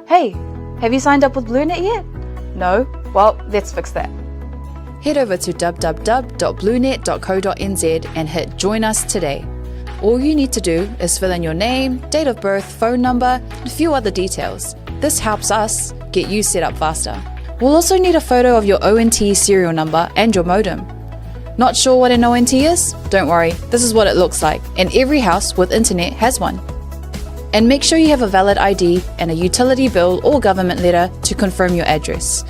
Hey, have you signed up with BlueNet yet? No? Well, let's fix that. Head over to www.bluenet.co.nz and hit Join Us today. All you need to do is fill in your name, date of birth, phone number, and a few other details. This helps us get you set up faster. We'll also need a photo of your ONT serial number and your modem. Not sure what an ONT is? Don't worry, this is what it looks like, and every house with internet has one. And make sure you have a valid ID and a utility bill or government letter to confirm your address.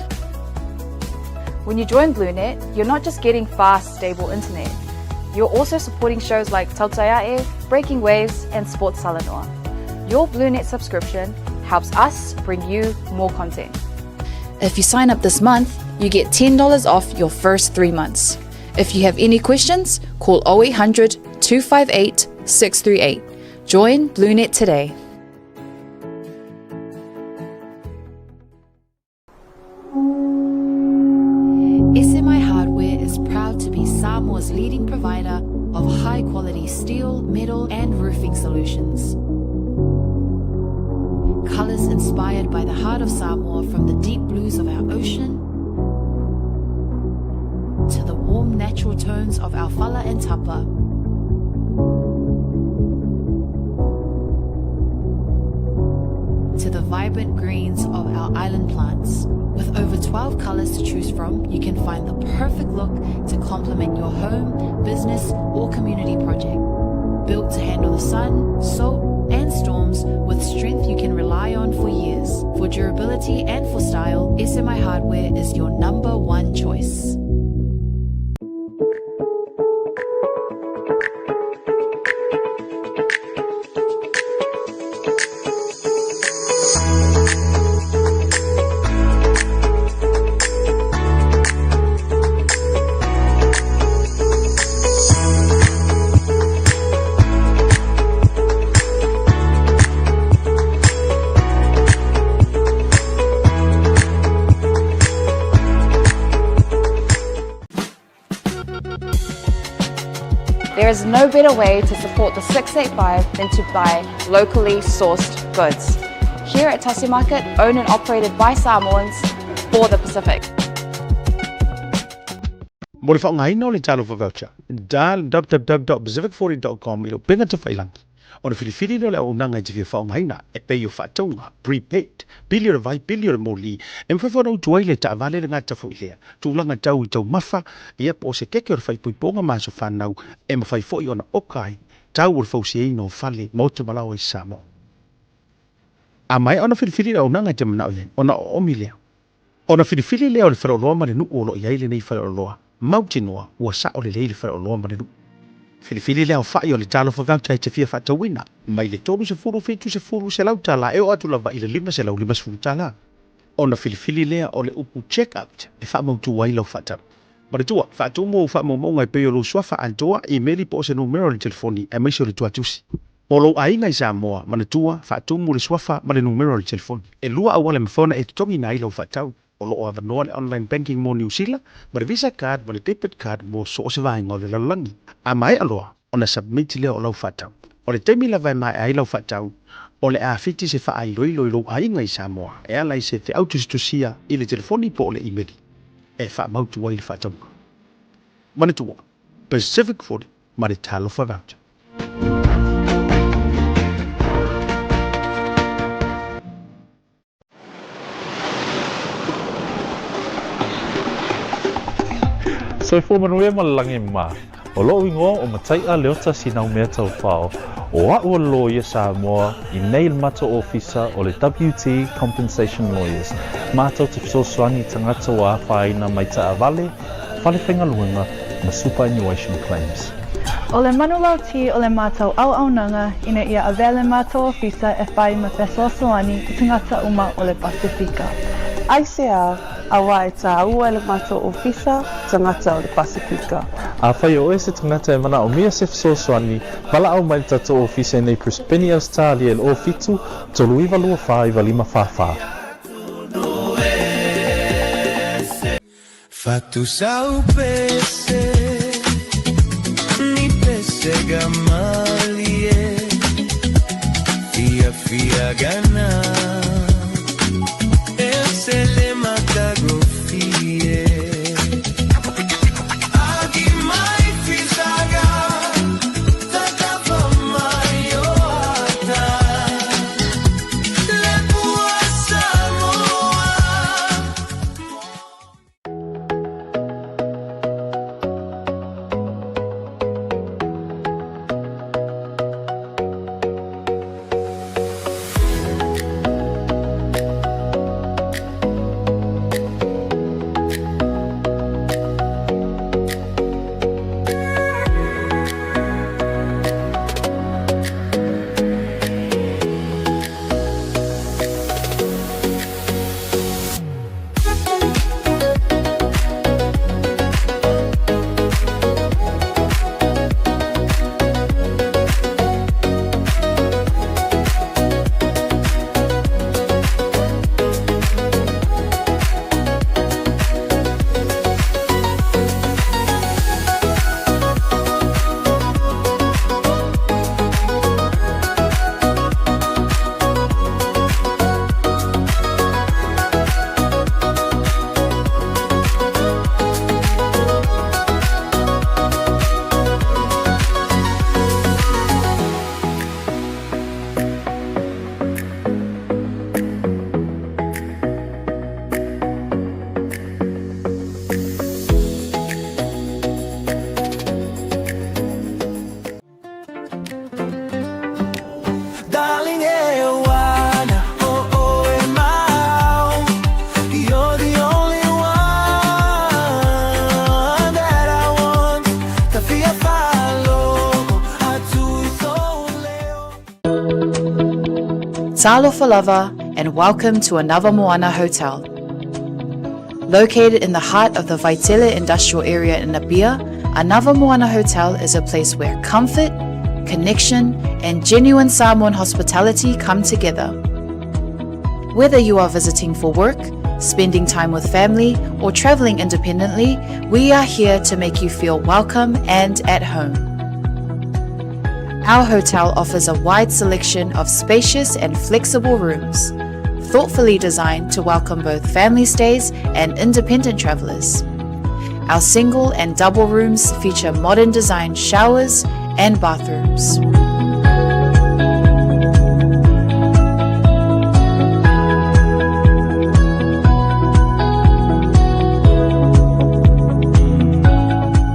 When you join BlueNet, you're not just getting fast, stable internet. You're also supporting shows like Tautai A'e, Breaking Waves, and Sports Talanoa. Your BlueNet subscription helps us bring you more content. If you sign up this month, you get $10 off your first 3 months. If you have any questions, call 0800 258 638. Join BlueNet today. SMI Hardware is proud to be Samoa's leading provider of high quality steel, metal, and roofing solutions. Colors inspired by the heart of Samoa from the deep blues of our ocean to the warm natural tones of our fala and tapa. To the vibrant greens of our island plants. With over 12 colors to choose from, you can find the perfect look to complement your home, business, or community project. Built to handle the sun, salt, and storms with strength you can rely on for years. For durability and for style, SMI Hardware is your number one choice. There is no better way to support the 685 than to buy locally sourced goods. Here at Tasi Market, owned and operated by Samoans for the Pacific. Mo le faaaogaina o le Talofa Voucher, dial www.pacific40.com i lou upega tafailagi ona filifili lea o le auaunaga e te fia faaaogaina e pei o faatauga, prepaid, pili o le vai, pili o le moli, e mafai foi ona utu ai le taavale le gata foi lea tulaga tau i taumafa, ia po o se keke o le faaipoipoga ma aso fanau e mafai foi ona oka ai tau o le fausiaina o fale, maota ma laoa i Samoa. A maea ona filifili le auaunaga e te manao i ai, ona oomi lea. Ona filifili lea o le faleoloa ma le nuu o lo o i ai lenei faleoloa, mautinoa ua sao lelei le faleoloa ma le nuu. Filifili le aofai o le Talofa Voucher e te fia faatauina, mai le 30, 70, $100 e oo atu lava i le $550. Ona filifili lea o le upu Check Out e faamautu ai lau faatau. Manatua, faatumu ou faamaumauga e pei o lou suafa atoa, imeli po o se numera o le telefoni, aemaise o le tuatusi. Mo lou aiga i Samoa, manatua, faatumu le suafa ma le numera o le telefoni. E lua auala e mafai ona e totogiina ai lau faatau. O lo o avanoa le online banking mo Niu Sila, ma le Visa card ma le debit card mo so o se vaega o le lalolagi. A maea loa ona submit lea o lau faatau. O le taimi lava e maea ai lau faatau, o le a fiti se faailoilo i lou aiga i Samoa e ala i se feau tusitusia i le telefoni po o le imeli e faamautu ai le faatauga. Manatua, Pacific 40 ma le Talofa Voucher. Soifua manuia ma le lagi e mā. O loʻu igoa ʻo Mataiʻa Leota Sinaumea Taufao, ʻo aʻu o le loia Samoa i nei le matou ofisa o le WT Compensation Lawyers, matou te fesoasoani i tagata ua afaina mai taavale, fale faigaluega ma superannuation claims. ʻO le manulauti o le matou auaunaga ina ia avea le matou ofisa e fai ma fesoasoani i tagata uma o le Pasefika. Aisea, auā e tāua e le matou ofisa tagata o le Pasefika. Afai o oe se tagata e manaʻomia se fesoasoani, valaau mai le tatou ofisa i nei Brisbane, Ausetalia i le 07 39 24 95 44. Talofa lava and welcome to Anava Moana Hotel. Located in the heart of the Vaitele Industrial Area in Apia, Anava Moana Hotel is a place where comfort, connection, and genuine Samoan hospitality come together. Whether you are visiting for work, spending time with family, or traveling independently, we are here to make you feel welcome and at home. Our hotel offers a wide selection of spacious and flexible rooms, thoughtfully designed to welcome both family stays and independent travelers. Our single and double rooms feature modern design showers and bathrooms.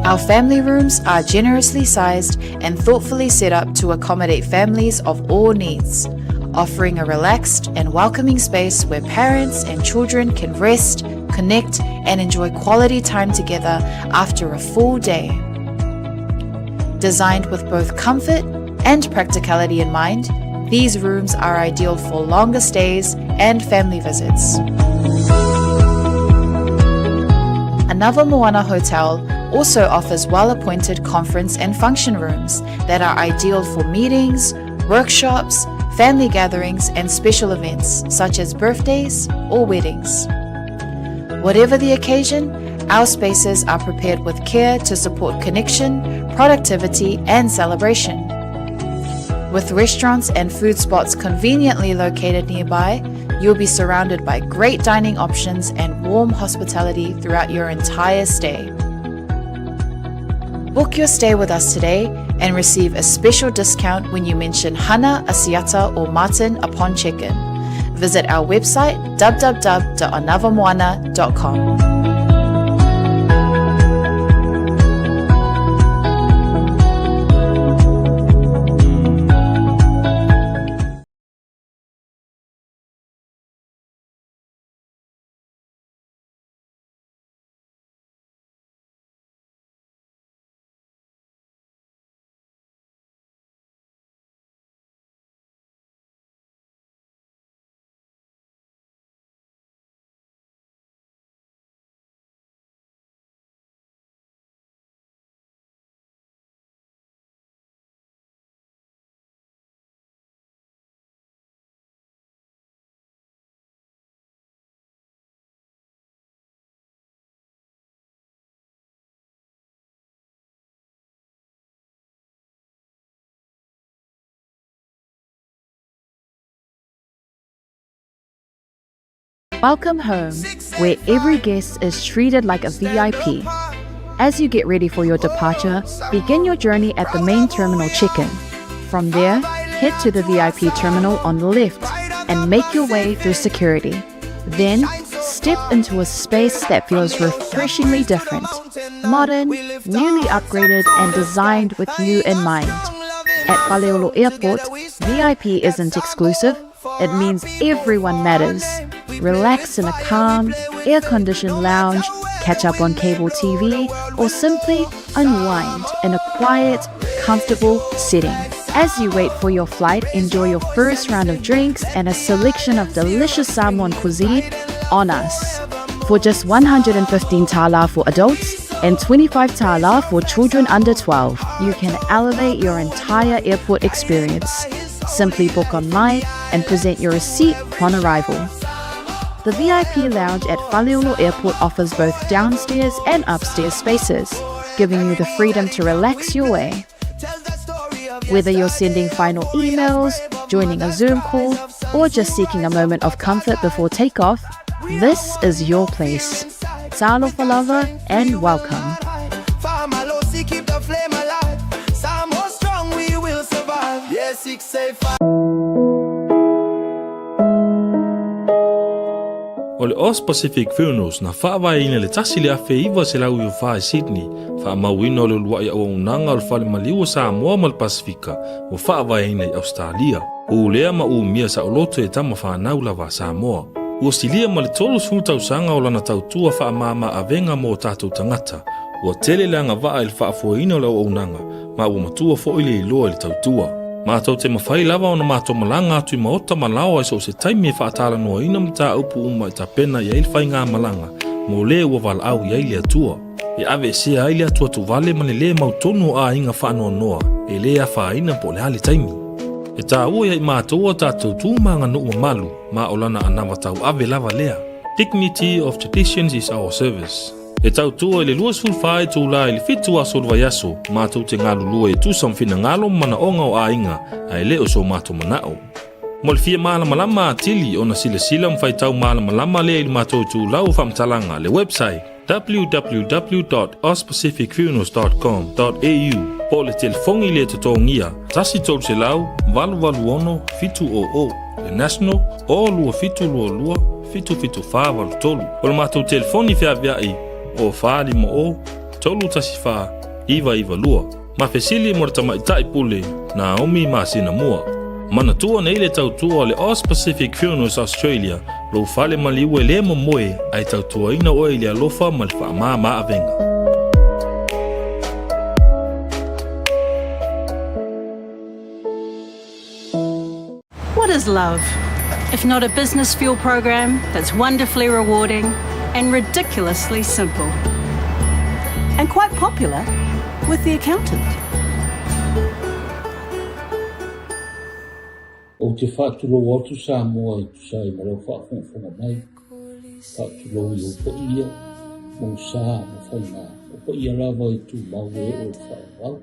Our family rooms are generously sized and thoughtfully set up to accommodate families of all needs, offering a relaxed and welcoming space where parents and children can rest, connect, and enjoy quality time together after a full day. Designed with both comfort and practicality in mind, these rooms are ideal for longer stays and family visits. Anava Moana Hotel also offers well-appointed conference and function rooms that are ideal for meetings, workshops, family gatherings, and special events such as birthdays or weddings. Whatever the occasion, our spaces are prepared with care to support connection, productivity, and celebration. With restaurants and food spots conveniently located nearby, you'll be surrounded by great dining options and warm hospitality throughout your entire stay. Book your stay with us today and receive a special discount when you mention Hana, Asiata, or Martin upon check-in. Visit our website www.anavamoana.com. Welcome home, where every guest is treated like a VIP. As you get ready for your departure, begin your journey at the main terminal check-in. From there, head to the VIP terminal on the left and make your way through security. Then, step into a space that feels refreshingly different. Modern, newly upgraded, and designed with you in mind. At Faleolo Airport, VIP isn't exclusive. It means everyone matters. Relax in a calm, air-conditioned lounge, catch up on cable TV, or simply unwind in a quiet, comfortable setting. As you wait for your flight, enjoy your first round of drinks and a selection of delicious Samoan cuisine on us. For just 115 tala for adults and 25 tala for children under 12, you can elevate your entire airport experience. Simply book online and present your receipt upon arrival. The VIP lounge at Faleolo Airport offers both downstairs and upstairs spaces, giving you the freedom to relax your way. Whether you're sending final emails, joining a Zoom call, or just seeking a moment of comfort before takeoff, this is your place. Talofa lava and welcome. O le Aus Pacific Funerals na faavaeina i le 1994 i Sydney, faamauina o le uluai auaunaga o le Fale Maliu o Samoa ma le Pasefika ua faavaeina i Ausetalia. Ulea ma umia saoloto e tama fanau lava a Samoa. Ua silia ma le 30 tausaga o lana tautua faamama avega mo o tatou tagata. Ua tele le agavaa i le faafoeina o le auaunaga ma ua matua foi le iloa i le tautua. Matou te mafai lava ona matou malaga atu i maota ma laoa i so o se taimi e faatalanoaina mataupu uma e tapena i ai le faigamalaga mo le ua valaau i ai le Atua. E aveesea ai le atuatuvale ma le lē mautonu o aiga faanoanoa e lē afaina po o le a le taimi. E taua ia i matou a tatou tu ma aganuu mamalu ma o lana anava tauave lava lea. Dignity of traditions is our service. E tautua i le 24 itula i le 7 aso o le vaiaso, matou te galulue e tusa ma finagalo ma manaoga o aiga, ae le o so matou manao. Mo le fia malamalama atili ona silasila ma faitau malamalama lea i le matou itulau o faamatalaga, le website, www.auspacificfunerals.com.au po o le telefoni le totogia 1 300 886 700, le national, o 2722 77483. O le matou telefoni feaveai o 450 314 992. Ma fesili mo le tamaitai pule Naomi masina mua. Manatua nei le tautua o le Aus Pacific Funerals Australia, lou fale maliu e le momoe ae tautuaina oe i le alofa ma le faamama avega. What is love? If not a business fuel program that's wonderfully rewarding and ridiculously simple. And quite popular with the accountant. Ou te faatulou atu Samoa e tusa ai ma lau faafogafoga mai, faatulou i ou paia, ma ou sa ma faiga, o paia lava e tumau e oo i le faavavau,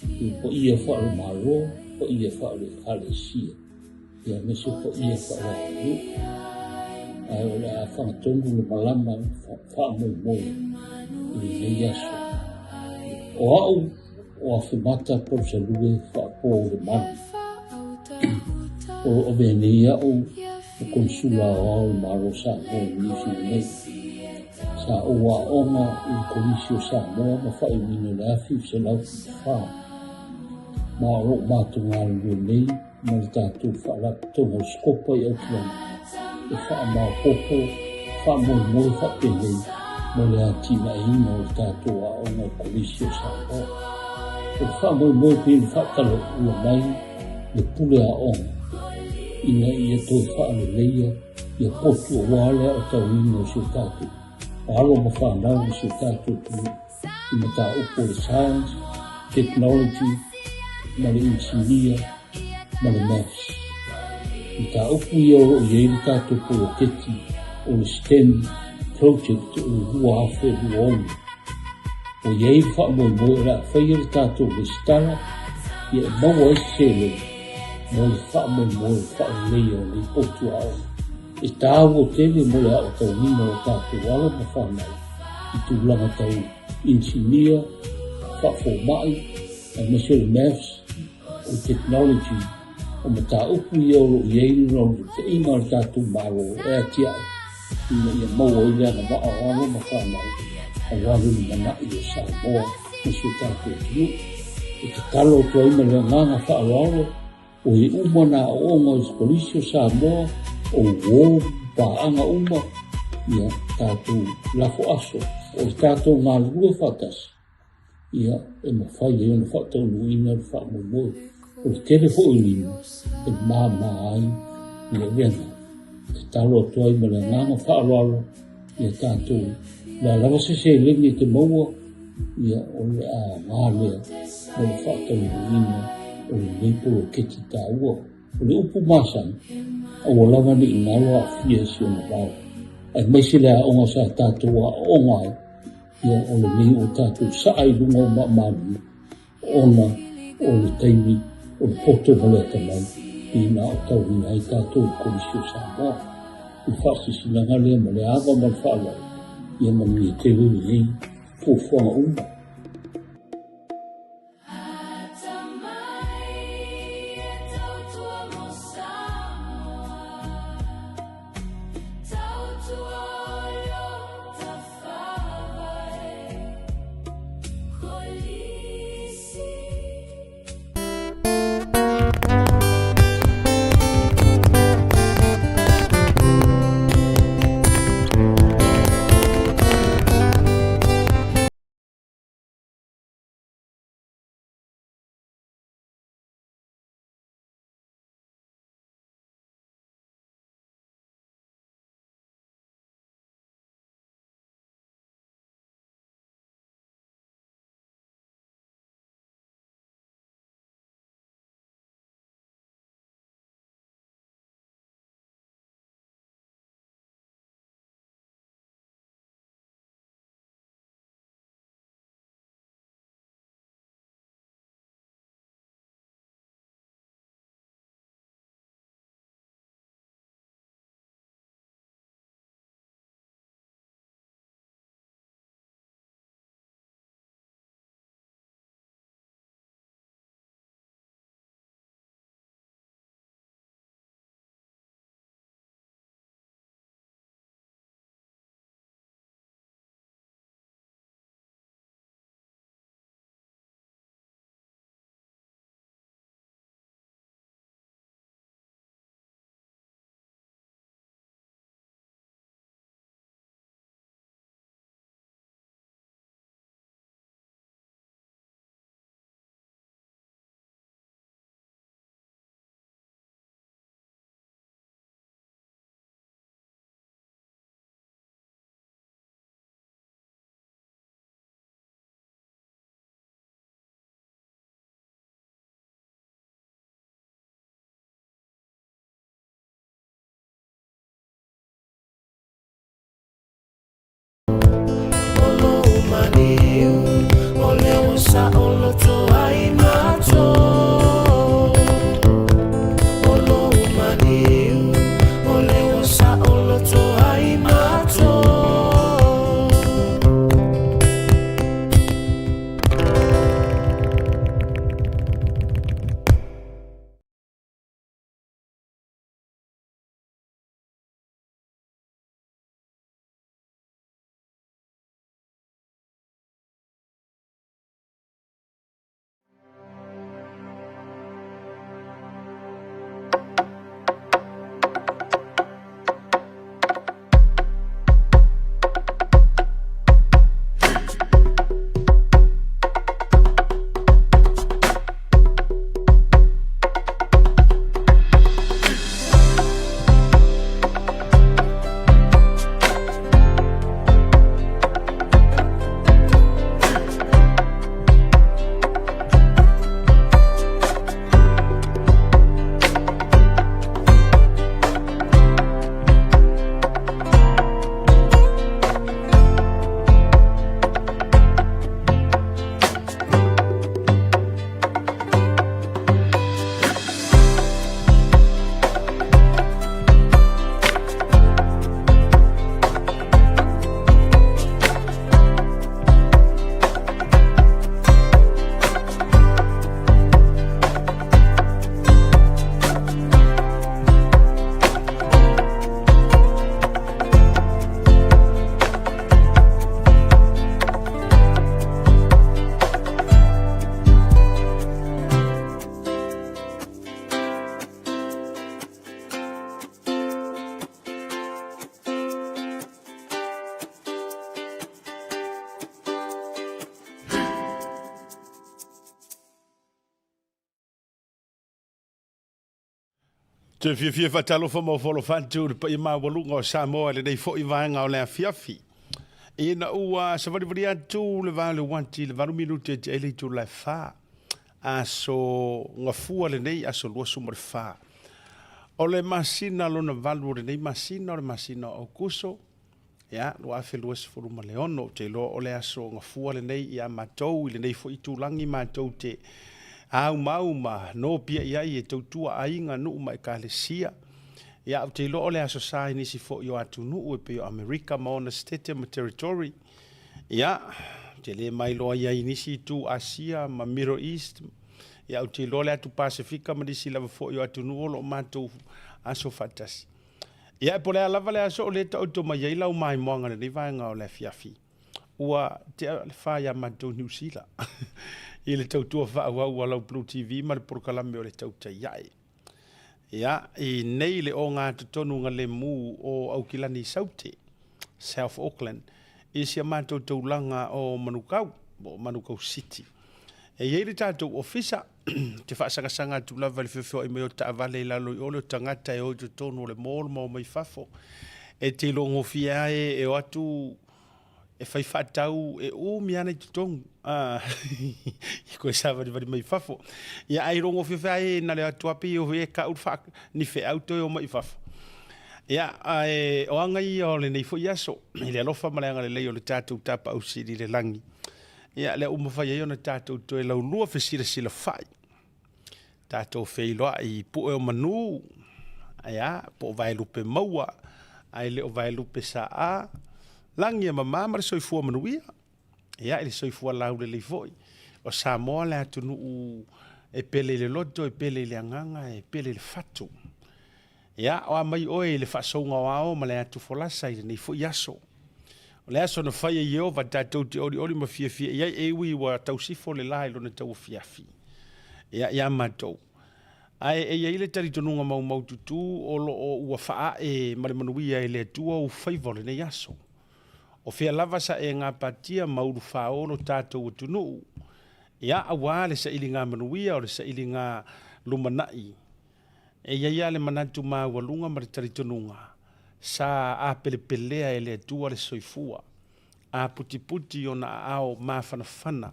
i ou paia faale-Malo, paia faale-Ekalesia, aemaise o paia faale-aganuu. Ae o le a fagatonu le malama faamoemoe i lenei aso. O au o Afemata Palusalue Faapo Lemalu. O lo o avea nei au o Konisula Aoao o le Malo o Samoa i Niu Sila nei. Sa ou aoga i le Kolisi o Samoa ma faaiuina i le 1974. Ma o lo o matou galulue nei ma le tatou Faalapotopotoga o Sikopa i Aukilani e faamaopoopo, faamoemoe faapenei mo le atinaeina o le tatou aoga o Kolisi o Samoa. O le faamoemoe pei ona faatalaula mai le pule aoga ina ia toe faaleleia ia potu aua le aotauina o si o tatou alo ma fanau i si o tatou atunuu i mataupu o le science, technology ma le inisinia ma le maths. Mataupu ia o lo o i ai le tatou poloketi o le STEM project o le 2026. Ua i ai le faamoemoe o le a faia le tatou resitala ia e maua ai se seleni mo le faamoemoe o le faaleleia o nei potu aoga. E taua tele mo le aotauina o tatou alo ma fanau i tulaga tau inisinia, faafomai, aemaise o le maths, o le technology, o mataupu ia o lo o i ai le naunautaiga a le tatou Malo e atiae ina ia maua ai le agavaa o alo ma fanau aua le lumanai o Samoa ma si o tatou atunuu. E tatalo atu ai ma le agaga faaaloalo o e uma nā aoaoga o Kolisi o Samoa, o uō, paaga uma, ia tatou lafo aso o le tatou galulue faatasi, ia e mafai ai ona faataunuuina le faamoemoe. O le tele foi o lima e māmā ai le avega. E tatalo atu ai ma le agaga faaaloalo ia tatou, o le a lava se seleni e te maua, ia o le aoga lea mo le faataunuuina o lenei poloketi taua. O le upu masani, aua lava ne i galo aafia i si ona vao, aemaise le aoga sa tatou aooga ai, ia o lenei ua tatou saa i luga o maamalu ona o le taimi o le poto ma le atamai ina aotauina ai tatou i le Kolisi o Samoa. O le faasilasilaga lea ma le ava ma le faaaloalo, ia manuia tele lenei fuafuaga uma. Te fiafia faatalofa ma ofo atu i le paia maualuga o Samoa i lenei foi vaega o le afiafi. Ina ua savalivali atu le va o le uati i le 8 minute e tea ai le itula e 4. Aso Gafua lenei, aso 24. O le masina lona valu o lenei masina, o le masina o Aukuso, ia, 2026. Ou te iloa o le aso Gafua lenei ia matou i lenei foi itulagi matou te aumau ma nopiai ai e tautua aiga, nuu ma ekalesia. Ia, ou te iloa o le aso Sa i nisi foi o atunuu e pei o Amerika ma ona Setete ma Territory. Ia, ou te le mailoa i ai i nisi itu Asia ma Middle East. Ia, ou te iloa le atu Pasefika ma nisi lava foi o atunuu o lo o matou aso faatasi. Ia, po o le a lava le aso o lea e taoto mai ai lau maimoaga i lenei vaega o le afiafi, ua tea le fa ia matou Niu Sila i le tautua faaauau a lau Blue TV ma le polokalame o le Tautai Ae. Ia, i nei le ogatotonu lemu o Aukilani i Saute, South Auckland, i si a matou taulaga o Manukau, po o Manukau City. E i ai le tatou ofisa, ou te faasagasaga atu lava i le feofeoai mai o taavale i lalo i o le o tagata e o i totonu o le mall ma o mai fafo. E te iloa gofie lava e o atu e fai faatau e umi ana i totonu i koe savalivali mai fafo. Ia ai rongo fiafia ai na le atu api o e ka uru ni feau toe o mai fafo. Ia ae o anga ia o lenei foi aso i le alofa ma le agalelei o le tatou Tapaau Sili i le lagi. Ia lea ua mafai ai ona tatou toe laulua fesilasila fai. Tatou feiloai i pue o manu, ia, po o vaelupe maua, ae le o vaelupe saa, lagi e mama ma le soifua manuia. Ia, i le soifua laulelei foi. O Samoa le atunuu e pele i le loto, e pele i le agaga, e pele i le fatu. Ia, o a mai oe i le faasouga o ao ma le atu folasa i lenei foi aso. O le aso na fai e Ieova tatou te olioli ma fiafia i ai, e ui ua tausifo le la i lona tauafiafi. Ia, iā matou. Ae e i ai le talitonuga maumaututu o lo o ua faaee ma le manuia e le Atua ou faiva o lenei aso. O fea lava sa e gapatia ma ulufāo lo tatou atunuu, ia, auā le sailiga manuia o le sailiga lumanai. E i ai lava le manatu maualuga ma le talitonuga, sa apelepelea e le Atua le soifua, aputiputi i ona aao mafanafana,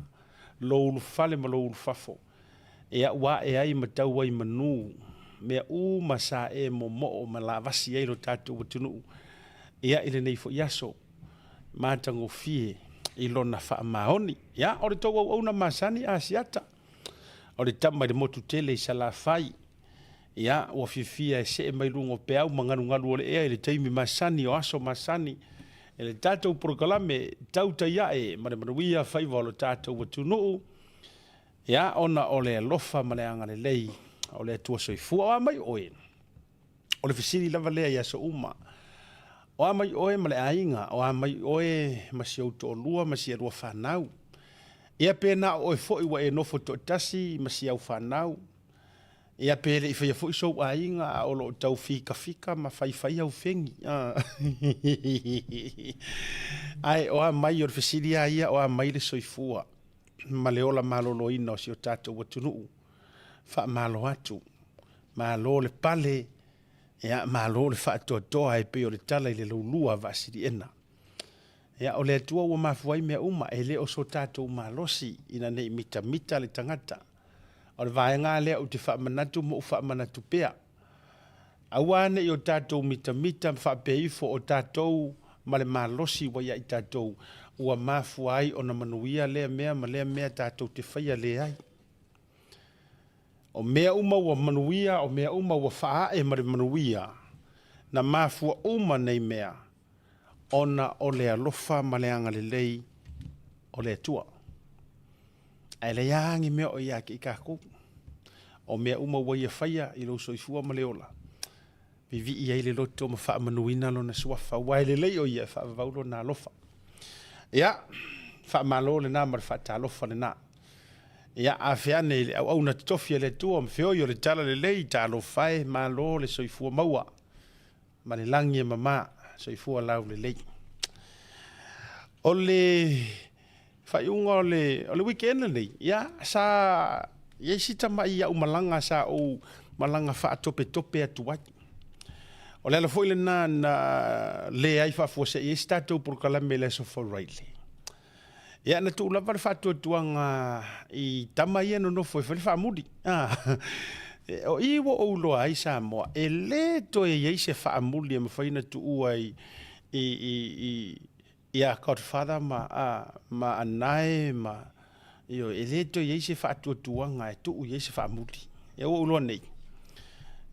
lou ulufale ma lou ulufafo, e aʻu aʻe ai ma tau ai manu, mea uma sa e momoo ma lavasi ai lo tatou atunuu, ia i lenei foi aso matagofie i lona faamaoni. Ia, o le tou auauna masani Asiata. O le tama i le motu tele i Salafai, ia, ua fiafia e see mai luga o peau ma galugalu o le ea i le taimi masani o aso masani i le tatou polokalame Tautai Ae ma le Manuia Faiva o lo tatou atunuu, ia, ona o le alofa ma le agalelei o le Atua Soifua. O a mai oe? O le fesili lava lea i aso uma. O a mai oe ma le aiga, o a mai oe ma si ou toalua ma si alua fanau. Ia pe na o oe foi ua e nofo toatasi ma si au fanau. Ia pe le i faia foi sou aiga a o lo o tau fikafika ma faifai au fegi. Ae o a mai, o le fesili lava ia, o a mai le soifua ma le ola maloloina o si o tatou atunuu. Faamalo atu. Malo le pale, ia, malo le faatoatoa e pei o le tala i le laulua a Vaasiliena. Ia, o le Atua ua mafua ai mea uma, e le o so tatou malosi ina ne i mitamita le tagata. O le vaega lea ou te faamanatu ma ou faamanatu pea. Aua ne i o tatou mitamita ma faapea ifo o tatou ma le malosi ua ia i tatou, ua mafua ai ona manuia lea mea ma lea mea tatou te faia leai. O mea uma ua manuia, o mea uma ua faaee ma le manuia, na mafua uma nei mea, ona o le alofa ma le agalelei o le Atua. Ae leai lava ni mea o ia te i tatou. O mea uma ua ia faia i lou soifua ma le ola, vivii ai le loto ma faamanuina lona suafa, aua e lelei o ia e faavavau lona alofa. Ia, faamalo lena ma le faatalofa lena. Ia, afe ane i le auauna totofi a le Atua ma feoi o le talalelei, talofa e, malo le soifua maua ma le lagi e mama, soifua laulelei. O le faaiuga o le, o le weekend lenei, ia, sa i ai si tamai au malaga sa ou malaga faatopetope atu ai. O le ala foi lena na leai faafuasei ai se tatou polokalame i le Aso Faraile. Ia, na tuu lava le faatuatuaga i tama ia e nonofo e fai le faamuli. Ah, o i ua ou iloa ai Samoa, e le toe i ai se faamuli e mafai ona tuua i, i, i, i, ia Godfather ma, a, ma Anae ma, ioe, e le toe i ai se faatuatuaga e tuu i ai se faamuli. Ia ua ou iloa nei,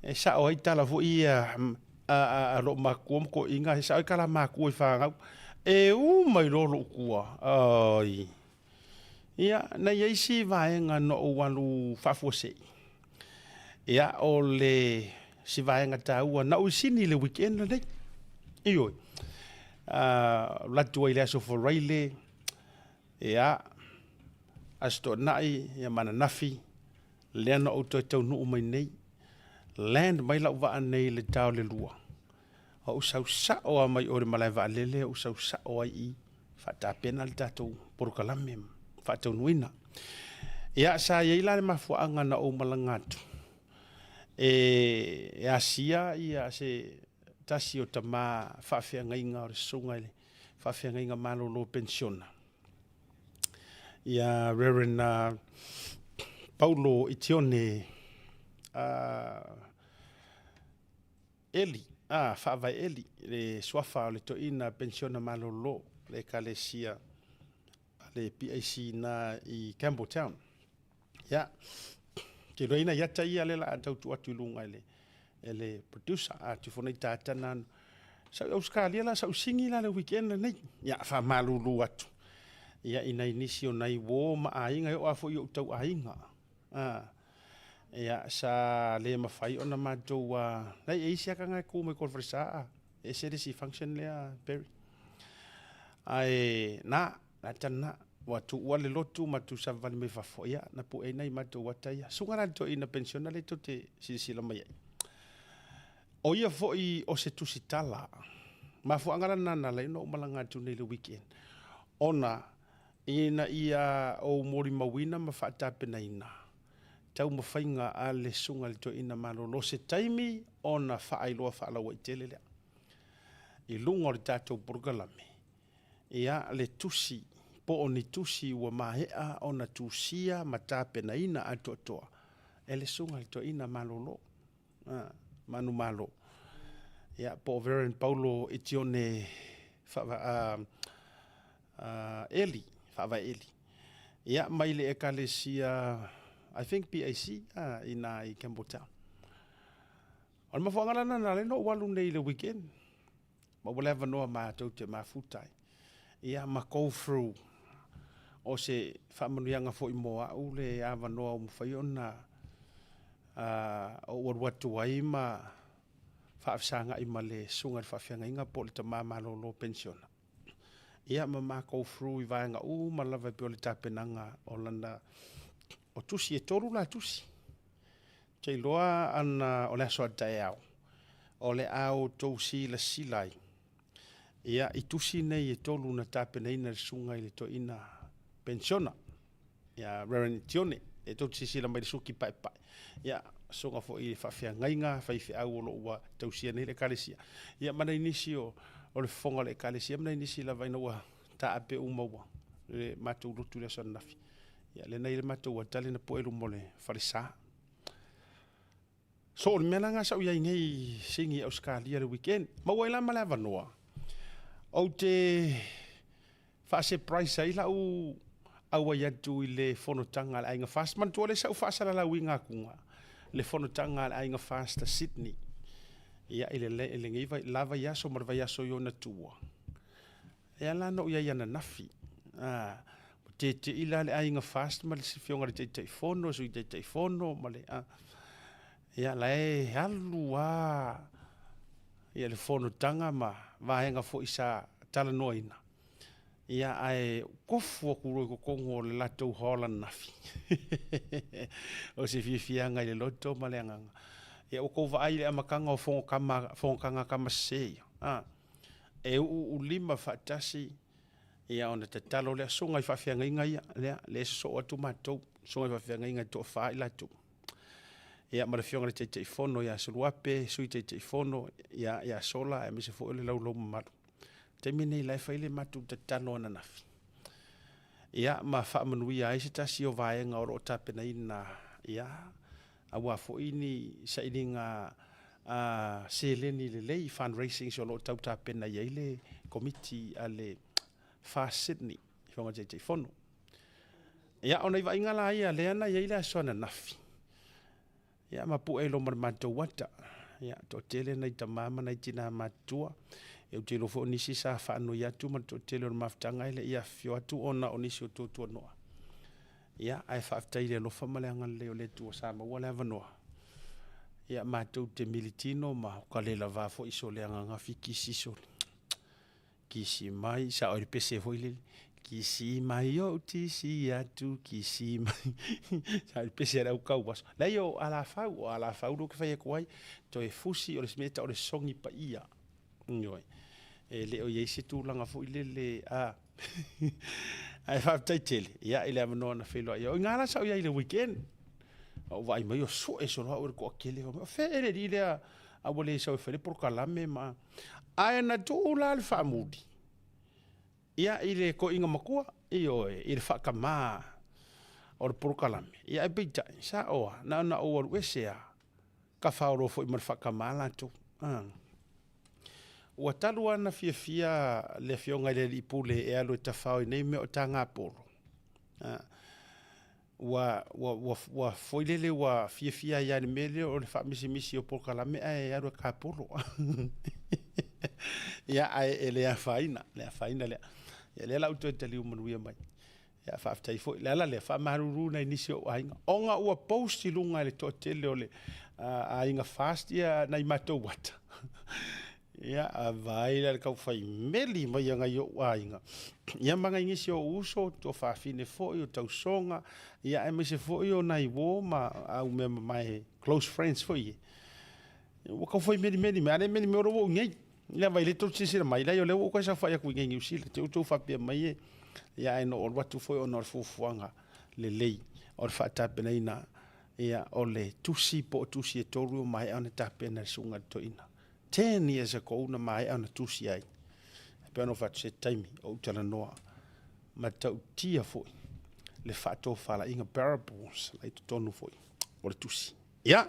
e sao ai tala foi ia a, a, a lou makua ma toeaiina, e sao ai tala makua i fanau, e u mai loa lou tua, oi. Ia, na i ai si vaega na ou alu faafuasei. Ia, o le si vaega taua, na ou i Sini i le weekend lenei. Ioe. Uh, latu ai le aso Faraile, ia, Aso Toonai, ia ma ananafi, lea na ou toe taunuu mai nei. Land mai lau vaa nei i le ta o le 2. Ou sau sao lava mai o i le malae vaalele, ou sau sao ai i faatapena le tatou polokalame faataunuuina. Ia, sa i ai la le mafuaaga na ou malaga atu, e asia ia se tasi o tama faafeagaiga o le susuga i le faafeagaiga malolo penisiona, ia Reverend Paulo Itione Eli, a, Faavae Eli, le suafa o le toeaina penisiona malolo le Ekalesia a le PAC na i Campbelltown. Ia, ou te iloaina i ata ia lea o le a tau tuu atu i luga e le, e le producer. A atu ifo nei tata na, sau i Ausetalia la, sau i Sini la le weekend lenei. Ia, faamalulu atu. Ia, i nai nisi o nai uo ma aiga, e oo lava foi i ou tau aiga. A, ia, sa le mafai ona matou, a, lai e i ai se aka na e ku mai ko le falesa, a, e ese le isi function lea, Barry. Ae, na, na tana na, ua tuua le lotu ma tuusavavali mai fafo, ia, na pue ai nai matou ata ia. Susuga la i le toeaina penisiona lea tou te silasila mai ai. O ia foi o se tusitala, mafuaaga la lena na ala ai ona ou malaga atu nei i le weekend, ona Ina ia ou molimauina ma faatapenaina taumafaiga a le Susuga i le Toeaina Malolo se taimi ona faailoa faalauaitele lea i luga o le tatou polokalame, ia, le tusi po o ni tusi ua maea ona tusia ma tapenaina atoatoa e le Susuga i le Toeaina Malolo, manumalo, ia, po o Reverend Paulo Etione Eli, Faavae Eli, ia, mai le Ekalesia, I think PAC, i ina i Campbelltown. O le mafuaaga la lena na ala ai ona ou alu nei i le weekend, ma ua le avanoa matou te mafuta ai, ia, ma go through o se faamanuiaga foi mo au le avanoa ua mafai ona ou alu atu ai ma faafesagai ma le susuga i le faafeagaiga po o le tama malolo penisiona. Ia ma makou through i vaega uma lava e pei o le tapenaga o lana o tusi e 3 la tusi. Te iloa ana o le aso a taeao o le a outou silasila ai ia i tusi nei e 3 na tapenaina e le susuga i le toeaina penisiona ia Reverend Tione, e tou te silasila mai i le suki paepae, ia, susuga foi i le faafeagaiga faifeau o lo o ua tausia nei le Ekalesia, ia ma nai nisi o, o le fofoga o le Ekalesia ma nai nisi lava ina ua taape uma ua le matou lotu i le aso ananafi. Ia, lena i le matou ata lena poe luma o le falesa. So o le mea la lena sa ou i ai nei i Sini i Ausetalia i le weekend. Maua ai la ma le avanoa, ou te faa-surprise ai lau auai atu i le fonotaga a le Aiga FAST. Manatua lea sa ou faasalalauina atuga le fonotaga a le Aiga FAST a Sydney ia i lenei la vaiaso ma le vaiaso i ona tua. Lea la na ou i ai ananafi, a, ua tete'i la le aiga FAST ma le afioga i le Taitaifono, Sui Taitaifono ma le, a, ia la e alu lava ia le fonotaga ma vaega foi sa talanoaina, ia ae tofu atu loa i totonu o le latou hall ananafi. O se fiafiaga i le loto ma le agaga. Ia ua tou vaai i le amataga o fonotaga a tama sese ia, a. e uuulima faatasi ia ona tatalo lea, susuga i faafeagaiga ia, lea, lea e sosoo atu matou, susuga i faafeagaiga e toafa i latou. Ia, ma le Afioga i le Taitaifono ia Suluape, Sui Taitaifono ia, ia Sola, aemaise foi o le laulau mamalu. Taimi nei la e fai le matou tatalo ananafi. Ia, ma faamanuia ai se tasi o vaega o lo o tapenaina, ia, aua foi ni sailiga a seleni lelei, fundraisings o lo o tau tapena i ai le Komiti a le FAST Sydney, Afioga i le Taitaifono. Ia, o nai vaaiga la ia lea na i ai le aso ananafi, ia ma pue ai loa ma le matou ata. Ia, toatele nai tama ma nai tina matutua. Ia, ou te iloa foi o nisi sa faanoi atu ma le toatele o le mafutaga e le i afifio atu ona o nisi o tuatuanoa. Ia, ae faafetai i le alofa ma le agalelei o le Atua sa maua le avanoa. Ia, matou te militino ma ukalela foi so le agaga fikisi sole. Kisi mai, sa oi le pese foi lele. Kisi mai ou tisi atu, kisi mai. Sa oi le pese a le au kau aso. Leai o alafau, o alafau lea ou te fai atu ai. Toe fusi o le mea e tau o le sogi paia. Ioe. E le o i ai se tulaga foi lele a. Ae faafetai tele, ia, i le avanoa na feiloai ai. O i ina la sa ou i ai i le weekend. Na ou vaai mai o sue solo au e le toatele. O fea ea le alii lea a ua le sau e fai le polokalame ma... Ae na tuu la le faamuli, ia, i le toeaina matua, ioe, i le faatamā o le polokalame. Ia ae peitai, sao lava, na ona ou alu ese lava, tafaolo foi ma le faatamā latou. Ua talu lava ona fiafia le afioga i le alii pule e alu e tafao i nei mea o tagapolo. Ua, ua, ua, ua foi lele ua fiafia ai lava i le mea lea o le faamisimisi o polokalame ae alu e kapolo. Ia, ae e le afaina, le afaina lea. Ia, lea la ua toe taliu manuia mai. Ia, faafetai foi. O le ala lea, faamalulu nai nisi o ou aiga, ona ua post i luga e le toatele o le aiga FAST ia nai matou ata. Ia, a vaai la i le tau fai meli mai a nai ou aiga, ia ma nai nisi o ou uso, tuafafine foi, o tausoga, ia aemaise foi o nai uo ma au mea mamae, close friends foi ia. Ua tau fai melimeli mai, a le meli mai o lea ua ou i inei. Ia vaai lea tou te silasila mai, leai o lea ua ou toe saofai atu i inei i Niu Sila, te i ua outou faapea mai e, ia ae na ou alu atu foi ona o le fuafuaga lelei o le faatapenaina ia o le tusi po o tusi e tolu ua maea ona tapena e le susuga i le toeaina. 10 years ago na maea ona tusi ai. E pei ona ou fai atu, se taimi o ou talanoa matautia foi le faatofalaiga parables la i totonu foi o le tusi. Ia,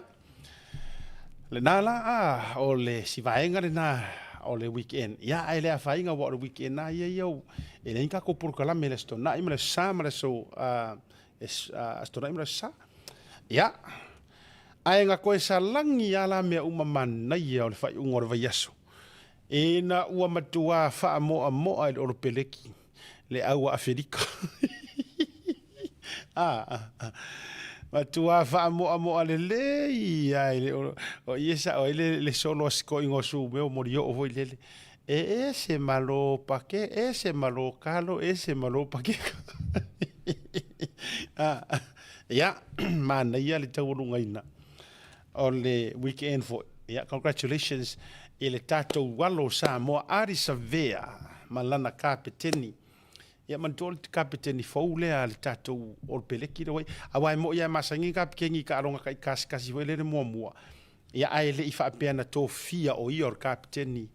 lena la, a, o le si vaega lena o le weekend. Ia, ae le afaina aua o le weekend lava ia ia e leai ni tatou polokalame i le Aso Toonai ma le Aso Sa ma le Aso, Aso Toonai ma le Aso Sa. Ia, ae na toe salani lava la mea uma manaia o le faaiuga o le vaiaso, ina ua matuā faamoamoa i le olopeleki le au a Afelika. Matuā faamoamoa lelei lava i le o ia e sao ai le solo a sikoiga o Sumeo molioo foi lele. E ese ma lo pake, ese ma lo kalo, ese ma lo pakeka. Ia, manaia le taualugaina o le weekend foi. Ia, congratulations i le tatou alo o Samoa, Ardie Savea ma lana kapeteni. Ia, manatua o le kapeteni fou lea a le tatou Olopeleki lea ua i ai. Aua e moni lava e masani kapeteni i taaloga taitasi foi lele muamua. Ia, ae le i faapea na tofia o ia o le kapeteni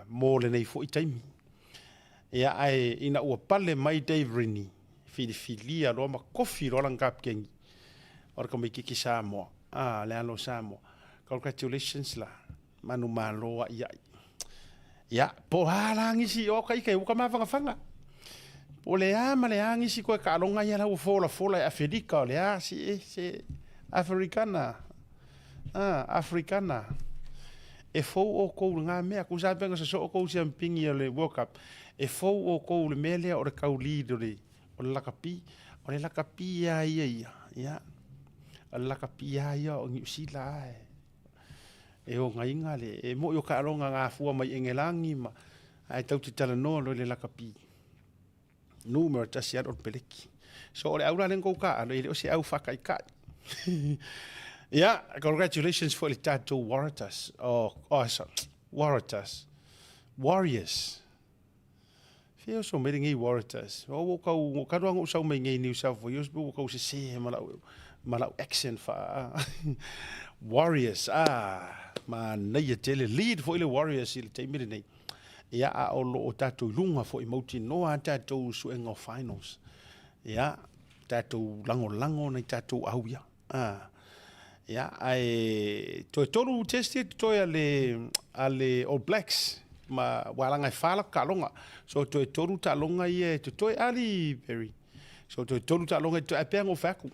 mo lenei foi taimi. Ia, ae ina ua pale mai Dave Rennie, filifilia loa ma kofi loa lana kapeteni o le tamaititi Samoa, a, le alo o Samoa. Congratulations la, manumalo aiai. Ia, po o a la nisi, o ka ike, ua ka mafangafaga. Po o le a ma le a nisi koe taaloga ia la ua folafola e Afelika, o le a si e, se Afrikana, a, Afrikana. E fou outou i lena mea, tusa lava pe na sosoo outou i siampini o le World Cup, e fou outou i le mea lea o le tau lead o le, o le lakapi, o le lakapi lava ia ia, ia, o le lakapi lava ia o Niu Sila lava e, e ogaina le, e moi o taaloga na afua mai Engelagi ma, ae tatou te talanoa loa i le lakapi, numera tasi lava o le peleki. So o le au la lea na tou taaalo, e le o se au faataitai. Ia, congratulations foi i le tatou Waratahs, oh, oh, sorry, Waratahs, Warriors. Fia oso mai lenei Waratahs. O ua tau, talu lava ona ou sau mai nei i New South Wales, pei ua tau sese ma lau, Ma lau accent faa Warriors ah manaia tele lead foi le Warriors i le taimi lenei. Ia a o lo o tatou i luga foi mautinoa a tatou suega o finals. Ia tatou lagolago nai tatou au ia. Ah ia ae toe tolu test ia totoe a le a le All Blacks ma ua laga e fa latou taaloga. So toe tolu taaloga ia e totoe ali Perry. So toe tolu taaloga e totoe ae pei lava ona ou fai atu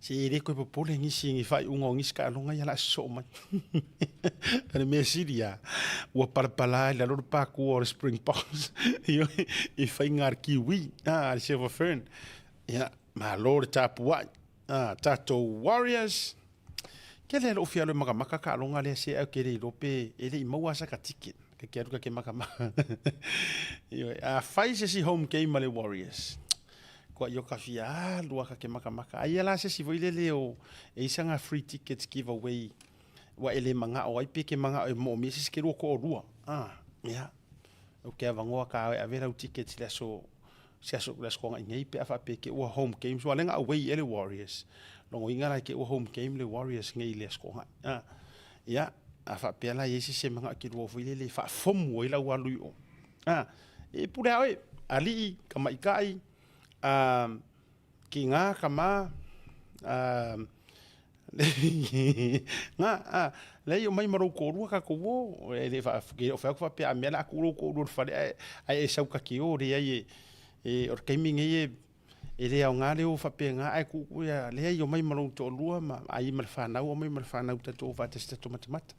se e le toe popole nisi i ni faaiuga o nisi taaloga ia o le a sosoo mai. O le mea sili lava, ua palapala i lalo le pakua o le Springboks i faiga a le Kiwi, a le Silver Fern. Ia, malo le tapuai. A, tatou Warriors, kele lou fia alu e makamaka taaloga lea se ae ou te le iloa pe e le i maua lava saka ticket ka te alu ka te makamaka. Ioe, afai se isi home game a le Warriors, Kua io ka fia alu a ka ke makamaka. Aia la se isi foi lele o e i ai sanga free tickets give away ua e le mangao ai pe ke mangao e moomia se isi ke lua toalua. Ah, ia. Ou ke avangoa ka e ave lau tickets i le aso se aso le aso toaga i nei pe a faapea ke ua home games ua lenga away e le Warriors. Logoina la ke ua home game le Warriors nei i le aso toaga. Ah, ia, a faapea la i ai se isi e mangao ke lua foi lele e faafomu ai lau alu i o. Ah, e pule a oe, alii, tamaitai, ah, kiga, tama, ah, nga, ah, leai omai ma lou toalua tatou o, e le faa, e le o fai atu faapea a mea o le a tuu lou toalua i le fale ae, ae e sau ta te o, leai e, e, o le taimi lenei e, e le aoga le o faapena ae tuu ia, leai omai ma lou toalua ma ai ma le fanau, omai ma le fanau tatou o faatasi tatou matamata.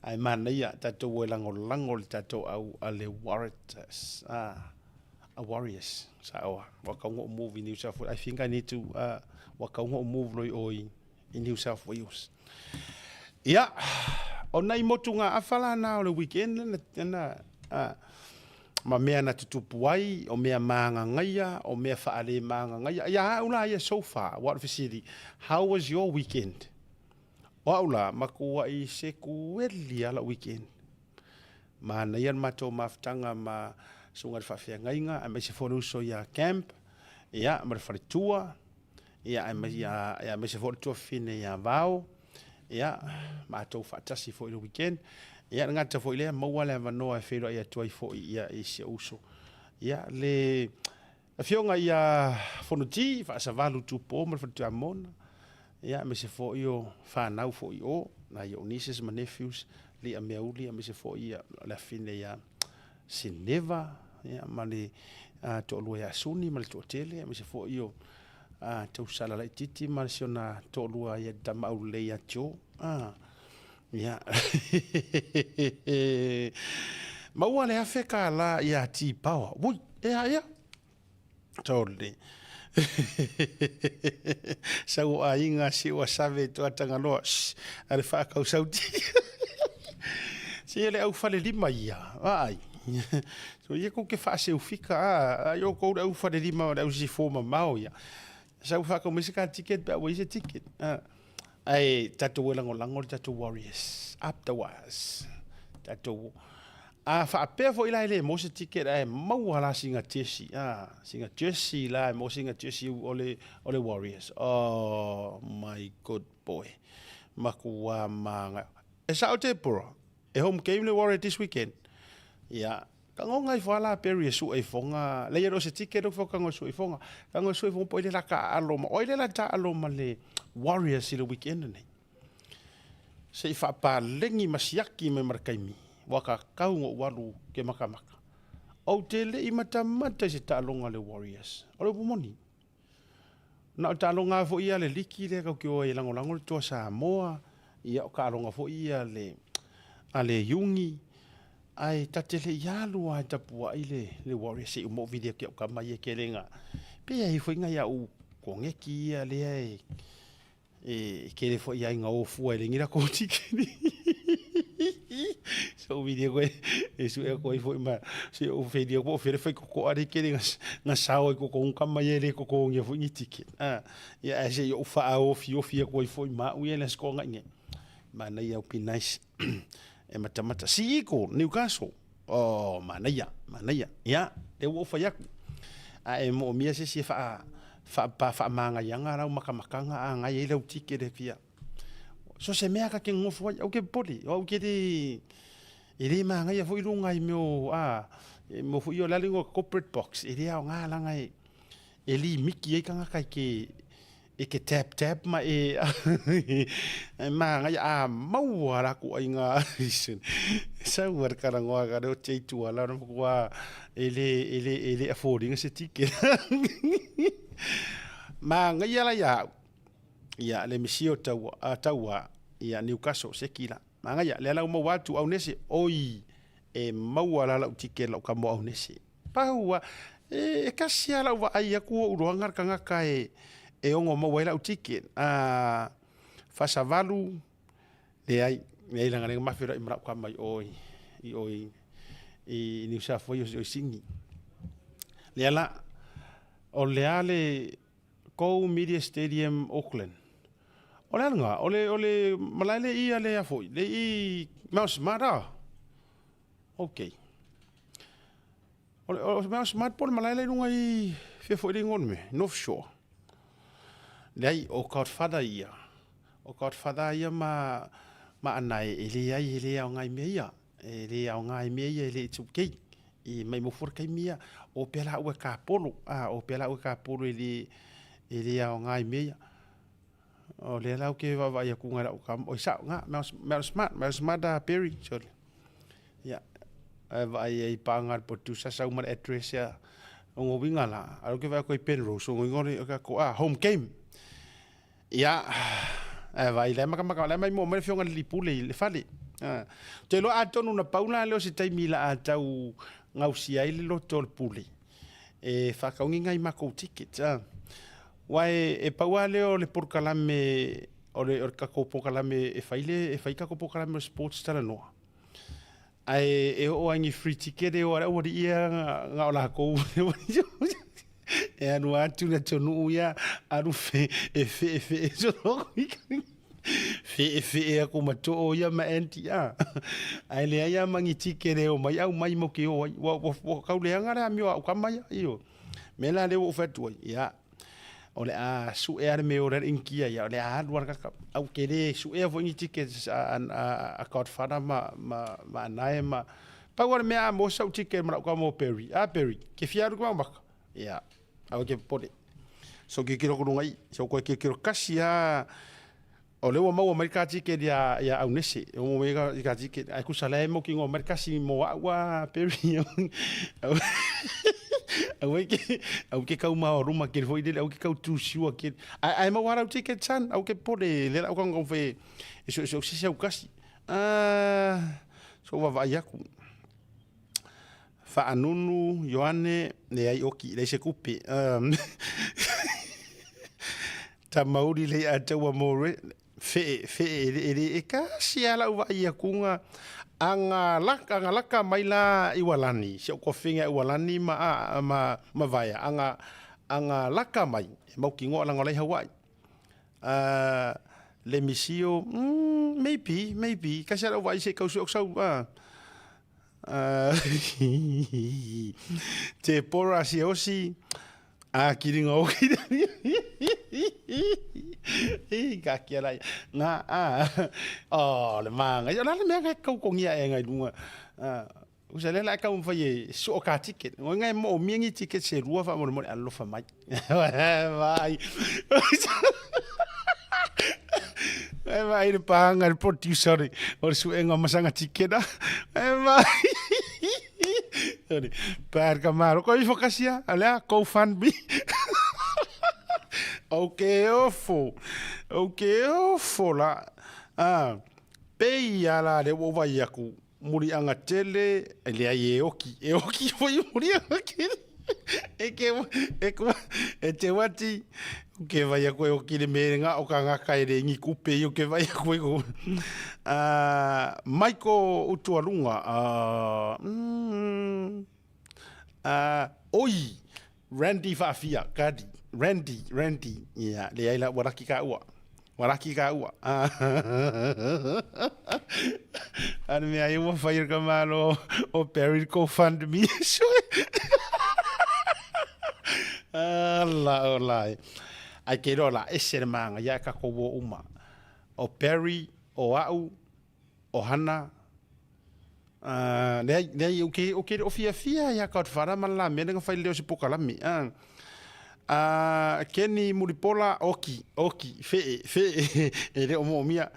Ae manaia tatou o e lagolago le tatou au a le Waratahs, a Warriors, saoa. Ua tatau ona ou move i New South Wales. I think I need to, ua tatau ona ou move loa i o i New South Wales. Ia, o nai motugaafa la na o le weekend na, ma mea na tutupu ai, o mea magagaia, o mea faalemagagaia. Ia au la ia so far, aua o le fesili, how was your weekend? O au la, matuai sekueli lava lau weekend. Manaia le matou mafutaga ma susuga i le faafeagaiga aemaise foi le uso ia Camp, ia, ma le faletua, ia, aemaise foi le tuafafine ia Vao, ia, matou faatasi foi i le weekend. Ia, e le gata foi i lea, maua le avanoa e feiloai atu ai foi ia, i si ou uso. Ia, le Afioga ia Fonoti, Faasavalu Tupo ma le Faletuamona, ia, aemaise foi o fanau foi i o, nai ou nieces ma nephews, Lia Meauli, aemaise foi ia le afine ia Sineva, ia, ma le toalua ia Suni ma le toatele, aemaise foi o tausala laitiiti ma si ona toalua ia Tamaulelei ia Joe. Ia. Maua le $1000 ia T-Power. Ui, e a ia? Totally. Sau o aiga si ua save i Tuatagaloa. Shh, a le whaakau sauti. Si ele au whare lima ia. Ai. So ia kou ke whaaseufika. Ai o kou le au whare lima o le au si fōma mao ia. Sau whaakau mai se ka ticket pe a ua i se ticket. Ae tatou e lagolago le tatou Warriors, up the Wires. Tatou a faapea foi la e le maua se ticket ae maua la sina jersey, a sina jersey la e maua sina jersey o le o le Warriors. Oh my good boy. Makuā maga. E sao Deborah, e home game le Warrior this weekend. Ia, Tagoga ifo lava la Perry e sue ifoga, leai e le o se ticket lau tago e sue ifoga, tago e sue ifoga po o ai le la taaalo ma, o ai le la taaalo ma le Warriors i le weekend lenei. Se i faapaleni ma siaki mai ma le taimi, ua tatau ona ou alu ke matamata. Ou te le i matamata i se taaloga a le Warriors. O le upu moni. Na o taaloga lava foi ia a le liki lea tatou te o ai e lagolago le Toa Samoa, ia o taaloga foi ia a le, a le Iuni, ae ta te le i alu lava e tapuai le, le Warriors se i uma ou vili atu i au tama ia e tele na, pe i ai foi nai au koneti ia lea e, E tele foi ai nga o fua e le ngira ko tikini. So vili koe e su e koe foi ma se o felia ko fere foi ko are kele nga nga sao e ko ko kama ye le ko ko ngia foi ni ticket. Ah ya e se o fa o fi o fi ko foi ma u ye le sko nga nge. Ma na ia be nice. E matamata si iko Newcastle. Oh manaia, manaia. Ya, le ua fai aku. A e moomia se si e faa. Fa faamagaiaga lau makamakaga a agai ai lau tikete fia. So se mea ka ke gofo ai, au ke popole, o au ke le, e le magaia foi luga i mea o, a, mea foi o le a le igoa corporate box, e le aoga leaga e, e limiki ai tagata i ke, e ke tap tap ma e, e magaia, a maua la ku aiga, sau a le kalagoa ka leo te itu ala, ona makuā, e le, e le, e le afford ina se ticket. Magaia la ia au. Ia, le misi o taua, a taua, ia Newcastle, Sekila. Magaia, lea la ua maua atu Aunese, oi, e maua la lau ticket lau ka mo Aunese. Pau a, e, e kasi a lau vaai aku o uloanga le kangaka e, e ongo maua ai lau ticket. A, fasavalu, leai, leai langa lenga mawhera i marau ka mai oi, i oi, i New South Wales, i Sydney. Lea la, o lea le, Go Media Stadium, Auckland. O le aluga, o le, o le malae le i a le a foi, le i Mount Smart a. Ok. O le, o Mount Smart po le malae le lunga i fia foi le ingoa me, North Shore. Leai, o Godfather ia. O Godfather ia ma, ma anae, e le ai, e le ao ngai mea ia. E le aoga i mea ia e le it's okay. I mai mo fua le taimi ia, o pea la ua ka polo, a o pea la ua ka polo e le e le aoga i mea ia. O lea la ke vaavaai aku ngai lau ka oi sao nga mea smart, mea smart a Perry sorry. Ia e vaai ai panga le producer sau ma le address ia o ngo winga la. Alo ke vaai ko i Penrose o ngo le ka ko a home game. Ia, e vai, le makamaka, le mai mo mai le fionga le lipule i le fale. Ah. Te loa atonu na pau la leo se taimi la a tau gausia ai le loto o le pule. E whakaungi ngai makou ticket. Ah. Wa e, e pau a leo le porokalame o le, o le kako porokalame e whai le, e whai kako porokalame o sports talanoa. Ae e oo ai ni free ticket e o ala ua ia nga o lakou e alu atu le atunuu ia alu fe e fe e fe e solo fe e fe e aku ma too ia ma anti a ae leai a mangi ticket e o mai au mai mo ke o ai ua ua ua kau leaga le amio au kama ia io me la le ua ou fai atu ai ia O le a suʻea le mea o le inkia ia, o le a alu ala kaka. Au ke le suʻea foi ni tickets a, a, a Godfather ma, ma, ma Anae ma... Pau o le mea a mo sau ticket ma lau ka mo Perry. A Perry, ke fia alu ke mau maka. Ia, au ke popole. So ke kilo kulunga i, so koe ke kilo kasi a... O le ua maua mai ka ticket ia, ia Aunese. O mo mai ka, ka ticket. Ai kusa le mo ki ngo mai kasi mo au a Perry. Au e ke, au ke kau ma ruma ke foi le au ke kau tu siua ke. Ai ai mau arau ticket san, au ke pole le au kanga fe. E so so si au kasi. Ah, so va vai aku. Faanunu, Ioane, le ai oki, le se kupe. Um, Tamauri lei a taua mo re, whee, whee, e le, e le, e kasi a lau vai akunga, anga laka, anga laka mai la i walani, se o kofenga i walani ma, a, ma, ma vaea, anga, anga laka mai, e mau ki ngoa langa lei Hawaii. Uh, le misio, mm, maybe, maybe, kasi a lau vai se kau su sau, uh, uh, te pora si osi, A kiringa o ki I ka kia lai. Ngā, a, oh, le mānga. Ia, la le mea ngai kau kongia e ngai lunga. A, usa le la kau mwhai e suo ka ticket. Ngoi ngai mo o miangi ticket se rua wha more more alofa mai. Vai. E vai le pānga le producer o le suenga masanga ticket a. E vai. Pēr ka māro. Ko i whakasia, alea, go fund me. O ke ofo. O ke ofo la. Ah, pei ala le ua vai aku. Muri anga tele, e lea i e oki. E oki foi muri anga tele. E ke, e ko, e te wati. O ke vai aku e oki le mere ngā o ka ngaka e le ngi kupe i o ke vai aku e ko. Ah, Maiko Utualunga, ah, mm, ah, oi, Randy Faafia, kadi, Randy, Randy, ia, leai la, ua laki ka ua. Ua laki ka ua. Ah, Ana mea ai ua whai ka malo o Barry GoFundMe. Ala ola e. Ai ke iloa la ese le māngaia e kākou ō uma. ʻO Barry, ʻo aʻu, ʻo Hana, leai, leai, o ke, o ke o fiafia ia Godfather ma la mea lenga fai leo se pokalame. Kenny Mulipola, oki, oki, feʻe, feʻe, e le o moʻomia.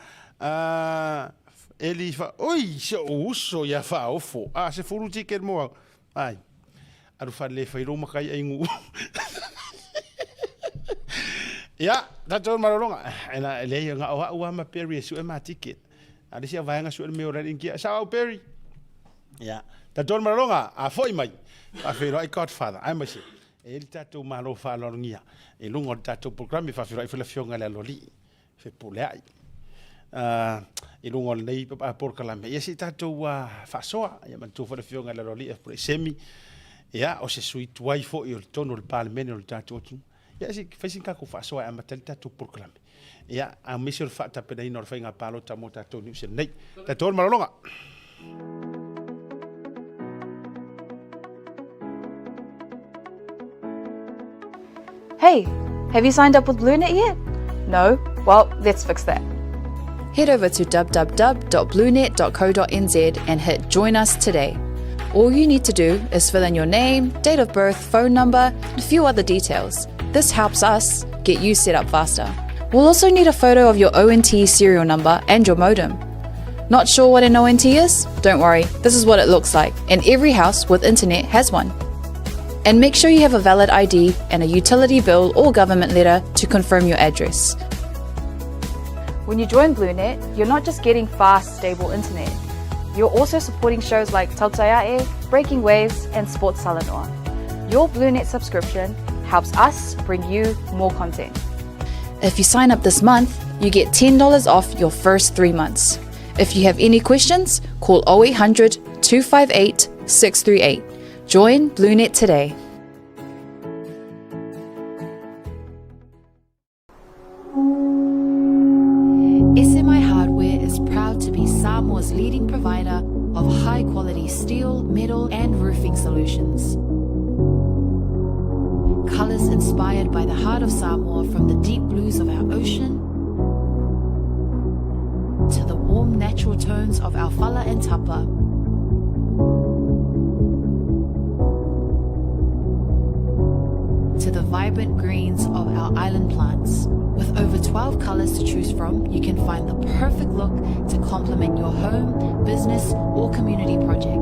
Eli fa, oi, se o uso ia faaofo. A, se fulu ticket mo au. Ai, alu fale fai lou makai ai ngu. Ia, tatou malologa. Ela, leai, nga o au ama Perry e sue ma ticket. A le isi vaega sue le mea o la ingia. Sao au Perry. Ia, tatou malologa, a foi mai. Faafeiloai Godfather. Ai mai se. E le tatou malo faaaloalogia. I luga o le tatou programe faafeiloai foi le afioga i le Aloalii. Fepuleai. I luga o lenei polokalame, ia se i tatou faasoa, ia manatua foi le Afioga i le Aloalii Fepuleai Semi, ia, o se sui tuai foi o totonu o le Palemene o le tatou atunuu. Ia, se i fai sina tatou faasoa e amata ai le tatou polokalame. Ia, aemaise o le faatapenaina o le faiga palota mo tatou i Niu Sila nei. Tatou le malologa. Hey, have you signed up with BlueNet yet? No? Well, let's fix that. Head over to www.bluenet.co.nz and hit Join Us today. All you need to do is fill in your name, date of birth, phone number, and a few other details. This helps us get you set up faster. We'll also need a photo of your ONT serial number and your modem. Not sure what an ONT is? Don't worry, this is what it looks like, and every house with internet has one. And make sure you have a valid ID and a utility bill or government letter to confirm your address. When you join BlueNet, you're not just getting fast, stable internet. You're also supporting shows like Tautaiae, Breaking Waves, and Sports Talanoa. Your BlueNet subscription helps us bring you more content. If you sign up this month, you get $10 off your first 3 months. If you have any questions, call 0800 258 638. Join BlueNet today. SMI Hardware is proud to be Samoa's leading provider of high quality steel, metal, and roofing solutions. Colors inspired by the heart of Samoa from the deep blues of our ocean to the warm natural tones of our fala and tapa. To the vibrant greens of our island plants. With over 12 colors to choose from, you can find the perfect look to complement your home, business, or community project.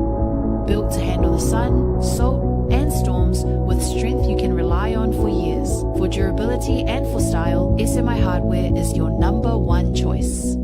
Built to handle the sun, salt, and storms with strength you can rely on for years. For durability and for style, SMI Hardware is your number one choice.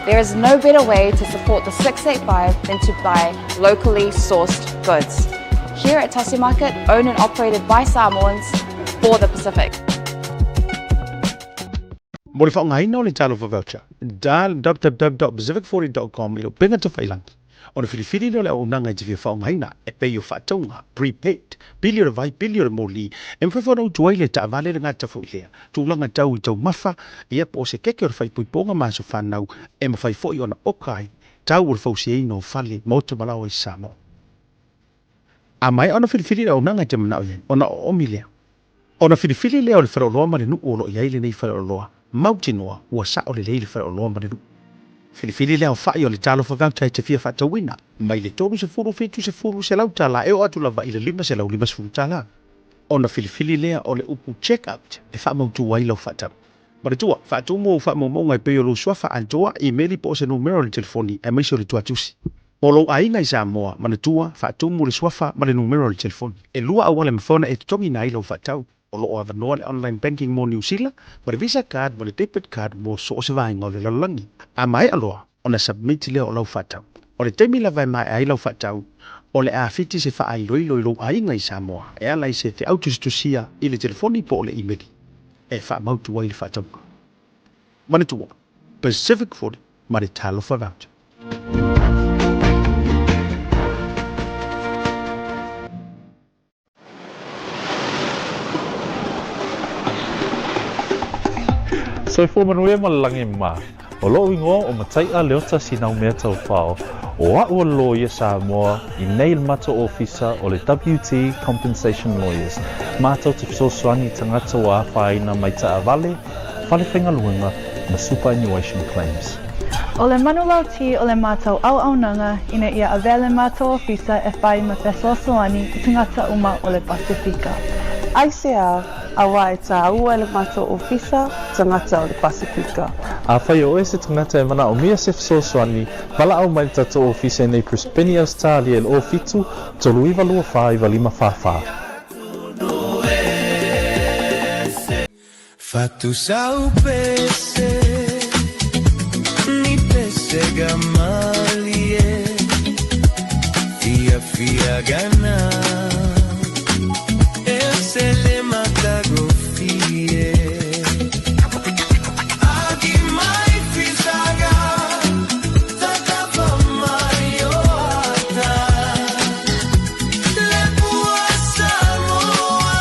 There is no better way to support the 685 than to buy locally sourced goods. Here at Tasi Market, owned and operated by Samoans for the Pacific. Mo le faaaogaina o le Talofa Voucher, dial www.pacific40.com i lou pega tafailangi ona filifili lea o le auaunaga e te fia faaaogaina e pei o faatauga, prepaid, pili o le vai, pili o le moli, e mafai foi ona utu ai le taavale le gata foi lea tulaga tau i taumafa, ia po o se keke o le faaipoipoga ma aso fanau e mafai foi ona oka ai tau o le fausiaina o fale, maota ma laoa i Samoa. A maea ona filifili le auaunaga e te manao i ai, ona oomi lea. Ona filifili lea o le faleoloa ma le nuu o lo o i ai lenei faleoloa, mautinoa ua sao lelei le faleoloa ma le nuu. Filifili le aofai o le Talofa Voucher e te fia faatauina, mai le 30, 70, $100 e oo atu lava i le $550. Ona filifili lea o le upu Check Out e faamautu ai lau faatau. Manatua, faatumu ou faamaumauga e pei o lou suafa atoa, imeli po o se numera o le telefoni, aemaise o le tuatusi. Mo lou aiga i Samoa, manatua, faatumu le suafa ma le numera o le telefoni. E lua auala e mafai ona e totogiina ai lau faatau. O lo o avanoa le online banking mo Niu Sila, ma le Visa card ma le debit card mo so o se vaega o le lalolagi. A maea loa ona submit lea o lau faatau. O le taimi lava e maea ai lau faatau, o le a fiti se faailoilo i lou aiga i Samoa e ala i se feau tusitusia i le telefoni po o le imeli e faamautu ai le faatauga. Manatua, Pacific 40 ma le Talofa Voucher. Soifua manuia ma le lagi ma. O lo'u igoa o Matai'a Leota Sinaumea Taufao, o a'u o le loia Samoa i nei le matou ofisa o le WT Compensation Lawyers, matou te fesoasoani i tagata ua afaina mai taavale, fale faigaluega ma superannuation claims. O le manulauti o le matou auaunaga ina ia avea le matou ofisa e fai ma fesoasoani i tagata uma o le Pasefika. Aisea, auā e tāua e le matou ofisa tagata o le Pasefika. Afai o oe se tagata e manaomia se fesoasoani, valaau mai le tatou ofisa i nei Brisbane, Ausetalia i le 07 39 24 95 44. Fatusau pese ni pesega malie Fia fia gana e se le matagofie Agi mai fisaga takafa mai o ata Le pua Samoa.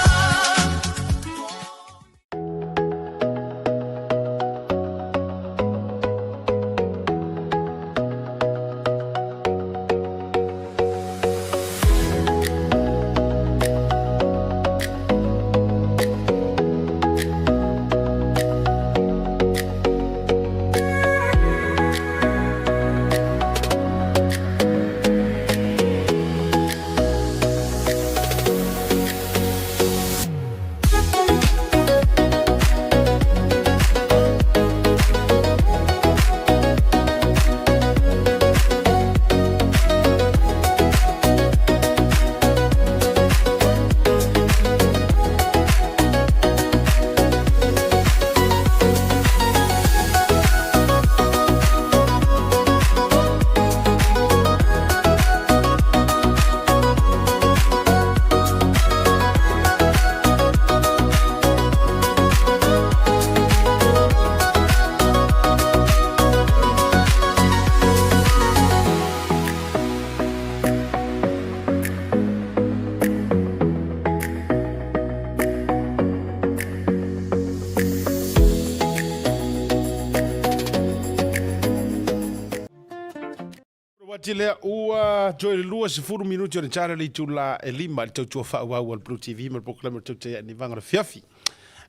Wati lea ua toe le 20 minuti o le tara le itula e lima le tautua faaauau a le Blue TV ma le polokalame o le Tautai Ane Vaga o le Fiafi.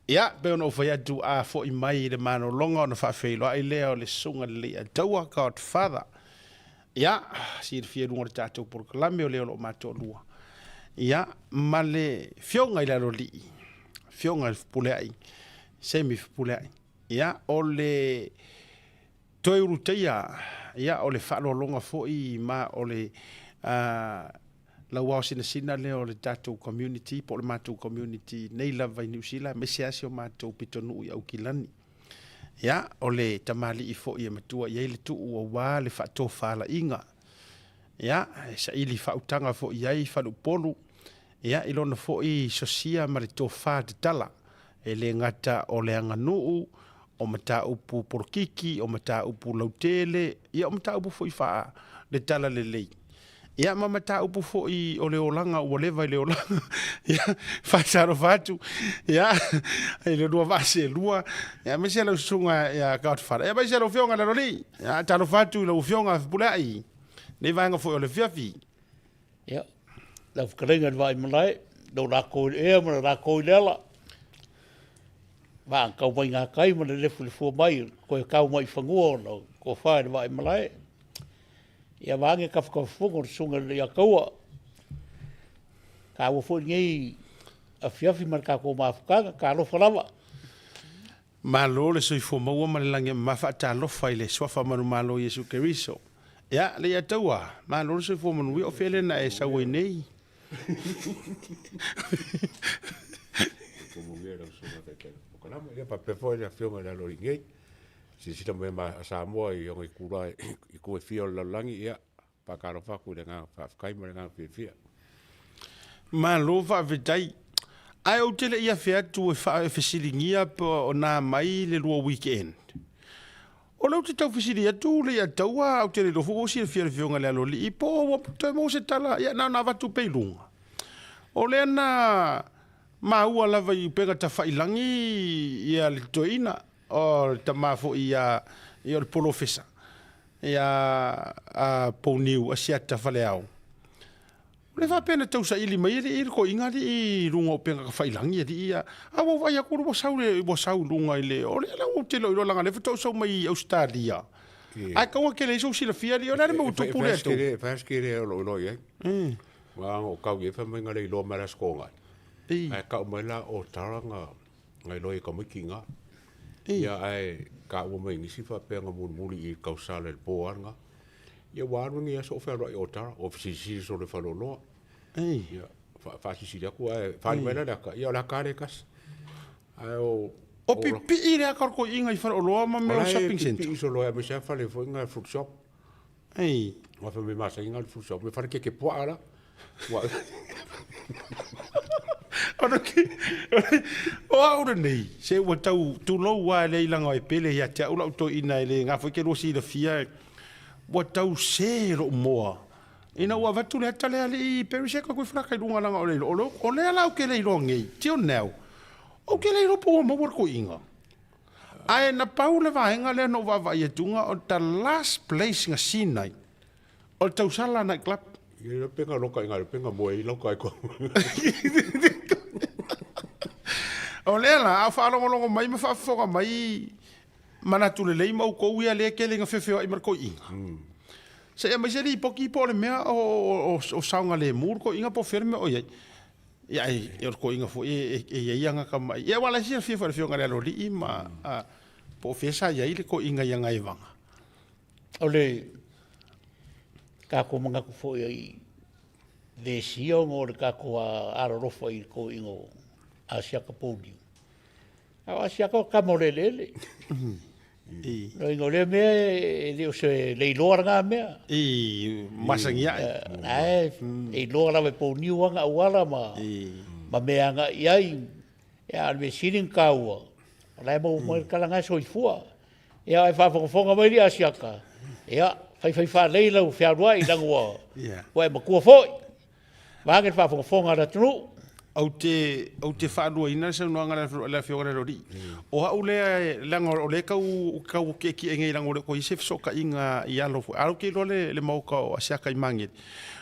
Ia, pei ona ou fai atu a foi mai i le malologa ona faafeiloai lea o le Susuga i le Leiataua, Godfather. Ia, silafia i luga o le tatou polokalame o lea o lo o matoalua. Ia, ma le fioga i le Aloalii, fioga i le Fepuleai, Semi Fepuleai. Ia, o le toe ulutaia, ia, o le faaaloaloga foi ma o le lauao sinasina lea o le tatou community po o le matou community nei lava i Niu Sila, aemaise lava si o matou pitonuu i Aukilani. Ia, o le tamalii foi e matua i ai le tuu aua le faatofalaiga. Ia, e saili faautaga foi i ai faleupolu, ia, i lona foi sosia ma le tofa tatala, e le gata o le aganuu, o mataupu polokiki, o mataupu lautele, ia, o mataupu foi faa le talalelei. Ia ma mataupu foi o le olaga ua leva i le olaga. Ia, faatalofa atu, ia, i le lua vaa seelua, ia, aemaise lau susuga ia Godfather. Ia, aemaise lau Afioga Lalolii. Ia, talofa atu i lau Afioga Fepuleai, nei vaega foi o le afiafi. Ia, lau fetalaiga i le Vaaimalae, lou lakou i le ea ma le lakou i le ala, vaa tau mai ngā kai ma le lefulefua mai, koe kau mai i fanua ona o tofa i le Vaaimalae. Ia vaage kafakafafono le susuga i le Leiataua. Taua foi lenei afiafi ma le tatou mafutaga, talofa lava. Malo le soifua maua ma le lagi e mama faatalofa i le Suafa manumalo Iesu Keriso. Ia, Leiataua, malo le soifua manuia, o fea lea na e sau ai nei? Soifua manuia lau susuga Taitai Pokalama. Ia faapea foi le afioga i le Aloalii nei. Silasila mai ma Samoa i ona itula i itu e fia o le lalolagi, ia. Faatalofa atu i le agaga faafetai ma le agaga fiafia. Malo faafetai. Ae ou te le i afe atu e fesiligia pe o na mai le lua weekend. O lea ou te tau fesili atu le Ataua, ou te le iloa foi ua ou silafia i le Afioga i le Aloalii po ua toe maua se tala, ia na ona avatu pea i luga. O lea na maua lava i upega tafailagi ia le toeaina, o le tama foi ia, ia o le polofesa ia a Pouniu Asiata Faleao. O le faapea na tau saili mai alii le toeaina alii i luga o upega tafailagi alii ia, a ua ou vaai atu ua sau le ua sau i luga i le, o lea la ou te le o iloa leaga o lea faatoa ou sau mai Ausetalia. Ae taua tele ai sou silafia alii, o le a le mea ua tupu lea tou? E fai lava si tele o lou iloa i ai. Aua na ou tau i ai fai mai na le iloa mai le Aso Toonai. Ae tau mai la o Tara na na iloa i tamaiti i ina. Ia ae taua mai e nisi faapea na mulimuli i tausala i le po lava lena. Ia ua alu lenei aso o fealuai o Tara, o fesilisili solo i faleoloa. Ia faasilisili atu ae faaali mai la le ata, ia o le ata lava lea e tasi. Ae o O pipii le ata o le toeaina i faleoloa ma mea o shopping centre. O la e pipii solo aemaise lava fale foi na fruit shop. Aua fai mai masani na o le fruit shop, fale keke puaa la. O au lenei, se ua tau tulou lava e leai leaga e pele ia te au lau toeaina e le na foi ke lua silafia, ua tau se lou moa ina ua avatu le ata lea alii Paris e koe falaka i luga leaga o le o lea la ou te le iloa nei till now ou te le iloa po ua maua le toeaina. Ae na pau le vaega lea na ou vaavaai atu o the last place na seen ai O le tausala night club. Ia le pega loka inga le pega moe i lauka ai ko. O lea la, a o faalogologo mai ma faafofoga mai manatu lelei ma outou ia lea e tele ina feofeoai ma le toeaina. Se i aumai se lipoti po o le mea o saogalemu le toeaina po o fea le mea o i ai. Ia ai o le toeaina foi e i ai ana tamai. Ia aua o la e silafia foi e le Afioga i le Aloalii ma po o fea sa i ai le toeaina i ana evaga. O le tatou manatu foi i vesia ona o le tatou alolofa i le toeaina o Asiata Pouliu. A o Asiata o tama o le eleele. Loiga o lea mea e le o se leiloa lena mea. I masani ai. Ae e iloa lava e Pouniu ana auala ma, ma mea agai i ai. Ia, a o le mea sili ona taua, o la e maua mai le tala na e soifua. Ia, ae faafogafoga mai le Asiata, ia, faifai faalelei lau fealuai leaga ua, ua e matua foi. Vaeane le faafogafoga a le atunuu. Ou te, ou te faaluaina le saunoaga a le Afioga i le Aloalii. O au lea, leaga o lea e tau, tau tietie nei leaga ua le o toe i ai se fesootaiga i alo foi. Ae ou te iloa le, le maota o Asiata i Magele.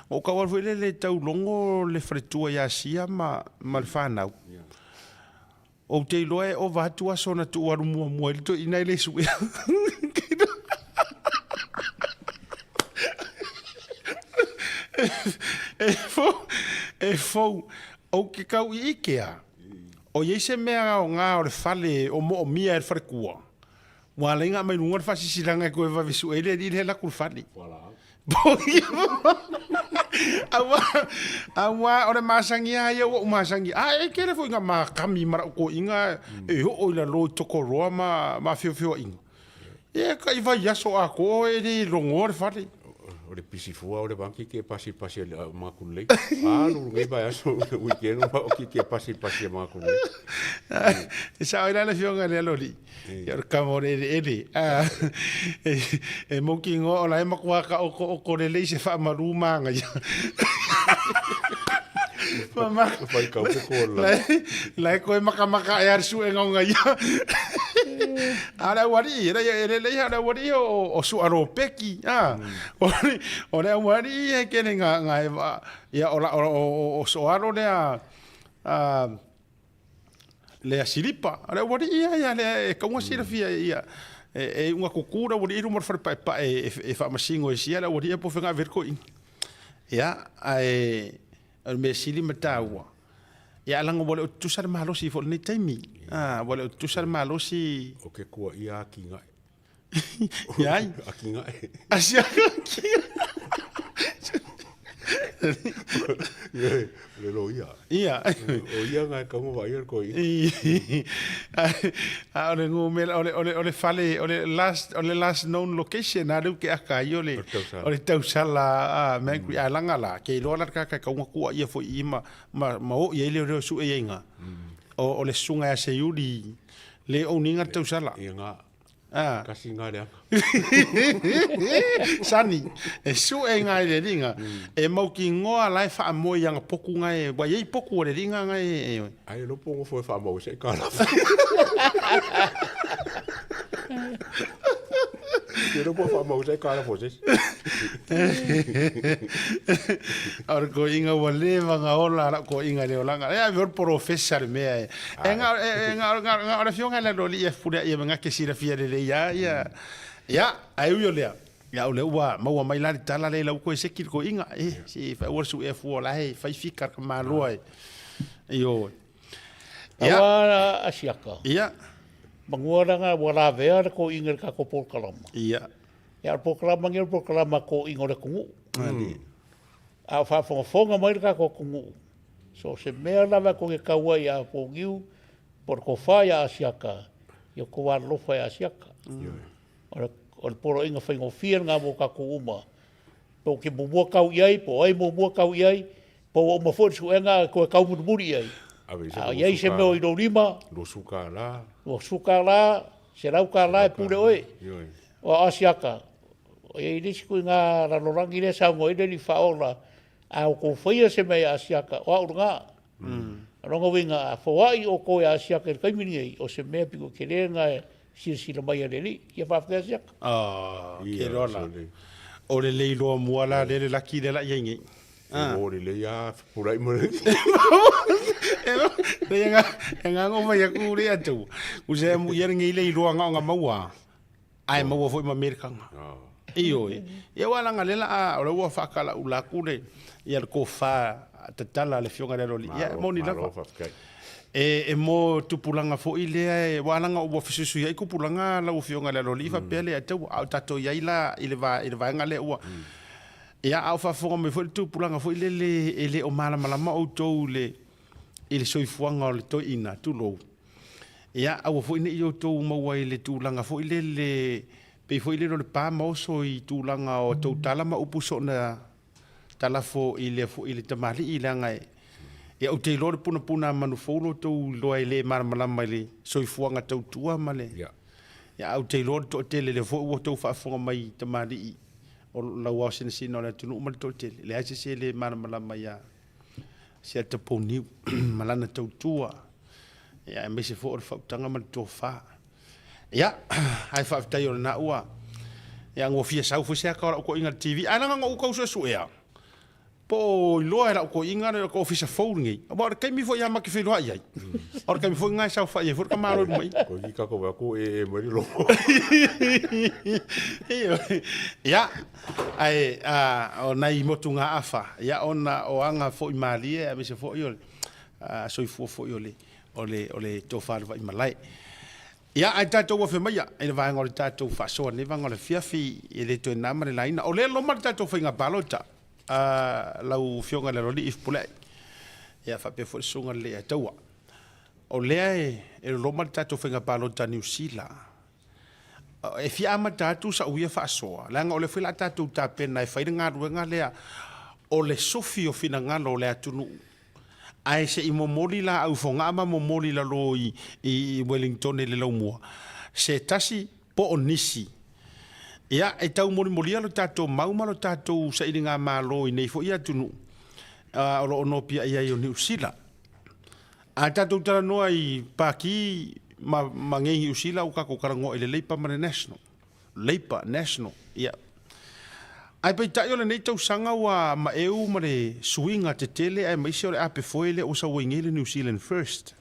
Ou tau alu foi lele e tau logo le faletua ia Asia ma, ma le fanau. Ou te iloa e ova atu aso na tuu alu muamua ai le toeaina e le suea. E fou, e fou. Ou te tau iike a, o i ai se mea aoga o le fale o moomia e le falekua, ua ala ai ona aumai luga le faasisilaga e toe vave sue ai le alii lea e alu atu i le fale. Aua, aua o le masani lava ia ua ou masani. A e tele foi na makami ma lau toeaina e oo i lalo i Tokoroa ma ma feofeoaiga. Ia tai vaiaso atoa e le logoa le fale. O le pisi fua o le vā kiki e pasipasi e manatu lelei. Alu lenei vaiaso weekend o kiki e pasipasi e manatu lelei. E sao ai la le afioga i le Aloalii. Ia o le kava o le eleele. E mautinoa o la e matua taotooto lelei se faamalu manaia. La e toe makamaka ae lava le suega o ia. A o le aualii, e lelei lava o le aualii o sualopeki. O le aualii e tele ina ia o soalo lea lea silipa. O le aualii ia ia lea e tatau ona silafia e ia e iuga tutu le aualii i luma o le fale paepae e faamasino ai sia le aualii ia po o fea na ave ai le toeaina. Ia, ae o le mea sili ma taua, ia leaga ua le o tutusa le malosi foi i lenei taimi. Ua le o tutusa le malosi. O ke kua ia ati gae. Ia ai? Ati gae. Asia ati. Ioe, o le loia. Ia. O ia nga e kaunga vaaia le toeaina. A o le numera, o le, o le, o le fale, o le last, o le last known location a leu ke aka ai o le, o le tausala a Mangry a langa la, ke iloa la le kaka e kaunga kua ia foi i ma, ma, ma o i ai leo leo sue i ai nga. O, o le susuga ia Seiuli le owning a le tausala. Ia nga. Ah. Kasi nga le aka. Sani, e sue nga i le linga. E mau ki ngoa la e whaamoe i anga poku nga e, wa iei poku o le linga nga e, e. Ai lo pongo fo e whaamau se ka la. Ke lo po whaamau se ka la fo se. O le koiga ua leva ona ola lau koiga i le olaga. E ave o le polofesa le mea e. E nga e nga nga nga o le afioga i le aloalii e pule ia me ke silafia lelei lava ia. Ia, ae ui o lea, ia o lea ua maua mai la le tala lea i lau koe seki le koiga. E, se i whaua le suʻe fua o la e fai fika le kamaloa e. Ioe. Ia. Aua asiaka. Ia. Mangua langa ua lavea le koiga i le tatou polokalama. Ia. Ia o le polokalama lenei o le polokalama koiga o le atunuu. A o faafogafoga mai le tatou atunuu, so o se mea lava e tou te tau ai ia Poniu po o le tofa ia Asiata, ia outou alolofa ia Asiata. O le, o le poloaiga faigofie lena mo tatou uma. Po ou te muamua tau i ai, po o ai muamua tau i ai, po ua uma foi le suega ae toe tau mulimuli i ai. A i ai se mea o i lou lima, $20, $20, $100 e pule oe. O Asiata, E i ai le isi ituaiga lalolagi lea e saunoa ai le Alii Faaola, a outou faia se mea ia Asiata, o au lena. O lona uiga, a foai outou ia Asiata i le taimi lenei, o se mea pito tele lena e silasila mai ai le Alii. Ia faafetai Asiata. Oh, ke loa la. O le leiloa mua la lea le laki lea la i ai nei. Ah. O le lei a pulai mo le. E nga e nga ngo mai aku le atu. U se mu ia ngi le iloa nga nga maua. Ae maua foi ma Amerikanga. Ioe. Ia ua laga lea la a o la ua faakalaula atu le ia le tofa tatala a le Afioga i le Aloalii. Ia e moni lava. E, e mo tupulaga foi lea e, ua laga ua fesuisuiai tupulaga lau Afioga i le Aloalii faapea le ataua, a o tatou i ai la i le va, i le vaega lea ua Ia, a o faafofoga mai foi le tupulaga foi lele e le o malamalama outou i le i le soifuaga o le toeaina, tulou. Ia, aua foi ne i outou maua i le tulaga foi lele, pei foi lele o le pa ma oso i tulaga o tou tala ma upu soona talafo i le foi i le tamalii, leaga e, ia ou te iloa le punapuna a manu fou lo outou iloa e le malamalama i le soifuaga tautua ma le, ia, ae ou te iloa le toatele lea foi ua outou faafofoga mai i tamalii o lau ao sinasina o le atunuu ma le toatele, leai se isi e le malamalama ia Siata Pouniu ma lana tautua, ia, aemaise foi o le faautaga ma le tofa. Ia, ae faafetai o lena ua, ia, ua fia sau foi se aka o lau toeaina i le TV. Ae leaga na ou tau suesuea, po o iloa e lau toeaina le ofisa fou lenei. Aua o le taimi foi ia ma te feiloai ai, o le taimi foi lena e saofai ai foi le tamaloa i luma i i. Koe ki kako wea ko e e mai le logo. Ia, Ae, a, o nai motugaafa, ia, ona o aga foi malie aemaise foi o le soifua foi o le, o le, o le tofa le vaimalae. Ia, ae tatou afe maia i le vaega o le tatou faasoa nei vaega o le afiafi, e le toe na ma le laina. O lea loma le tatou faiga palota, a, lau Afioga i le Aloalii Fepuleai, ia, faapea foi le Susuga i le Leiataua. O lea e, e loloma le tatou faiga palota a Niu Sila, E fia amata atu sa'u ia faasoa, leaga o lea foi o le a tatou tapena e fai le galuega lea o le sofi o finagalo o le atunuu, ae se i momoli laau i Fogaa ma momoli i lalo i Wellington i le laumua se tasi po o nisi. Ia, e taumolimoli lo tatou mau ma lo tatou sailigamalo i nei foi atunuu o lo o nopiai ai o Niu Sila. A tatou talanoa i Pākī ma, ma ngei Niu Sila ua tatou talanoa i le Labour ma le National. Labour, National, ia. Ae peitai o lenei tausaga ua maeu ma le suiga tetele aemaise o le ape foe lea ua sau ai nei le New Zealand First.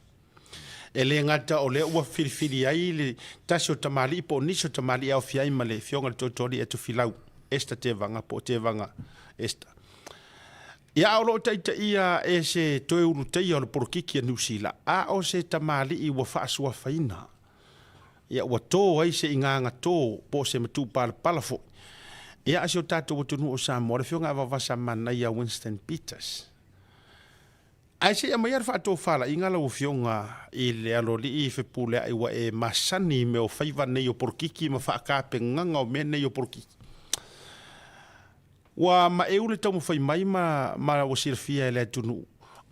E le gata o lea ua filifili ai le tasi o tamalii po o nisi o tamalii e aofia ai ma le Afioga i le Toetoalii a Tofilau, Esther Tevaga po o Tevaga Esther. Ia, a o lo o taitaia e se toe ulutaia o le polokiki a Niu Sila, a o se tamalii ua faasuafaina, ia ua tō ai se igaga tō po o se matupalapala foi. Ia, a si o tatou atunuu o Samoa, le Afioga ia Vavasa Manaia Winston Peters. Ae se i aumaia le faatofalaiga lau Afioga i le Aloalii Fepuleai ua e masani i mea o faiva nei o polokiki ma faatapegaga o mea nei o polokiki. Ua maeu le taumafai mai ma, ma ua silafia e le atunuu,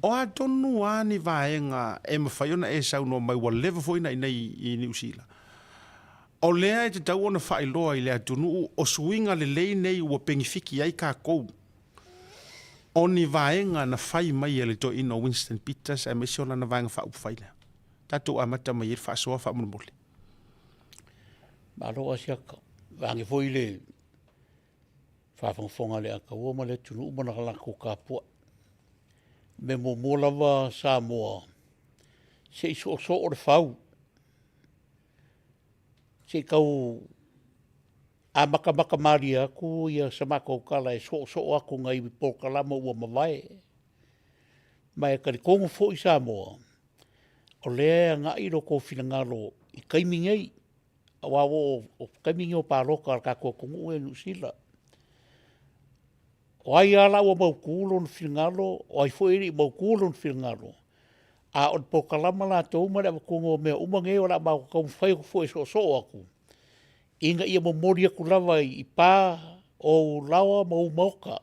o a tonu lava ni vaega e mafai ona e saunoa mai ua leva foi ona inei i Niu Sila. O lea e tatau ona faailoa i le atunuu o suiga lelei nei ua penifiki ai takou o ni vaega na fai mai e le toeaina o Winston Peters aemaise o lana vaega faaupufai lea. Tatou amata mai ai le faasoa faamolemole. Malo Asiata. Vaeane foi le faafogafoga a le Ataua ma le atunuu ma le latou tapuai. O le mea muamua lava Samoa, se i soosoo le fau, se i tau amatamata malie atu ia sa matou tala e soosoo atu nai polokalama ua mavae. Ma e talitonu foi Samoa, o lea e agai lo outou finagalo i taimi nei, aua ua o taimi nei o palota a le tatou atunuu i Niu Sila. O ai lava la ua mautu lona finagalo, o ai foi e le i mautu lona finagalo, a o le polokalama latou ma le avatuina o mea uma nei o le a matou taumafai atu foi e soosoo atu, ina ia momoli atu lava i pa o ou laoa ma ou maota,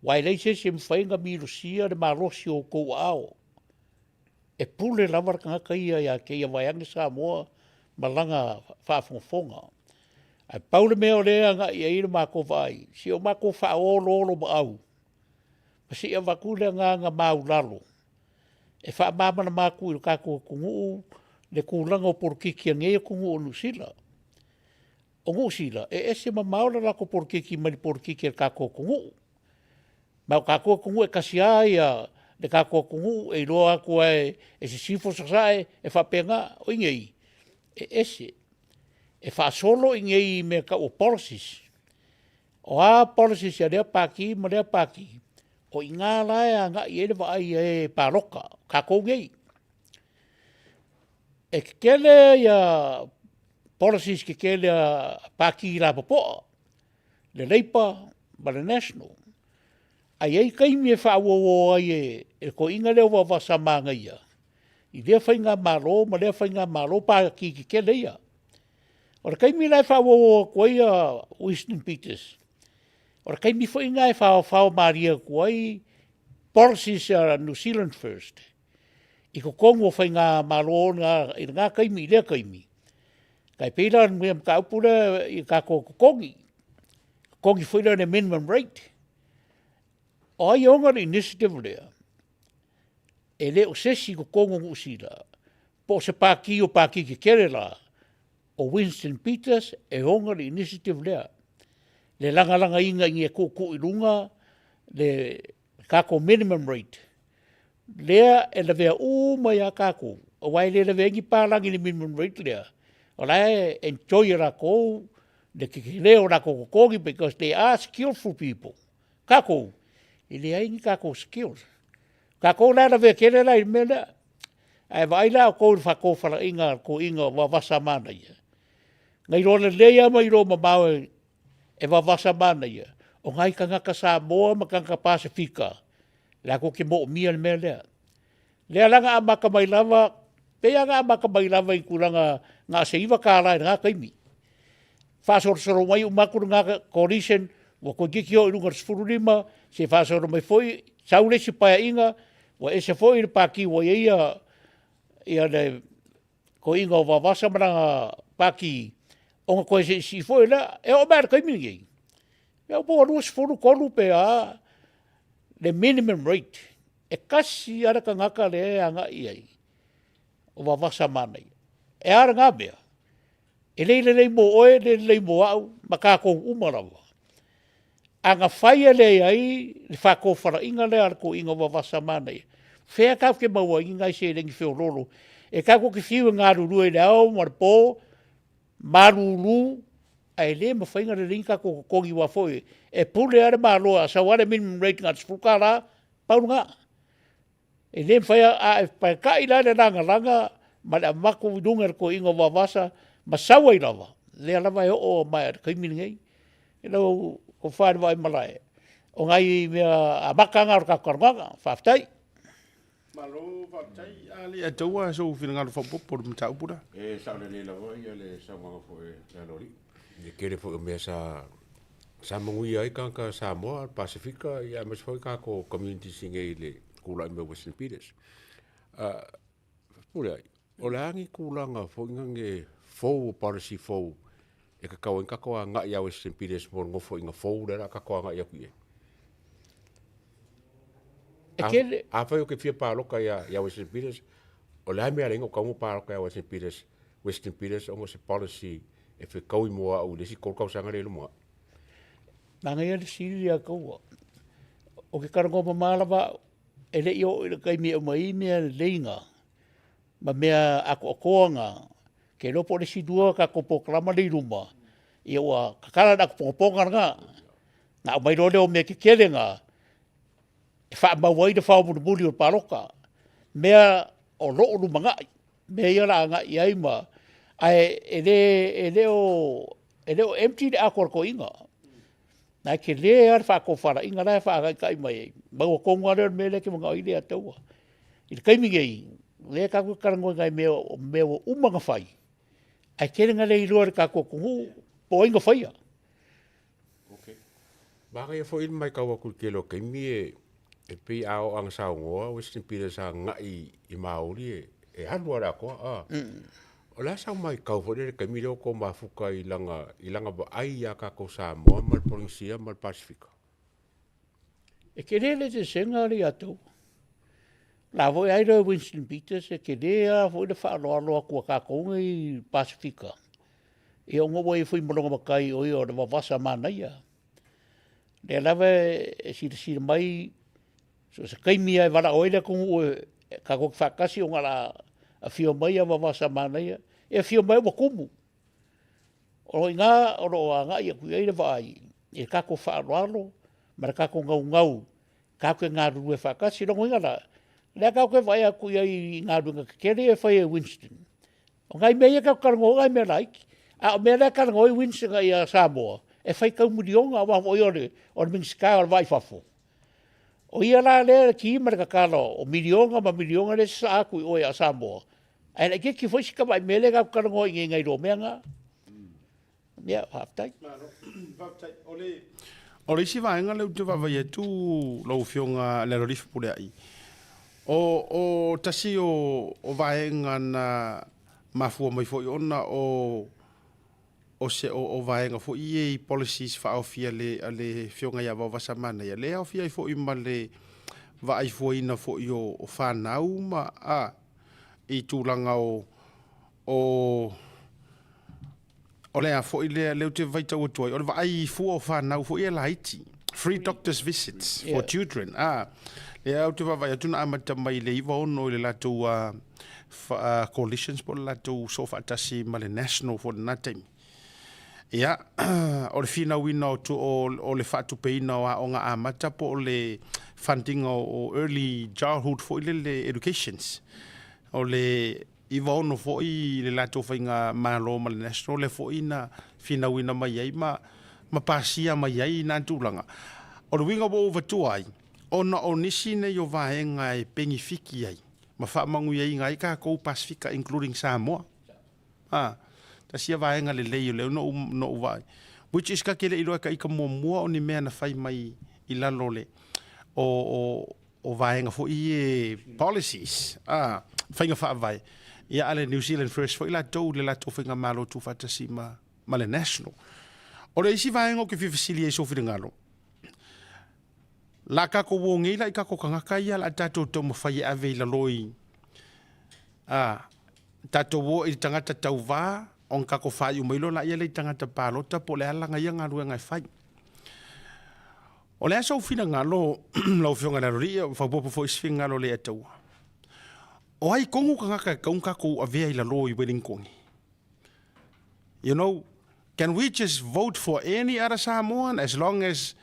aua e leai se isi e mafai ona milosia le malosi o outou aao. E pule lava le tagata ia ia te ia vaeane Samoa ma lana faafogafoga. Ae pau le mea o lea e agai i ai le matou vaai, se i o matou faaoloolomaau ma se i avatu le agaga maulalo e faamalamalama atu i le tatou atunuu le tulaga o polokiki a nei atunuu o Niu Sila. O Niu Sila, e ese mamao le latou polokiki mai le polokiki a le tatou atunuu. Ma o tatou atunuu e tasi lava ia le tatou atunuu e iloa atu lava e sisifo sasae e faapena. O i inei, e ese. E faasolo i inei i mea e tau o policies. O a policies a lea Pati ma lea Pati, o i ina la e agai i ai le vaai a e palota, o tatou nei. E tetele ia policies tetele a Pati lapopoa, le Labour ma le National. Ae i ai taimi e faauouo ai e le toeaina lea o Vaovasa Manaia i lea faigamalo ma lea faigamalo, Pati tetele ia. O le taimi la e faaauau atu ai Winston Peters, o le taimi foi lena e faofao malie atu ai policies a New Zealand First i totonu o faigamalo i lena taimi i lea taimi. Tai pei la o le mataupu lea i tatou totogi, totogi foi lea o le minimum rate. O ai e ona le initiative lea? E le o se isi i totonu o Niu Sila, po o se pati o pati tetele la, o Winston Peters e ona le initiative lea, le lagalagaina ina ia tuutuu i luga le tatou minimum rate, lea e lavea uma ai lava tatou, aua e le lavea ai ni palagi i le minimum rate lea, o la e enjoy e latou le tetele o latou totogi because they are skillful people. Tatou, e leai ni tatou skills. Tatou la e lavea tele la i le mea lea. Ae vaai la outou i le faatofalaiga a le toeaina o Vaovasa Manaia, na iloa lelei lava ma iloa mamao e Vaovasa Manaia, o nai tagata Samoa ma tagata Pasefika latou te moomia le mea lea. Lea la na amata mai lava, pei lava na amata mai lava i tulaga na o se $9 i lena taimi. Faasolosolo mai uma atu lena coalition, ua toeitiiti oo i luga o le 15, se i faasolo mai foi, sau le isi paeaiga, ua ese foi le pati ua i ai ia, ia le toeaina o Vaovasa ma lana pati, ona toe siisii foi lea. E oo mai lava i le taimi lenei, ia po ua 23 pe a le minimum rate. E tasi lava le tagata lea e agai i ai, o Vaovasa Manaia. E a lena mea? E le lelei mo oe, e le lelei mo au, ma tatou uma lava. A na fai e leai ai le faatofalaiga lea a le toeaina o Vaovasa Manaia, fea tatou te maua ai ni nai seleni feoloolo e tatou te fiu e galulue i le ao ma le po, malulu, ae le mafai ona lelei ni tatou totogi aua foi e pule lava le Malo, a sau lava le minimum rate na o le $10, pau lena. E le mafai a e paetai la le lagalaga ma le avatu i luga e le toeaina o Vaovasa ma sau ai lava, lea lava e oo mai lava i le taimi lenei. I lau tofa i le Vaimalae, o nai mea amata na o le tatou talanoaga. Faafetai. Malo faafetai. A le ataua sou finagalo faaopoopo i le mataupu lea. E sao lelei lava ia le saunoaga foi a le Aloalii. I le tele foi o mea sa sa manuia ai tagata Samoa, Pasefika ia aemaise foi tatou communities i inei i le tulai mai o Western Peters. Fepuleai, o le a ni tulaga foi nane fou o policy fou e tatau ai ona tatou agai ia Western Peters mo le nofoaiga fou lea o le a tatou agai atu i ai? E tele. Afai ou te fia palota ia, ia Western Peters, o le a le mea e ala ai ona ou tatau ona ou palota ia Western Peters, Western Peters ona o se policy e fetaui mo au i le isi 3 tausaga lea i luma? Manaia le fesili ia taua. O ke talanoa mama lava au, e le i oo i le taimi e aumai ai mea lelei na, ma mea atoatoa na, ke iloa po o le isi lua tatou polokalama lea i luma, ia ua tatala le ato pogapogana lena, na aumai loa lea o mea tetele na, e faamau ai le fao mulimuli o le palota, mea o lo o lumanai, mea ia o le a agai i ai ma, ae e le, e le o, e le o empty le ato a le toeaina. Na e tele lava le faatofalaiga la e faataitai mai ai, maua tonu lava lea o le mea lea e te manao ai Leiataua. I le taimi nei, o lea tatou te talanoa i nai mea, o mea ua uma ona fai, ae tele ina le iloa e le tatou atunuu po o ai na faia. Okay. Manaia foi le matau atu i le tele o taimi e, e pei a oo lava ina saunoa Western Peters agai i Maori e, e alu lava i le atoa. A. O le a sau matau foi lea i le taimi lea o tou mafuta i lana, i lana vaai ia tatou Samoa ma le Polenisia ma le Pasefika? E tele le eseesega lea ia te au. La foi ai loa e Winston Peters e tele lava foi le faaaloalo atu a tatou nei Pasefika. Ia ona ua ia fai ma lona matai o ia o le vavasa manaia. Lea lava e silasila mai so o se taimi lava e valaau ai le atunuu e tatou te faatasi ona o le a afio mai ia vavasa manaia. E afio mai ua tumu. O i ina o lo o agai atu i ai le vaai i le tatou faaaloalo ma le tatou naunau tatou te galulue faatasi. O lona uiga la, o lea tatou te vaai atu i ai i galuega tetele ia e fai e Winston. O nai mea ia tatou te talanoa ai, o nai mea laiti. A o mea la e talanoa ai Winston ia Samoa, e faitau miliona aua foi o le Minisita o le Va i Fafo. O ia la lea e ki ma le tatala o miliona ma miliona lea e sasaa atu i o ia Samoa. Ae laitiiti foi si tamai mea lea tatou te talanoa ai nei nai lo mea na. Ia, faafetai. Malo, faafetai. O le, o le isi vaega lea ou te vaavaai atu lau Afioga Lealoli Fepuleai, o, o tasi o, o vaega na mafua mai foi ona o, o se o, o vaega foi ia i policies faaofi a le, a le Afioga ia Vaovasa Manaia, lea e aofia ai foi ma le vaai fuaina foi o, o fanau ma, a, i tulaga o, o O le a foi lea, lea ou te vaitau atu ai, o le vaai fua o fanau foi e laiti. Free doctor's visits for children. Ah, lea ou te vaavaai atu na amata mai le 96 i le latou coalitions po o le latou soofaatasi ma le national foi lena taimi. Ia, o le finauina o, o, o le faatupeina o aoga amata po o le funding o, o early childhood foi lele educations. O le 96 foi i le latou faiga Malo ma le National lea foi na finauina mai ai ma ma pasia mai ai na tulaga. O le uiga ua ou avatua ai, ona o nisi nei o vaega e penifiki ai ma faamanuiaina ai tatou Pasifika including Samoa. A, tasi ia vaega lelei o lea na ou, na ou vaai. Which is ka te le iloa e ka ika muamua o ni mea na fai mai i lalo o le o, o, o vaega foi ia policies, a, faiga faavae, ia a le New Zealand First foi latou le latou faigamalo tuufaatasi ma, ma le National. O le isi vaega ou te fia fesili ai i sou finagalo, la tatou o nei la i tatou tagata ia la tatou taumafai e ave i lalo i a tatou o i le tagata tauvā ona tatou faaiu mai loa laia lea i tagata palota po o le a lana ia galuega e fai. O le a sou finagalo lau Afioga i le Aloalii, faaopoopo foi se finagalo le Ataua. O ai tonu tagata e tatau ona tatou avea i lalo i Wellington? You know, can we just vote for any other Samoan as long as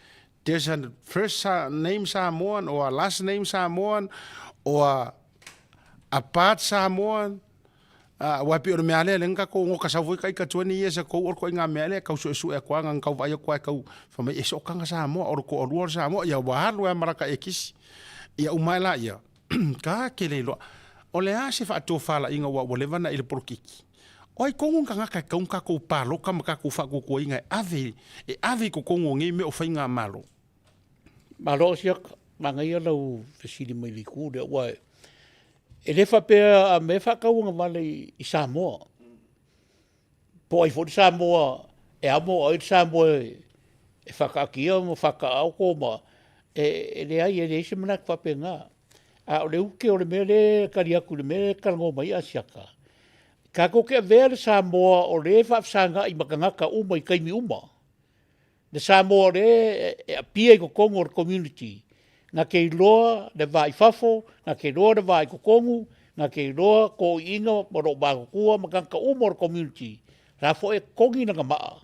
there's a first name Samoan or a last name Samoan or a part Samoan? Aua e pei o le mea lea lea na tatou oga sau foi taita 20 years ago o le ituaiga mea lea e tau suesue atu lava na tau vaai atu lava e tau fai mai e sootaga Samoa o le toalua o le Samoa ia ua alu ai lava ma lata ekisi. Ia uma ae laia ta te le iloa o le a se faatofalaiga aua ua leva ona e i le polokiki. O ai tonu le tagata e tatau ona tatou palota ma tatou faatuatuaina e ave e ave i totonu o nei mea o faigamalo? Malo Asiata, manaia lau fesili mai le itu lea aua e le faapea a mea e faatauagavale i Samoa. Po o ai foi le Samoa e amo o ai le Samoa e faataatia ma faataaoto ma e leai e leai se manatu faapena. A o le ute o le mea lea e tali atu i le mea lea e talanoa mai ai Asiata, tatou te avea le Samoa o lea e faafesagai ma tagata uma i taimi uma. Le Samoa o lea e appear i totonu o le community, na te iloa le va i fafo, na te iloa le va i totonu, na te iloa toeaiina ma lou matutua ma tagata uma o le community, la foi e togi lana maa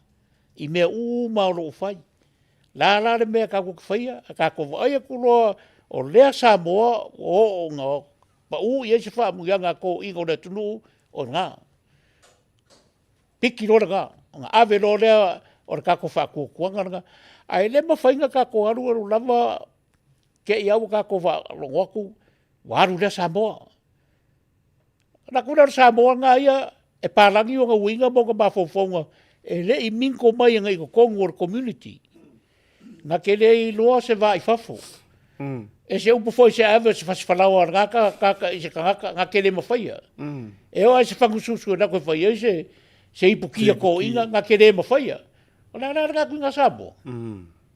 i mea uma o lo o fai. O le a la le mea tatou te faia? A tatou vaai atu loa o lea Samoa ua oo ina pau i ai se faamanuiaga a toeaiina o le atunuu, o lena. Piki loa lena, ona ave loa lea o le tatou faatuatuaga lena. Ae le mafai ona tatou alualu lava te i lava ua tatou faalogo atu ua alu lea Samoa. Ona alu atu lea o le Samoa lena ia e palagi ona uiga ma ona mafaufauga e le i mingle mai agai i totonu o le community. Na te le iloa se va i fafo. E se upu foi se ave o se fasifalaoa a lena tagata i se tagata, na te le mafaia. E oo lava i se fagususu e latou e fai ai se, se ipukia toeaiina, na te le mafaia. O le a la le tatou iga Samoa?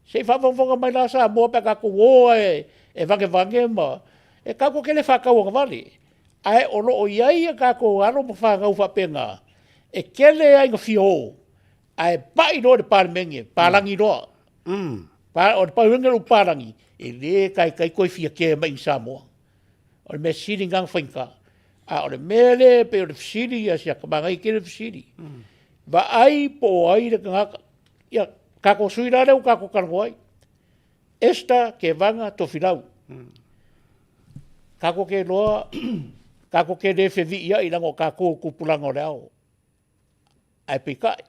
Se i faafogafoga mai la Samoa pe a tatou o lava e vagevage ma... E tatou te le faatauagavale, ae o lo o i ai a tatou alo ma fanau faapena, e tele lava ina fia o, ae pai loa i le Palemene, palagi loa. O le pau o le palagi, e le taitai toe fia kea mai i Samoa. O le mea sili lena na faigata. A o le mea lea e pei o le fesili ia si ata, manaia tele le fesili. Vaai po o ai le tagata, ia tatou sui la lea ua tatou talanoa ai. Esther Tevaga Tofilau. Tatou te iloa, tatou te le feviiai leaga o tatou o tupulaga o le ao. Ae peitai,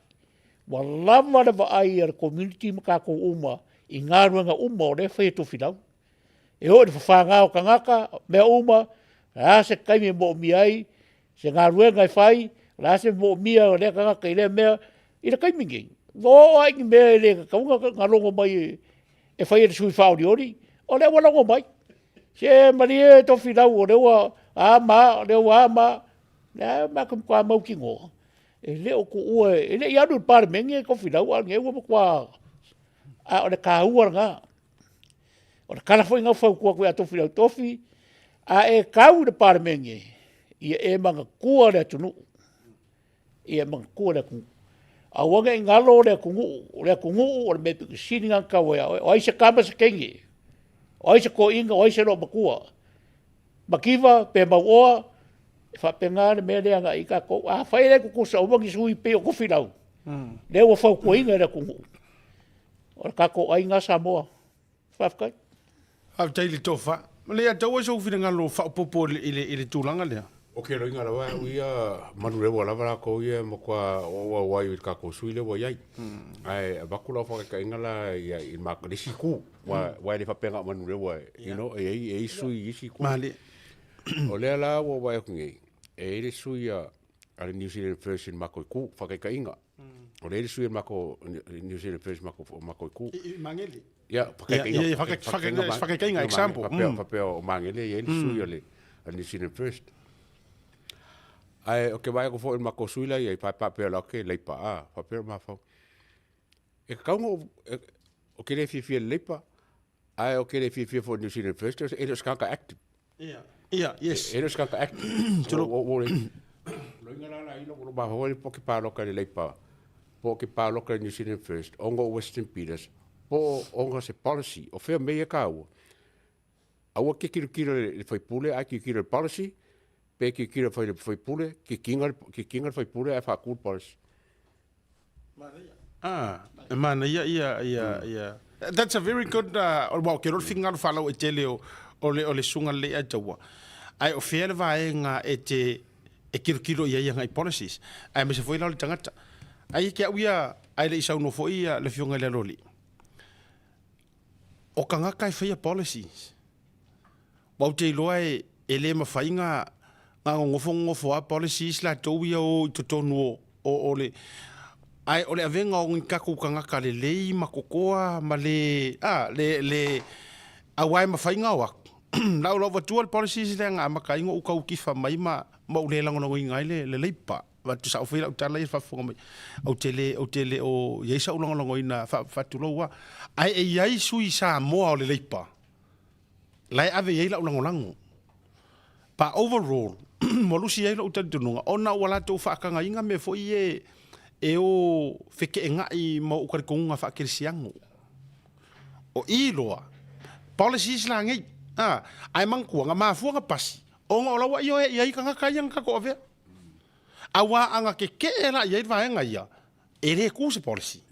ua lava le vaai a le community ma tatou uma i galuega uma o lea e fai e Tofilau. E oo i le fafaga o tagata, mea uma, o le a se taimi e moomia ai se galuega e fai, o le a se moomia o lea tagata i lea mea. I le taimi nei, ua oo lava i ni mea e le tatau ona logo mai e fai e le sui faaolioli, o lea ua logo mai. Se malie Tofilau o lea ua a ma a, o lea ua a ma a. Lea matou matua mautinoa, e le o tuua, e le i alu i le Palemene Tofilau, a o lenei ua matua, a o le taua lena. O le tala foi lena ua fautua atu ia Tofilau, Tofi, a e tau i le Palemene, ia e manatua le atunuu, ia e manatua le atunuu. Aua ne i galo le atunuu, o le atunuu o le mea pito sili lena ona taua ia oe. O ai se tama se teine, o ai se toeaina, o ai se loomatua, Mativa pe mauoa, e faapena le mea lea agai i tatou. Afai e le tutusa uma ni sui pei o Tofilau, lea ua fautuaina e le atunuu, o le tatou aiga Samoa. Faafetai. Faafetai i le tofa. Leiataua sou finagalo faaopoopo i le tulaga lea. O ke loiga lava au ia manulewa lava lakou ia e matua oo auai i le tatou sui lea ua i ai. Ae avatu lau faataitaiga la ia i le isi itu, aua e le faapea na o manulewa, you know, e i ai sui i isi itu. Malie. O lea la ua vaai atu nei, e i ai le sui a le New Zealand First i le matou itu, faataitaiga. O lea e i ai le sui a le matou New Zealand First i le matou itu. I Magele? Ia, faataitaiga. Ia, faataitaiga, example. Faapea o Magele e i ai le sui a le New Zealand First. Ae ou te vaai atu foi i le matou sui la e i ai, faapea la ou te Labour, a, faapea lou mafaufau. E tatau ona ou, ou te le fiafia i le Labour, ae ou te le fiafia foi i le New Zealand First, e le o se tagata active. Ia, yes. E le o se tagata active. Loiga la la ilo, ua mafaufau po o ke paloka i le Labour, po o ke paloka i le New Zealand First, ona o Western Peters, po o ona se policy, o fea mea ia e taua. Aua ke tilotilo i le faipule ae tilotilo i le policy, pe tilotilo i le faipule, kikiga le faipule ae faatu le policy. Ah, e manaia ia, ia, ia. That's a very good, aua ou te iloa o le finagalo faalauaitele o, o le, o le susuga lelei Aitaua. Ae o fea le vaega e te, e tilotilo i ai agai policies, aemaise foi la o le tagata. Ae ia te au ia, ae le i saunoa foi le Afioga i le Aloalii, o tagata e faia policies. Aua ou te iloa e, e le mafai na na nonofo nonofo lava policies latou ia o i totonu o, o, o le ae o le avega o ni tatou tagata lelei ma totoa ma le, a, le, le, aua e mafai na o atu. Lau lau avatua le policies lea na amata ai ona ou tau tifa mai ma, ma ou le lagolagoina ai le, le Labour. Avatu sao foi lau tala ia faafofoga mai. Ou te le, ou te le o i ai sau lagolagoina faatulou lava. Ae e i ai sui Samoa o le Labour la e ave i ai lau lagolago. Pa overall, ua lusi ai lou talitonuga ona ua latou faatagaina mea foi ia e o feteenai ma ou talitonuga faakerisiano. O i loa, policies la nei, a, ae manatua, na mafua na pasi, ona o la ua ioe i ai tagata ia na tatou avea. Aua a na tetee la i ai le vaega ia, e le tu se policy.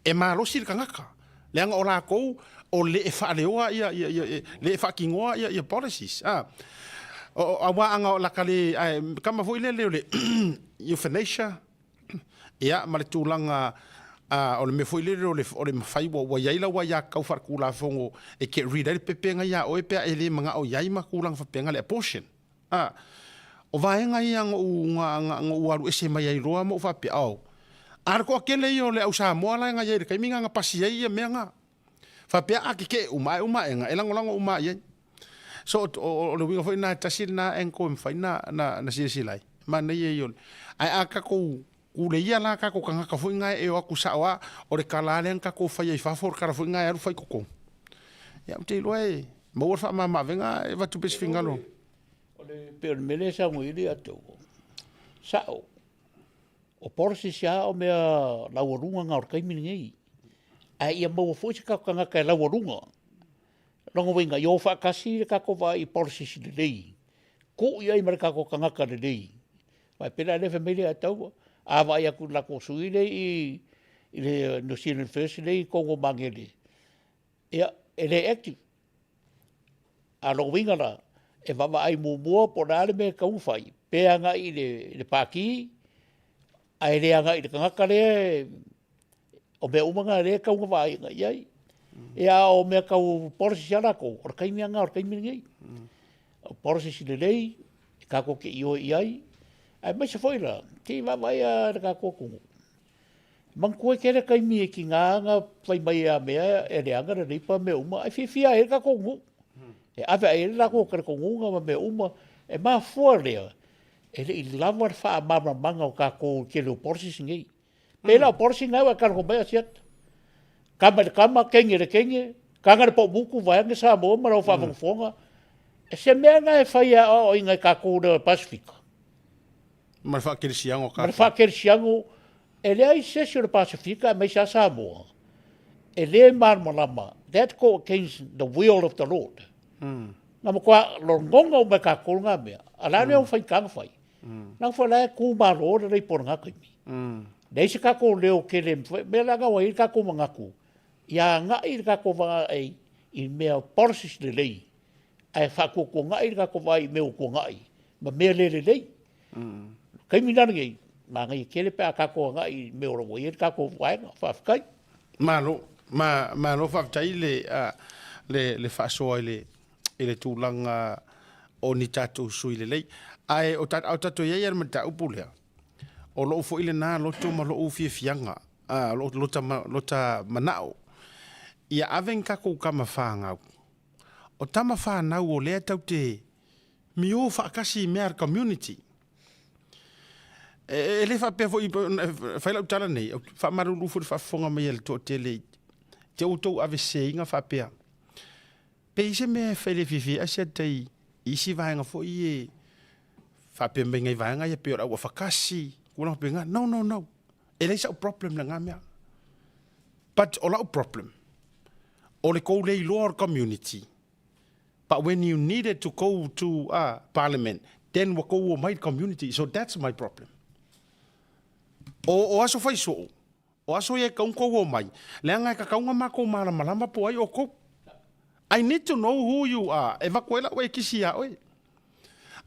E malosi le tagata, leaga o latou o le e faaleoa ia, ia, ia, le e faatinoa ia, ia policies. A, o, aua a na laka le, ae kama foi lele o le euthanasia, ia, ma le tulaga o le mea foi lele o le, o le mafai, ua, ua i ai lau aiatatau faaletulafono e get rid ai le pepega ia oe pe a e le manao i ai ma tulaga faapena, le abortion. A, o vaega ia na ou, na, na, na ou alu ese mai ai loa ma ou faapea, oh, a le toatele ia o le au Samoa la e na i ai i le taimi na na pasi ai ia mea na. Faapea a tetee uma, ae uma aega, e lagolago uma i ai. So, o, o, o le uiga foi lena, e tasi lena angle e mafai na, na, na silasila ai. Manaia ia o le, ae a tatou kuleia la tatou tagata foi na e o atu sao lava, o le tala lava lea na tatou faia i fafo, o le tala foi lena e alu fai i totonu. Ia, ou te iloa e maua le faamama-avega e avatu pea se finagalo. O le, pei o le mea lea e saunoa i ai Leiataua, sao, o policies lava o mea laualuga na o le taimi lenei. Ae ia maua foi se tatou tagata e laualuga. Lona uiga, ia o faatasi le tatou vaai i policies lelei, tuu i ai ma le tatou tagata lelei. Aua e pei la lea fai mai Leiataua, a vaai atu i le latou sui lea i i le New Zealand First lea i totonu o Magele, ia, e le active. A o lona uiga la, e vaavaai muamua po o le a le mea e tatau ona fai, pe agai i le, i le Pati, ae le agai i le tagata lea, o mea uma na lea e tatau ona vaai i ai. Ia, a o mea tau policies a latou, o le taimi lava lena o le taimi lenei. O policies lelei, e tatou te ioe i ai, aemaise foi la, se i vaavaai lava i le tatou atunuu, Manatua e tele taimi e tiga ona fai mai a mea e leaga le Leipa mea uma, ae fiafia ai le tatou nuu. E ave ai le latou talitonuga ma mea uma. E mafua lea, e le i lava le faamalamalamaga o tatou i le tele o policies nei. Pei la o policy na ua e talanoa mai Asiata. Tama i le tama, teine i le teine, taga le pau mutu vaeane Samoa ma lau faafogafoga. E se mea na e fai e aoaoina e tatou le Pasefika. Ma le faakerisiano Ma le faakerisiano, e leai se isi o le Pasefika aemaise lava Samoa e le malamalama, that go against the will of the Lord. Na matua logona uma e tatou lena mea, a o le a le mea ua faigata ona fai? Leaga foi o la e tu malo le Leipa o lena taimi. Leai se tatou leo tele e mafai, mea leaga ua i ai le tatou manatu, ia agai le tatou vaai i mea policies lelei, ae faatuatuanai le tatou vaai i mea ua tuanai ma mea le lelei. O le taimi la lenei, manaia tele pe a tatou agai i mea o lo o ua i ai le tatou vaega. Faafetai. Malo, ma, malo faafetai le, a, le, le faasoa i le, i le tulaga o ni tatou sui lelei. Ae o, ta, o tatou i ai le mataupu lea, o lou foi lena loto ma lou fiafiaga, a, lou lota, lota manao, ia ave ni tatou tama fanau O tama whanau o lea tau te mio whaakasi i mea a le community. E, e le faapea foi, fai lau tala nei, faamalulu foi le faafofoga mai a le toatele i te outou aveseseina faapea. Pe i se mea e fai le fiafia ai se tai i isi vaega foi e faapea mai ngai vaega ia pei o le au afakasi, tulaga faapena. No, no, no. E leai sau problem i lena mea. But o lau problem, o le kou le iloa o le community, but when you needed to go to parliament, then ua kou omai le community, so that's my problem. O, o aso fai soo, o aso ia e kau kou omai, leaga e kakau nga makou malamalama po ai oukou. I need to know who you are, e vaku ai lau e kisi ia oe.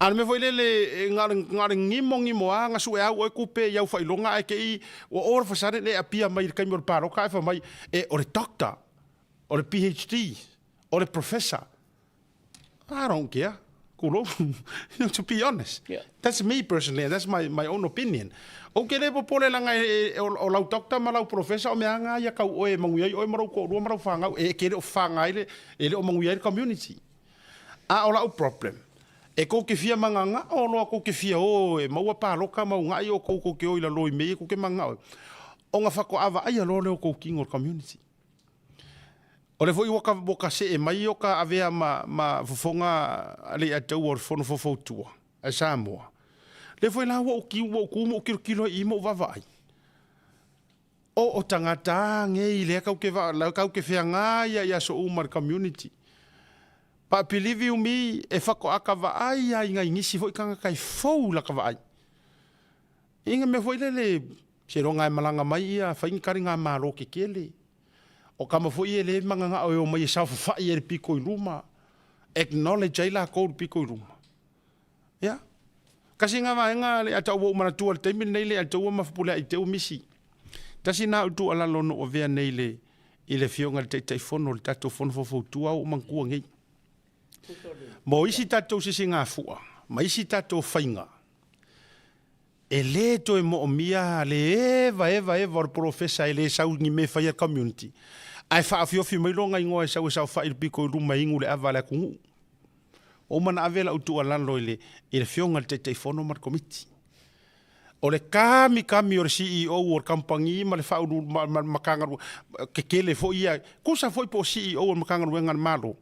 A o le mea foi lele, e na o le, na o le gimogimo lava na sue au oe kupe i au faailoga ae te i ua all of a sudden e appear mai i le taimi o le paloka ae fai mai, e, o le doctor, o le PhD, o le professor. I don't care. Kulou. You know, to be honest. Yeah. That's me personally, and that's my, my own opinion. Ou ke le popole langa e, e, o, o lau doctor ma lau professor o mea nga ia kau oe e manuia ai oe ma lou toalua ma lau whanau, e ke le o whanga ai le, e le o manuia ai le community. A o lau problem, e kou ke fia mangangao loa kou ke fia o e maua paloka ma unaʻi o kou kou ke o i lalo i mea ia kou ke mangangao. O nga whakoa vaai loa lea o kou kino o le community. O lea foi ua ka, ua ka see mai o ka avea ma, ma fofoga a Leiataua o le Fono Faufautua a Samoa. Lea foi la ua ou ki, ua ou ku ma ou kilokilo ai i i ma ou vaavaai. O, o tagata nei lea kau ke va, la kau ke feaga ia i aso uma i le community. But believe you me, e whakoaka vaai a i ngai nisi foi tagata e fou la ka vaai. I nga mea foi lele, seiloga e malaga mai ia, fai ni taliga malo kekele. O kama foi e le mangangao e omai e saofafai ai le piko i luma, acknowledge ai lakou le piko i luma. Ia. Kasi nga vaega le ata ua ou manatua i le taimi lenei le ata ua mafupuleai te ua misi. Tasi na au tuualalo na ou avea nei le i le afioga i le Taitaifono o le tatou Fono Faufautua ua ou manatua nei. Mo isi tatou sisigafua ma isi tatou faiga, E le toe moomia le eva eva eva o le polofesa e le sau i ni mea e fai a le community, ae faaofiofi mai lona igoa e sau e saofai i le pito i luma e inu le ava a le atunuu. Ua uma ona ave lau tuualalo i le i le Afioga i le Taitaifono ma le Komiti. O le kamikami o le CEO o le kamupani ma le faauluulu ma le Matagaluega tetele foi ia, tusa foi po o CEO o le Matagaluega a le Malo,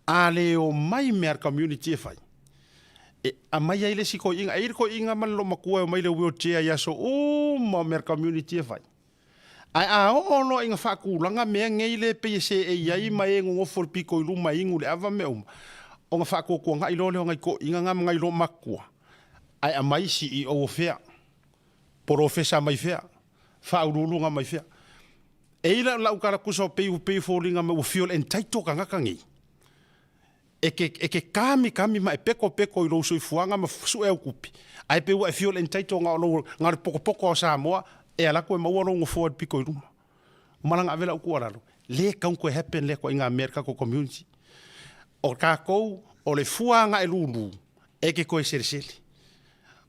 a le omai mea a le community e fai, E aumai ai le isi toeaiina, e i ai le toeaiina ma le loomatua e omai i le wheelchair i aso uma o mea a le community e fai. Ae a oo loa ina faatulaga mea nei lea e pei e seei ai ma e nonofo i le pito i luma e inu le ava ma mea uma, ona faatuatuanai loa lea o nai toeaiina na ma nai loomatua, ae aumai CEO o fea, polofesa mai fea, faauluuluga mai fea. E i ai lau tala tusa pei e foliga mai ua feel entitled tagata nei. E ke, e ke kamikami ma e pekopeko i lou soifuaga ma sue au kupi, ae pei ua e feel entitled na o lou, na o le pokopoko o Samoa e ala atu e maua lou nofoa i le piko i luma. O malaga ave lau tuualalo, le tatau ona toe happen lea ituaiga mea i le tatou community. O tatou, o le fua agai lulu, e te toe selesele.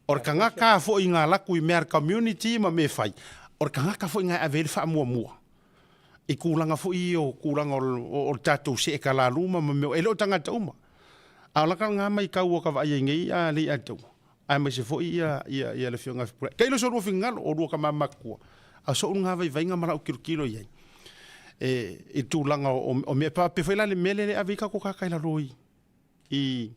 O le tagata foi na alu atu i mea a le community ma mea e fai, o le tagata foi na e ave i ai le faamuamua. i tulaga foi ia o tulaga o le tatou see kalaluma ma mea, e le o tagata uma. A o laka lena maitau ua ka vaai ai nei a Leiataua, aemaise foi ia, ia, ia le Afioga ia Fepuleai. Tailo so lua finagalo, o lua tama matutua, a o so'u lena vaivaiga ma la'u tilotilo i ai, e, i le tulaga o, o mea, faapea foi la le mea lea e ave ai tatou tagata i lalo i, i,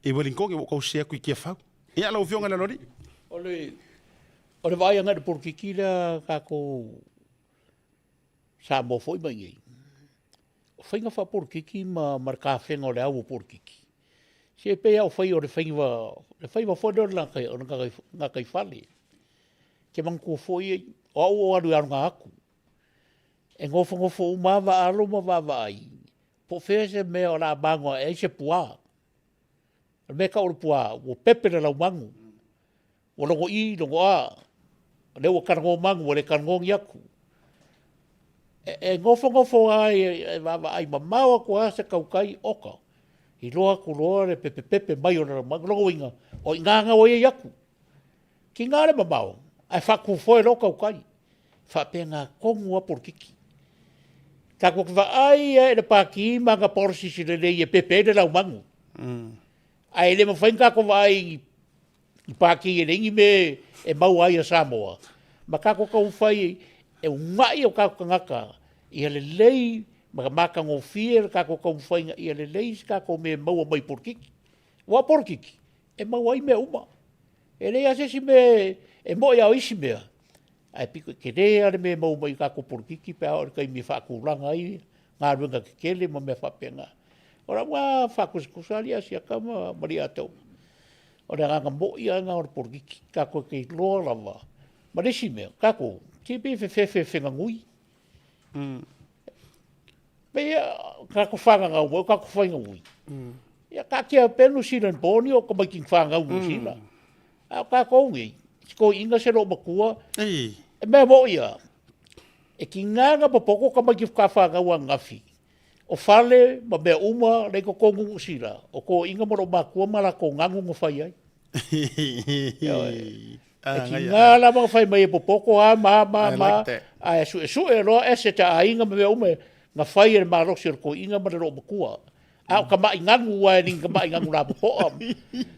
i Wellington, ua ou tau sese atu i Tiafau. Ia, lau Afioga i le Aloalii. O le, o le vaai agai i le polokiki lea a tatou Samoa foi mai nei. O faiga faapolokiki ma, ma le tafega o le au o polokiki, se e pei lava o fai o le faiga, le faiga foi lea o le o le gataifale. Ke manatua foi, o au o alu e aloga atu, e nofonofo uma lava alo ma vaavaai, po o fea se mea o le a mago ae ai se puā. O le mea e tau o le puā, ua pepe le laumanu. Ua logo i, logo a, o lea ua talanoa manu, ua le talanoa ni atu. E, e nofonofo lava e, e vaavaai mamao atu lava se tautai, oka, iloa atu loa le pepepepe mai o le lalomanu. Lona uiga, o i ina na ua i ai atu. Tiga le mamao, ae faatufoe loa tautai. Faapena tonu lava polokiki. Tatou te vaai lava i le Pati ma ana policies lelei e pepe ai le laumanu. Ae le mafai ona tatou vaai i i Pati e leai ni mea e maua ai a Samoa, ma tatou taumafai e unaʻi o tatou tagata ia lelei ma matagofie le tatou taumafaiga ia lelei se tatou mea e maua mai polokiki. Aua o polokiki, e maua ai mea uma. E leai lava se isi mea e moʻi a o isi mea, ae pito e tele lava le mea e maua mai i tatou polokiki pe a oo i le taimi e faatulaga ai galuega tetele ma mea faapena. O lau lava faatusatusa alii Asiata ma alii Ataua, O le agaga moi lava lena o le polokiki, tatou te iloa lava. Ma le isi mea, tatou, se pei e fefefe e feganui. Pei e tatou fananau mai o tatou faiganui. Ia taatia pea New Zealand born ia o tamaiti na fanau i New Zealand. A o tatou nei, si toeaina se loomatua, e mea moʻi lava, e tiga ona popoto tamaiti faatoa fanau ananafi, o fale ma mea uma la e i totonu o Niu Sila, o toeaiina ma loomatua ma latou nanu na fai ai. Ioe. E tiga lava ona fai mai e popoto a ma a ma a ma, ae suesue loa asset a aiga ma mea uma na fai e le malosi o le toeaina ma le loomatua. A o tamaʻi nanu aua e le ni tamaʻi nanu lapopoa.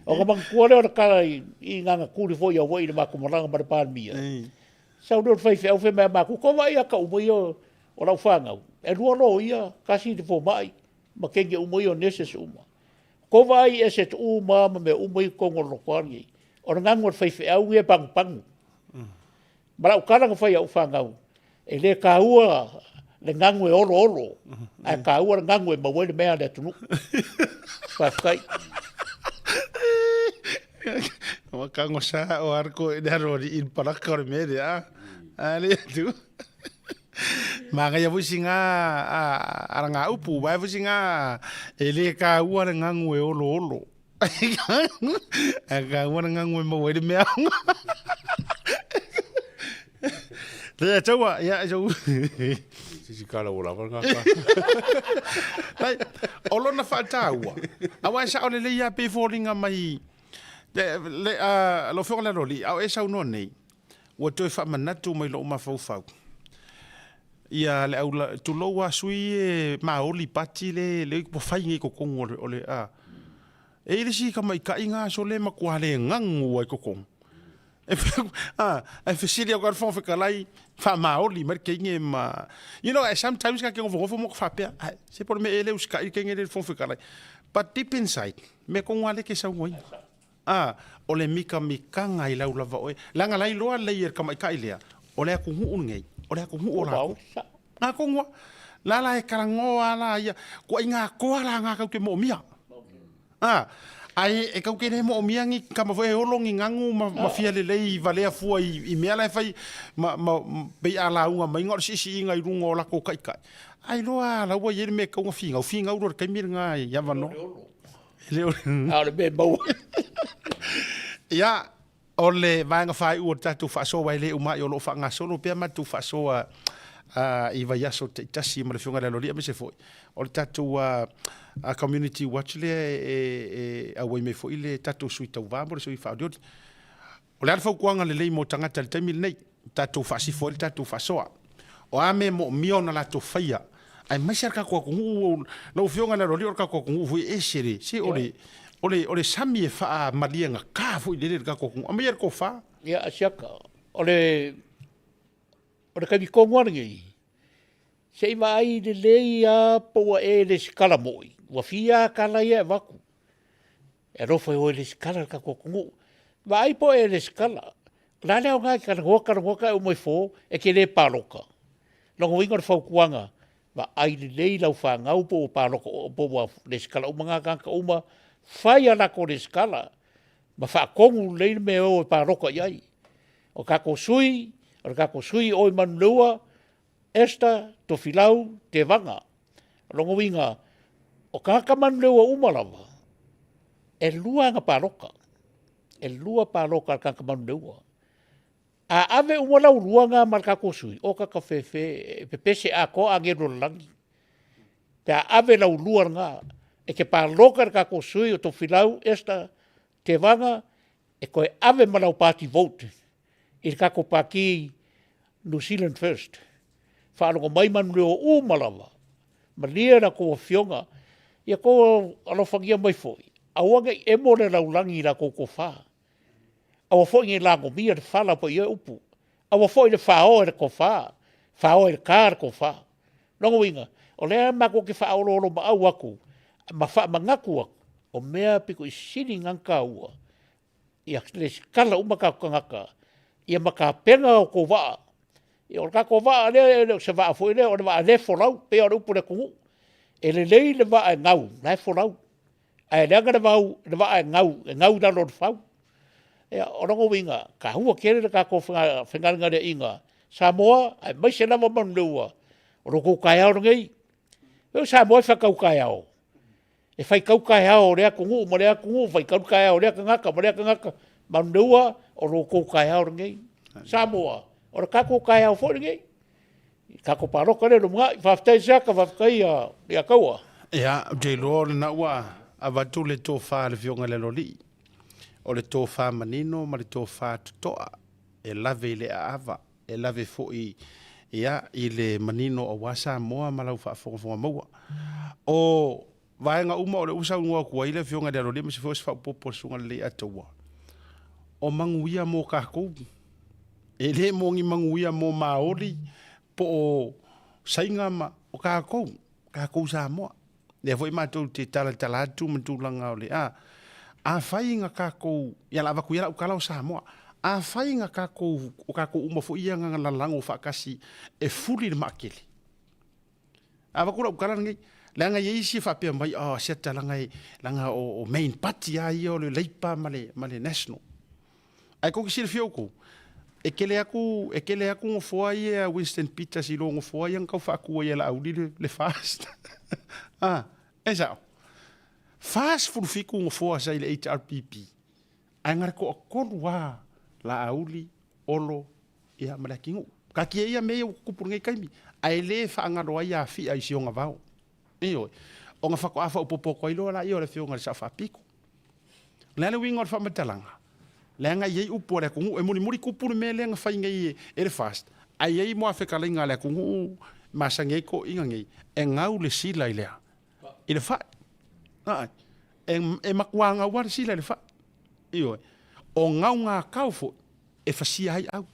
Ona manatua lea o le tala i Gagatuli foi Hawaii i le matou malaga ma le Palemia. Sau lea o le faifeau fai mai ia matou, Tou vaai ia tau mai o lau fanau, e lua loia, tasi le fomai ma teine uma ia o nurses uma. Tou vaai i asset uma ma mea uma ia i totonu o le lotoa lenei, o le nanu a le faifeau ia e panupanu. Ma lau tala na fai i au fanau, e le taua le nanu e oloolo, ae taua le nanu e maua ai le mea a le atunuu. Faafetai. Ua kago sa o arko e le aro i palaka o le mea lea. A le atu. Magaia foi singa a aranga upu, vai foi singa e le kāua le ngangu e oloolo. Ae kāua le ngangu e maua ai le mea aoga. Lea taua, ia, sau. Sisi kala ua lava ngā ka. Lai, o lona whaataua, awa e sao lelei ia pe fōlinga mai, le, le, uh, lau afioga le aloalii, a o e saunoa nei, ua toe faamanatu mai lou mafaufau, ia le au tulou a sui e maoli pati le le ua fai nei i totonu o le o le a e i ai le isi tamaitaiga aso le matua le gagu ai totonu e a e fesili atu lava le Fofoga Fetalai faamaoli mai le teine ma you know sometimes ka te nofonofo ma faapea ai se po o le mea ea le usitai le teine lea i le Fofoga Fetalai but deep inside mea tonu lava lea e te saunoaina a o le mikamikaga i lau lava oe leaga la iloa lelei e le tamaitai lea o le atunuu lenei o le atunuu o latou na tonu lava la la e talanoa la ia tuaiga toa la na tatou te moomia a ae e tatou te le moomia ni tama foi e olo ni nanu ma, ma fia lelei valea fua i, i mea la e fai ma, ma, pei a lauga mai na o le siisiiga i luga o latou taitai ae iloa la ua i ai le mea e tatau ona finau finau loa i le taimi lena i avanoa. E le o le... A o le mea e maua. Ia, o le vaega faaiu o le tatou faasoa e le uma ai o lo o faagasolo pea matou faasoa i vaiaso taitasi ma le Afioga i le Aloalii aemaise foi o le tatou Community Watch lea e auai mai foi le tatou sui tauva mo le sui faaolioli. O le a le fautuaga lelei mo tagata i le taimi lenei, tatou faasifo ai le tatou faasoa? O a mea e moomia ona latou faia, aemaise lava le tatou atunuu, lau Afioga i le Aloalii, o le tatou atunuu foi e ese le, se o le, o le, o le sami e faamaliegata foi lele i le tatou atunuu. Aumaia le tofa. Ia, Asiata, o le, o le taimi tonu lava lenei, se i vaai lelei lava po ua e lesitala moi, ua fia lava tala ia e avatu. E alofa e o e lesitala le tatou atunuu. Vaai po o e lesitala. O le a le aoga e talanoa talanoa ta e uma ifo e te le palota. Lona uiga o le fautuaga, vaai lelei lau fanau po ua palota po ua lesitala uma na tagata uma, fai a latou lesitala ma faatonu lelei le mea e o e palota i ai. O tatou sui, o le tatou sui o i Manuleleua, Esther Tofilau Tevaga. O lona uiga, o tagata manuleua uma lava, e lua ana palota. E lua palota a le tagata manuleua. A ave uma lau lua na ma le tatou sui, o kaka fefe, e pepese atoa agelu o le lagi. Pe a ave lau lua lena, e te palota i le tatou sui o Tofilau Esther Tevaga, e toe ave ma lau party vote i le tatou pati New Zealand First. Faalogo mai manuleo uma lava, malie la tou afioga, ia tou alofagia mai foi, aua ne i emo le laulagi i la tou tofa. Aua foi ne i lagomia le fala po i upu. Aua foi le faoa i le tofa, faoa i le ta le tofa. Lona uiga, o lea matou te faaoloolomaau atu ma faamanatu atu, o mea pito i sili na ona taua, ia lesitala uma tatou tagata, ia ma tapena o outou vaa. Ia o le tatou vaa lea, e le o se vaa foi lea, o le vaa le folau, pei o le upu a le atunuu. E lelei le vaa e gau, la e folau, ae leaga le vau, le vaa e gau, e gau i lalo o le fau. Ia, o lona uiga, taua tele le tatou fegalegaleaiga Samoa, aemaise lava Manuleleua, o lo outou taeao lenei. O Samoa e faatau taeao. E faitau taeao o lea atunuu ma lea atunuu, faitau taeao o lea tagata ma lea tagata, manuneua o lo outou taeao lenei. Samoa, o le tatou taeao foi lenei. I tatou palota lea i le lumanai. Faafetai Siaka, faafetai ia Taua. Ia, ou te iloa o lena ua avatu le tofa a le Afioga i le Aloalii, o le tofa manino ma le tofa totoa e lave i le aava, e lave foi ia, i le manino aua Samoa ma lau faafogafoga maua. O vaega uma o lea ua saunoa atu ai le Afioga i le Aloalii aemaise foi o se faaopoopo a le Susuga i le Leiataua, o manuia mo tatou. E le mo ni manuia mo Maori po o Saina ma o tatou, tatou Samoa. Lea foi matou te talatala atu ma tulaga o le a. Afai na tatou, ia la avatu ia lau tala o Samoa. Afai na tatou, o tatou uma foi ia na lalago faatasi e fuli le maatele. Avatu lau tala lenei, leaga e i ai isi e faapea mai, oh, siata leaga e, leaga o, o main party lava ia o le Labour ma le, ma le National. Ae kou te silafia outou, e tele atu, e tele atu nofoa ia a Winston Peters i lo nofoa ia na tau faatu ai e Laauli le, le FAST. ah, e sao. 47 nofoa sa i le HRPP, ae na le toatolu lava Laauli, Olo, ia ma Leatinuu. Taatia ia mea ia ua tutupu i lenei taimi, ae le faagalo ai Afia i si ona vao. Ioe. Ona faatoa faaopoopo atu ai loa laia o le Afioga i le Sao Faapito. O le a le uiga o le faamatalaga? Leaga e i ai upu a le atunuu, e mulimuli tupu le mea lea na fai nei e le FAST, ae i ai muafetalaiga a le atunuu e masani ai toeaiina nei, e gau le sila i le a? I le fai. Ae, e matua gau lava le sila i le fai. Ioe. O gaugakao foi e fasia ai au.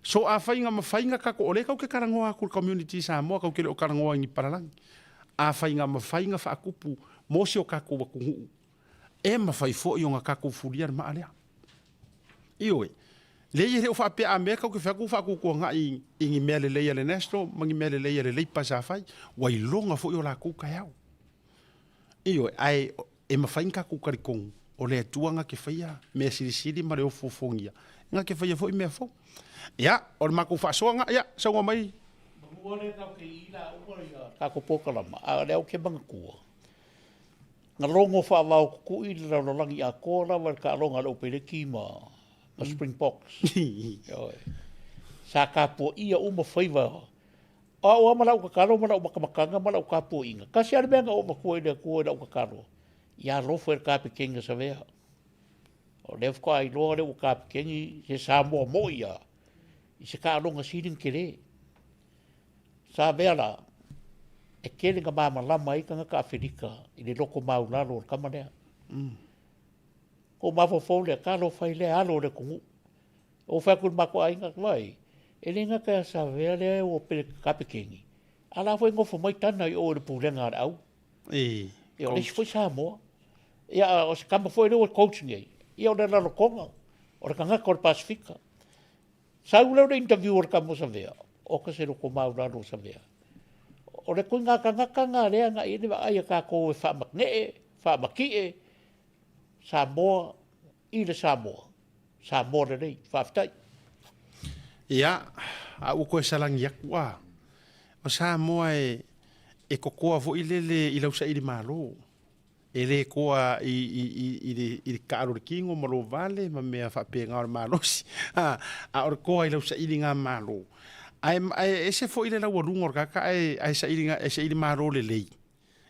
So afai na mafai na tatou, o lea tatou te talanoa atu i le community i Samoa, tatou te le o talanoa i ni palalagi. Afai na mafai na faatupu mo si o tatou atunuu, e mafai foi ona tatou fulia le maa lea. Ioe. Leai e le o faapea a mea tatou te fai atu faatuatuanai i ni mea lelei a le National ma ni mea lelei a le Labour sa fai, ua iloga foi o latou taeao. Ioe, ae e mafai ona tatou talitonu o le Atua na te faia mea silisili ma le ofoofogia, na te faia foi mea fou. Ia, o le matou faasoa na, ia, saunoa mai. Manu lea tatou te i la uma ia tatou polokalama, a o lea ou te manatua, na logo faavaotutu'i le lalolagi atoa lava i le taaloga a le Opereki ma Springboks. Ioe. Sa tapuaia uma faiva. O au lava ma lau tatalo ma lau matamataga ma lau tapuaiga, tasi lava le mea na ou avatua i le Atua i lau tatalo, ia alofa i le Kapeteni a Savea. O lea faatoa iloa lea ua Kapeteni se Samoa moi lava i se taaloga sili ona tele. Savea la, e tele na malamalama ai tagata Afelika i le loto maulalo o le tama lea. Kou mafaufau lea, talofa i lea alo o le atunuu. Ou fai atu i le matou aiga, vaai, e le gata ia Savea lea ua pele kapeteni, a la foi e nofo mai tana i o i le pulega a le au. Ia o le isi foi Samoa. Ia o se tama foi lea ua coach nei, ia o le Lalotoga, o le tagata o le Pasefika. Sau lea o le interview a le tama o Savea, oka se loto maulalo o Savea. O le koiga tagata na lea na i ai le vaai a tatou e faamanee, faamatie Samoa i le Samoa. Samoa lelei. Faafetai. Ia, a ua toe salani atu a. O Samoa e, e kokoa foi lele i lau saili malo. E le koa i, i, i, i, le, i le kaalo le kino ma lo vale ma mea faapena o le malosi. A, a o le koa i lau sailiga malo. Ae, ae ese foi le laualuga o le tagata ae, ae sailiga, e saili malo lelei.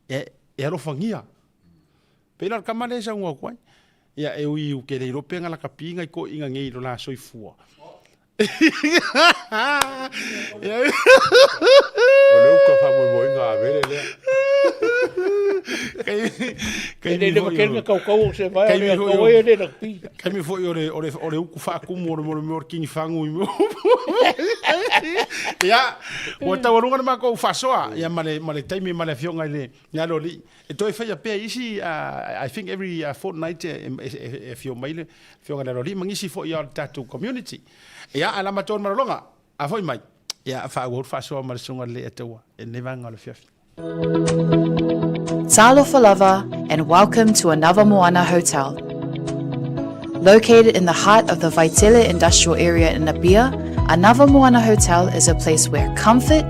E, e alofagia. Pei la o le tama lea e saunoa atu ai. Ia, e ui u ke le iloa pe na lakapi nai toeaiina nei i lo la soifua. O le uka faamoemoega a Avele lea. E le makele na kaukau o se vae o le kau ai e le lakapi. Taimi foi o le, o le, o le uku faakumu o le mo le mea o le kini fagu i mea. Ia, ua taualuga le matou faasoa, ia ma le, ma le taimi ma le afioga i le, i Aloalii. E toe faia pea isi, I think every fortnight e afio mai le afioga i le Aloalii ma nisi foi o le tatou community. Ia, ae la matou le malologa, a foi mai, ia, faaauau le faasoa ma le Susuga i le Leiataua i lenei vaega o le afiafi. Talofa lava and welcome to another Moana Hotel. Located in the heart of the Vaitele industrial area in Apia, Another Moana Hotel is a place where comfort,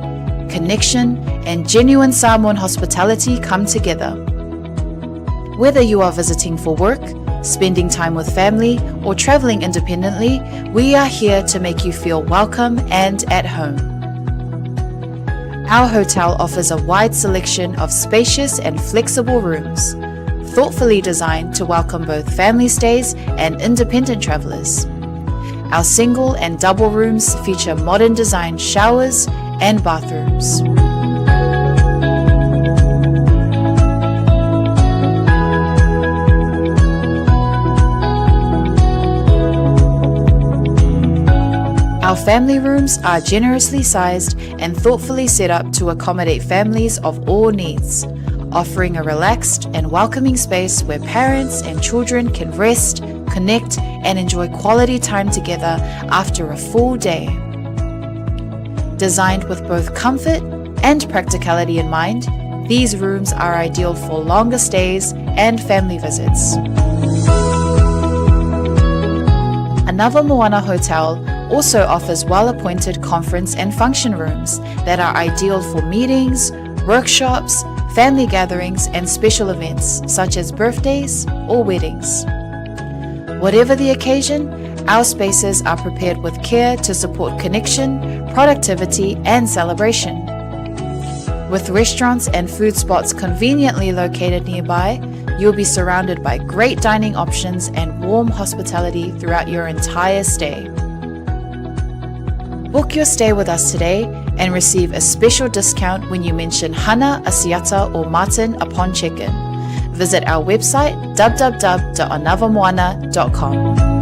connection, and genuine Samoan hospitality come together. Whether you are visiting for work, spending time with family, or traveling independently, we are here to make you feel welcome and at home. Our hotel offers a wide selection of spacious and flexible rooms, thoughtfully designed to welcome both family stays and independent travelers. Our single and double rooms feature modern design showers and bathrooms. Our family rooms are generously sized and thoughtfully set up to accommodate families of all needs, offering a relaxed and welcoming space where parents and children can rest, connect, and enjoy quality time together after a full day. Designed with both comfort and practicality in mind, these rooms are ideal for longer stays and family visits. Anava Moana Hotel also offers well-appointed conference and function rooms that are ideal for meetings, workshops, family gatherings, and special events such as birthdays or weddings. Whatever the occasion, our spaces are prepared with care to support connection, productivity, and celebration. With restaurants and food spots conveniently located nearby, you'll be surrounded by great dining options and warm hospitality throughout your entire stay. Book your stay with us today and receive a special discount when you mention Hana, Asiata, or Martin upon check-in. Visit our website www.anavamoana.com.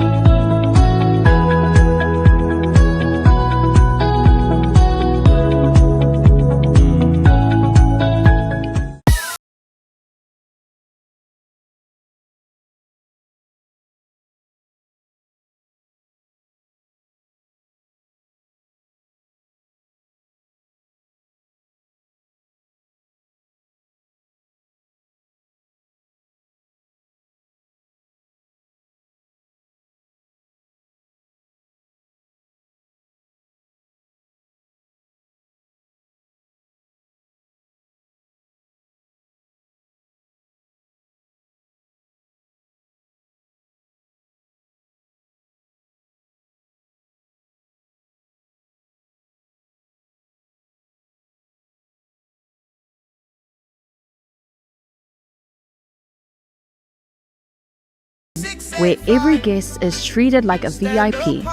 Where every guest is treated like a VIP.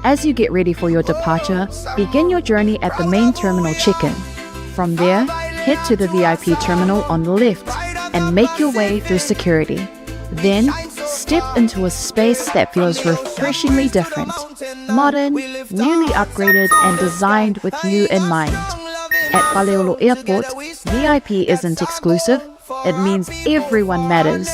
As you get ready for your departure, begin your journey at the main terminal check-in. From there, head to the VIP terminal on the left and make your way through security. Then, step into a space that feels refreshingly different, modern, newly upgraded, and designed with you in mind. At Faleolo Airport, VIP isn't exclusive, it means everyone matters.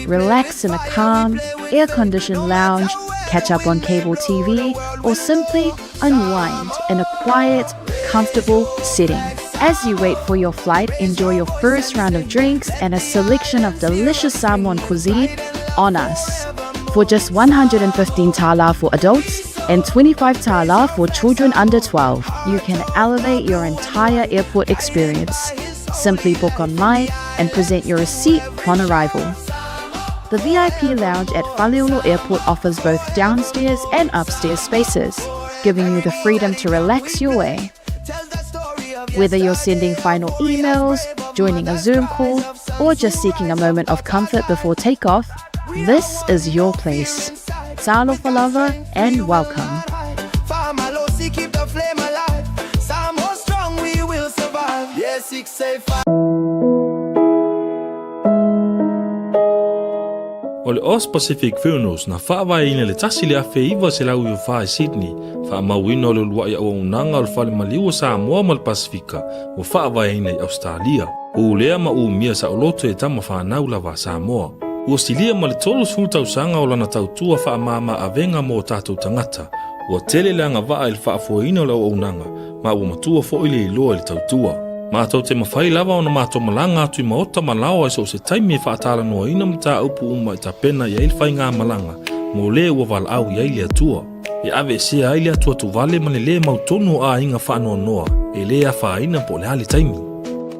Relax in a calm, air-conditioned lounge, catch up on cable TV, or simply unwind in a quiet, comfortable setting. As you wait for your flight, enjoy your first round of drinks and a selection of delicious Samoan cuisine on us. For just 115 tala for adults and 25 tala for children under 12, you can elevate your entire airport experience. Simply book online and present your receipt upon arrival. The VIP lounge at Faleolo Airport offers both downstairs and upstairs spaces, giving you the freedom to relax your way. Whether you're sending final emails, joining a Zoom call, or just seeking a moment of comfort before takeoff, this is your place. Talofa lava and welcome. O le Aus Pacific Funerals na faavaeina i le 1994 i Sydney, faamauina o le uluai auaunaga o le Fale Maliu o Samoa ma le Pasifika ua faavaeina i Ausetalia. Ulea ma umia saoloto e tama fanau lava a Samoa. Ua silia ma le 30 tausaga o lana tautua faamama avega mo o tatou tagata. Ua tele le agavaa i le faafoeina o le auaunaga ma ua matua foi le iloa i le tautua. Matou te mafai lava ona matou malaga atu i maota ma laoa i so o se taimi e faatalanoaina mataupu uma e tapena i ai le faigamalaga mo le ua valaau i ai le Atua. E aveesea ai le atuatuvale ma le lē mautonu o aiga faanoanoa e lē afaina po o le a le taimi.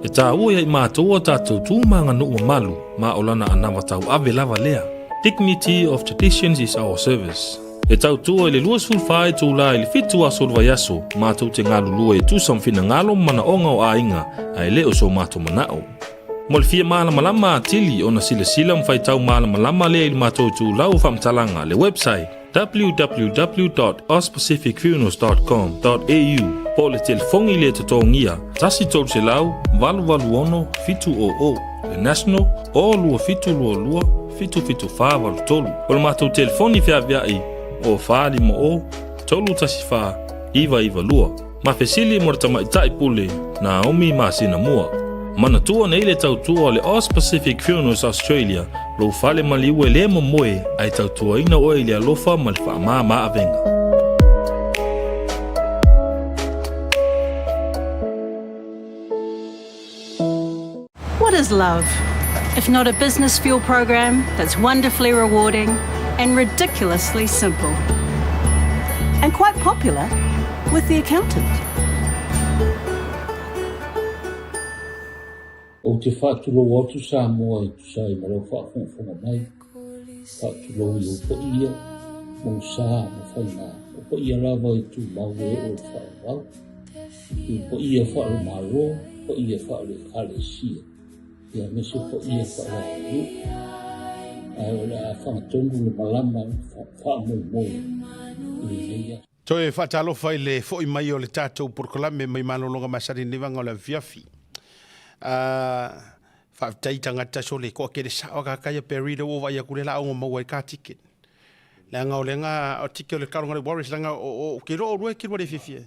E tāua ia i mātou o tātou tū mānganuu mamalu ma o lana anava tauave lava lea. Dignity of traditions is our service. E tautua i le 24 itulā i le 7 aso o le vaiaso, mātou te galulue e tusa ma finagalo ma manaoga o aiga, ae le o so matou manao. Mo le fia malamalama atili ona silasila ma faitau malamalama lea i le matou itulau o faamatalaga, le website, www.auspacificfunerals.com.au po o le telefoni le totogia 1 300 886 700, le national, o 2722 77483. O le matou telefoni feaveai o 450 314 992. Ma fesili mo le tamaitai pule Naomi masina mua. Manatua nei le tautua o le Aus Pacific Funerals Australia, lou fale maliu e le momoe ae tautuaina oe i le alofa ma le faamama avega. What is love? If not a business fuel program that's wonderfully rewarding and ridiculously simple. And quite popular with the accountant. Ou te faatulou atu Samoa e tusa ai ma lau faafogafoga mai, faatulou i ou paia, ma ou sa ma faiga, o paia lava e tumau e oo i le faaauau, i paia faale-Malo, paia faale-Ekalesia, ia aemaise paia faale-aganuu. Ae o le a fagatonu le malama faamoemoe i lenei aso. Toe faatalofa i le foi mai o le tatou polokalame mai malologa masani nei vaega o le afiafi. Faafetai tagata sole koa kele sao ka kai Perry le ua vai aku le la ongo maua i ka ticket. Leaga o lenga o ticket o le kalonga le Warriors leaga o ke ro o rua ke rua le fiafia.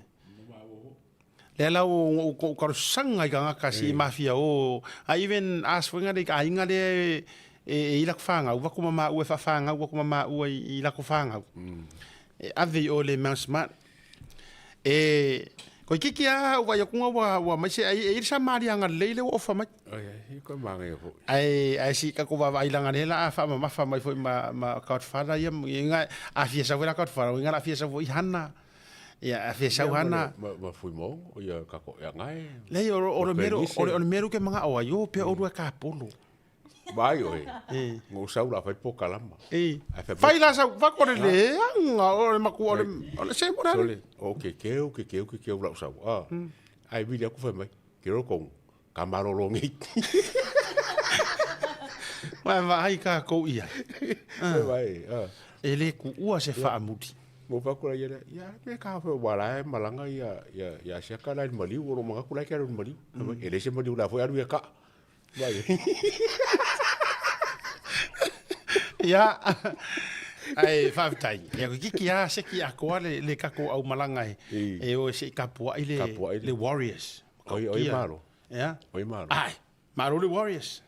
Lea la o o karosanga i ka ngaka si mafia o I even ask for ngare ka inga le e i lako whangau, waku mama ua e whawhangau, waku mama ua i lako whangau. E ave i o le Mount Smart. E, koe kiki a ua ia kunga ua, ua mai se ai, e iri sa maarianga lei le ua ofa mai. Ai, ai, koe maangai fo. Ai, ai si ka ko wa vai langa le la a wha ma mai foi ma, ma Godfather ia, inga, a fia sa foi la Godfather, inga la fia sa foi hana. Ia, a fia sau hana. Ma, ma fui mo, ia ka ko ia ngai. Lei, o, o, o, meru, o, o le meru ke manga o ai, o pe o rua ka polo. Vai oe. Ngo sau la fai po kalama. Fai la sau va kore le anga o le maku o le o le se mora. Sole o ke keu ke keu ke keu la sau. Ah. Ai vili aku fai mai. Ke ro kong ka malolo ngi. Vai vai ka ko ia. Vai. Ah. E le ku ua se faamuli. Mo fa kula ia ia me ka fa wala e malanga ia ia ia sia ka la maliu o manga kula ke ro maliu. E le se maliu la fo alu ia ka. Ia, ai faafetai. Ia ko kiki a se ki akoa le le kako au malanga e. E o se kapuai le le Warriors. Oi oi malo. Ia. Oi malo. Ai, malo le Warriors.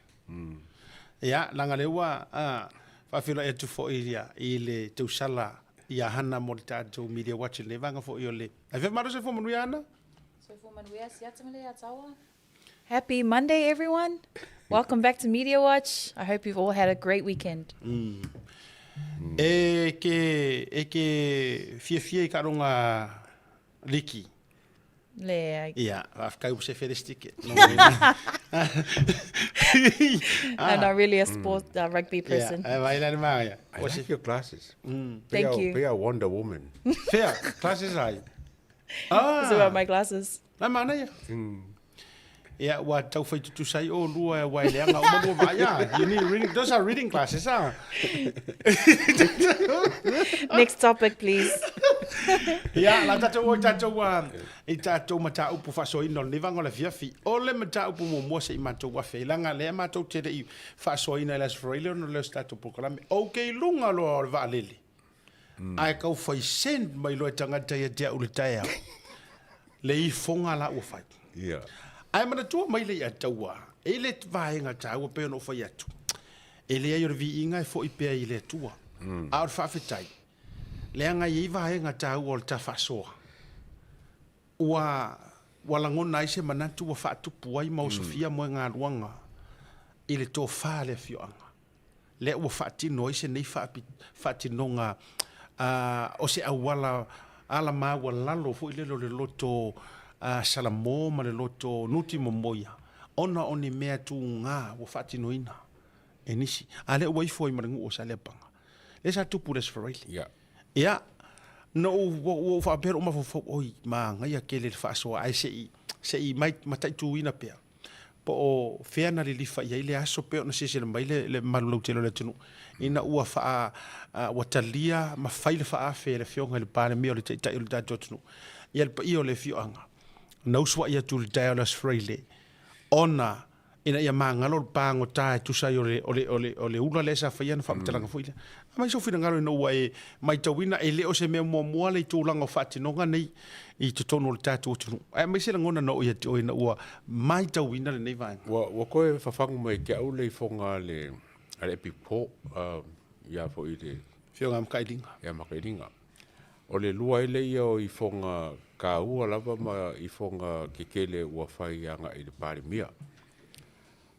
Ia, langa le ua a faafeiloai atu foi ia i le tausala ia Hana mo le tatou Media Watch le vanga foi o le. Ai fe malo se fo manuia Hana. Soifua manuia siata ma le ataua. Happy Monday, everyone. Welcome back to Media Watch. I hope you've all had a great weekend. E ke, e ke fiafia i ka ronga liki. Le, Ia, faafetai ua se feres ticket. I'm not really a sport rugby person. Ia, e vai la le maia. I like your glasses. Thank you. Pea Wonder Woman. Fea, glasses ai. Ah. It's about my glasses. Na manaia. Ia, ua tau whai tutusa ai o lua e wai leanga o maua vai ia. You need reading, those are reading glasses, ah. Next topic, please. Ia, la tatou o i tatou i tatou mataupu faasoaina o lenei vaega o le afiafi. O le mataupu muamua se i matou afe ai, leaga lea matou te le i faasoaina i le Aso Faraile ona o lea o se tatou polokalame. Ou ke i luga loa o le vaalele, Ae kau fai send mai loa e tagata ia te au le taeao. Le ifoga la ua fai. Yeah. Ae manatua mai le ia taua, e le vaega tāua pei ona ou fai atu. E leai o le viiga e foi pea i le Atua. A o le faafetai, leaga e i ai vaega tāua o le ta faasoa. Ua, ua lagona ai se manatu ua faatupu ai ma osofia moegaluaga i le tofa a le afioaga. Lea ua faatino ai se nei faatinoga o se auala alamaualalo foi lele o le loto Salamo ma le loto Nuti Momoia. Ona o ni mea tūgā ua faatinoina e nisi, a lea ua ifo ai ma le nuu o Saleapaga. Lea sa tupu i le Aso Faraile. Ia. Ia, na ou, ua ou faapea lou mafaufau, oi, manaia tele le faasoa, ae se i, se i mataituina pea, po o fea na lilifa i ai le aso pei ona silasila mai le, le mamalu lautele o le atunuu, ina ua faa, ua talia ma fai le faaafe e le Afioga i le Palemia o le Taitai o le tatou atunuu, ia le paia o le afioaga, na usuai atu i le taeao o le Aso Faraile, ona ina ia magalo le pagota e tusa ai o le, o le, o le, o le ula lea sa faia na faamatalaga foi lea. Aumai sou finagalo ina ua e maitauina e le o se mea muamua le tulaga o faatinoga nei i totonu o le tatou atunuu. Ae aumai se lagona na oo ia te oe ina ua maitauina lenei vaega. Ua, ua toe fafagu mai te au le ifoga a le, a le Epic Po, uh, ia foi le Afioga Makailiga. Ia Makailiga. O le lua ai lea o ifoga taua lava ma ifoga tetele ua fai agai i le Palemia.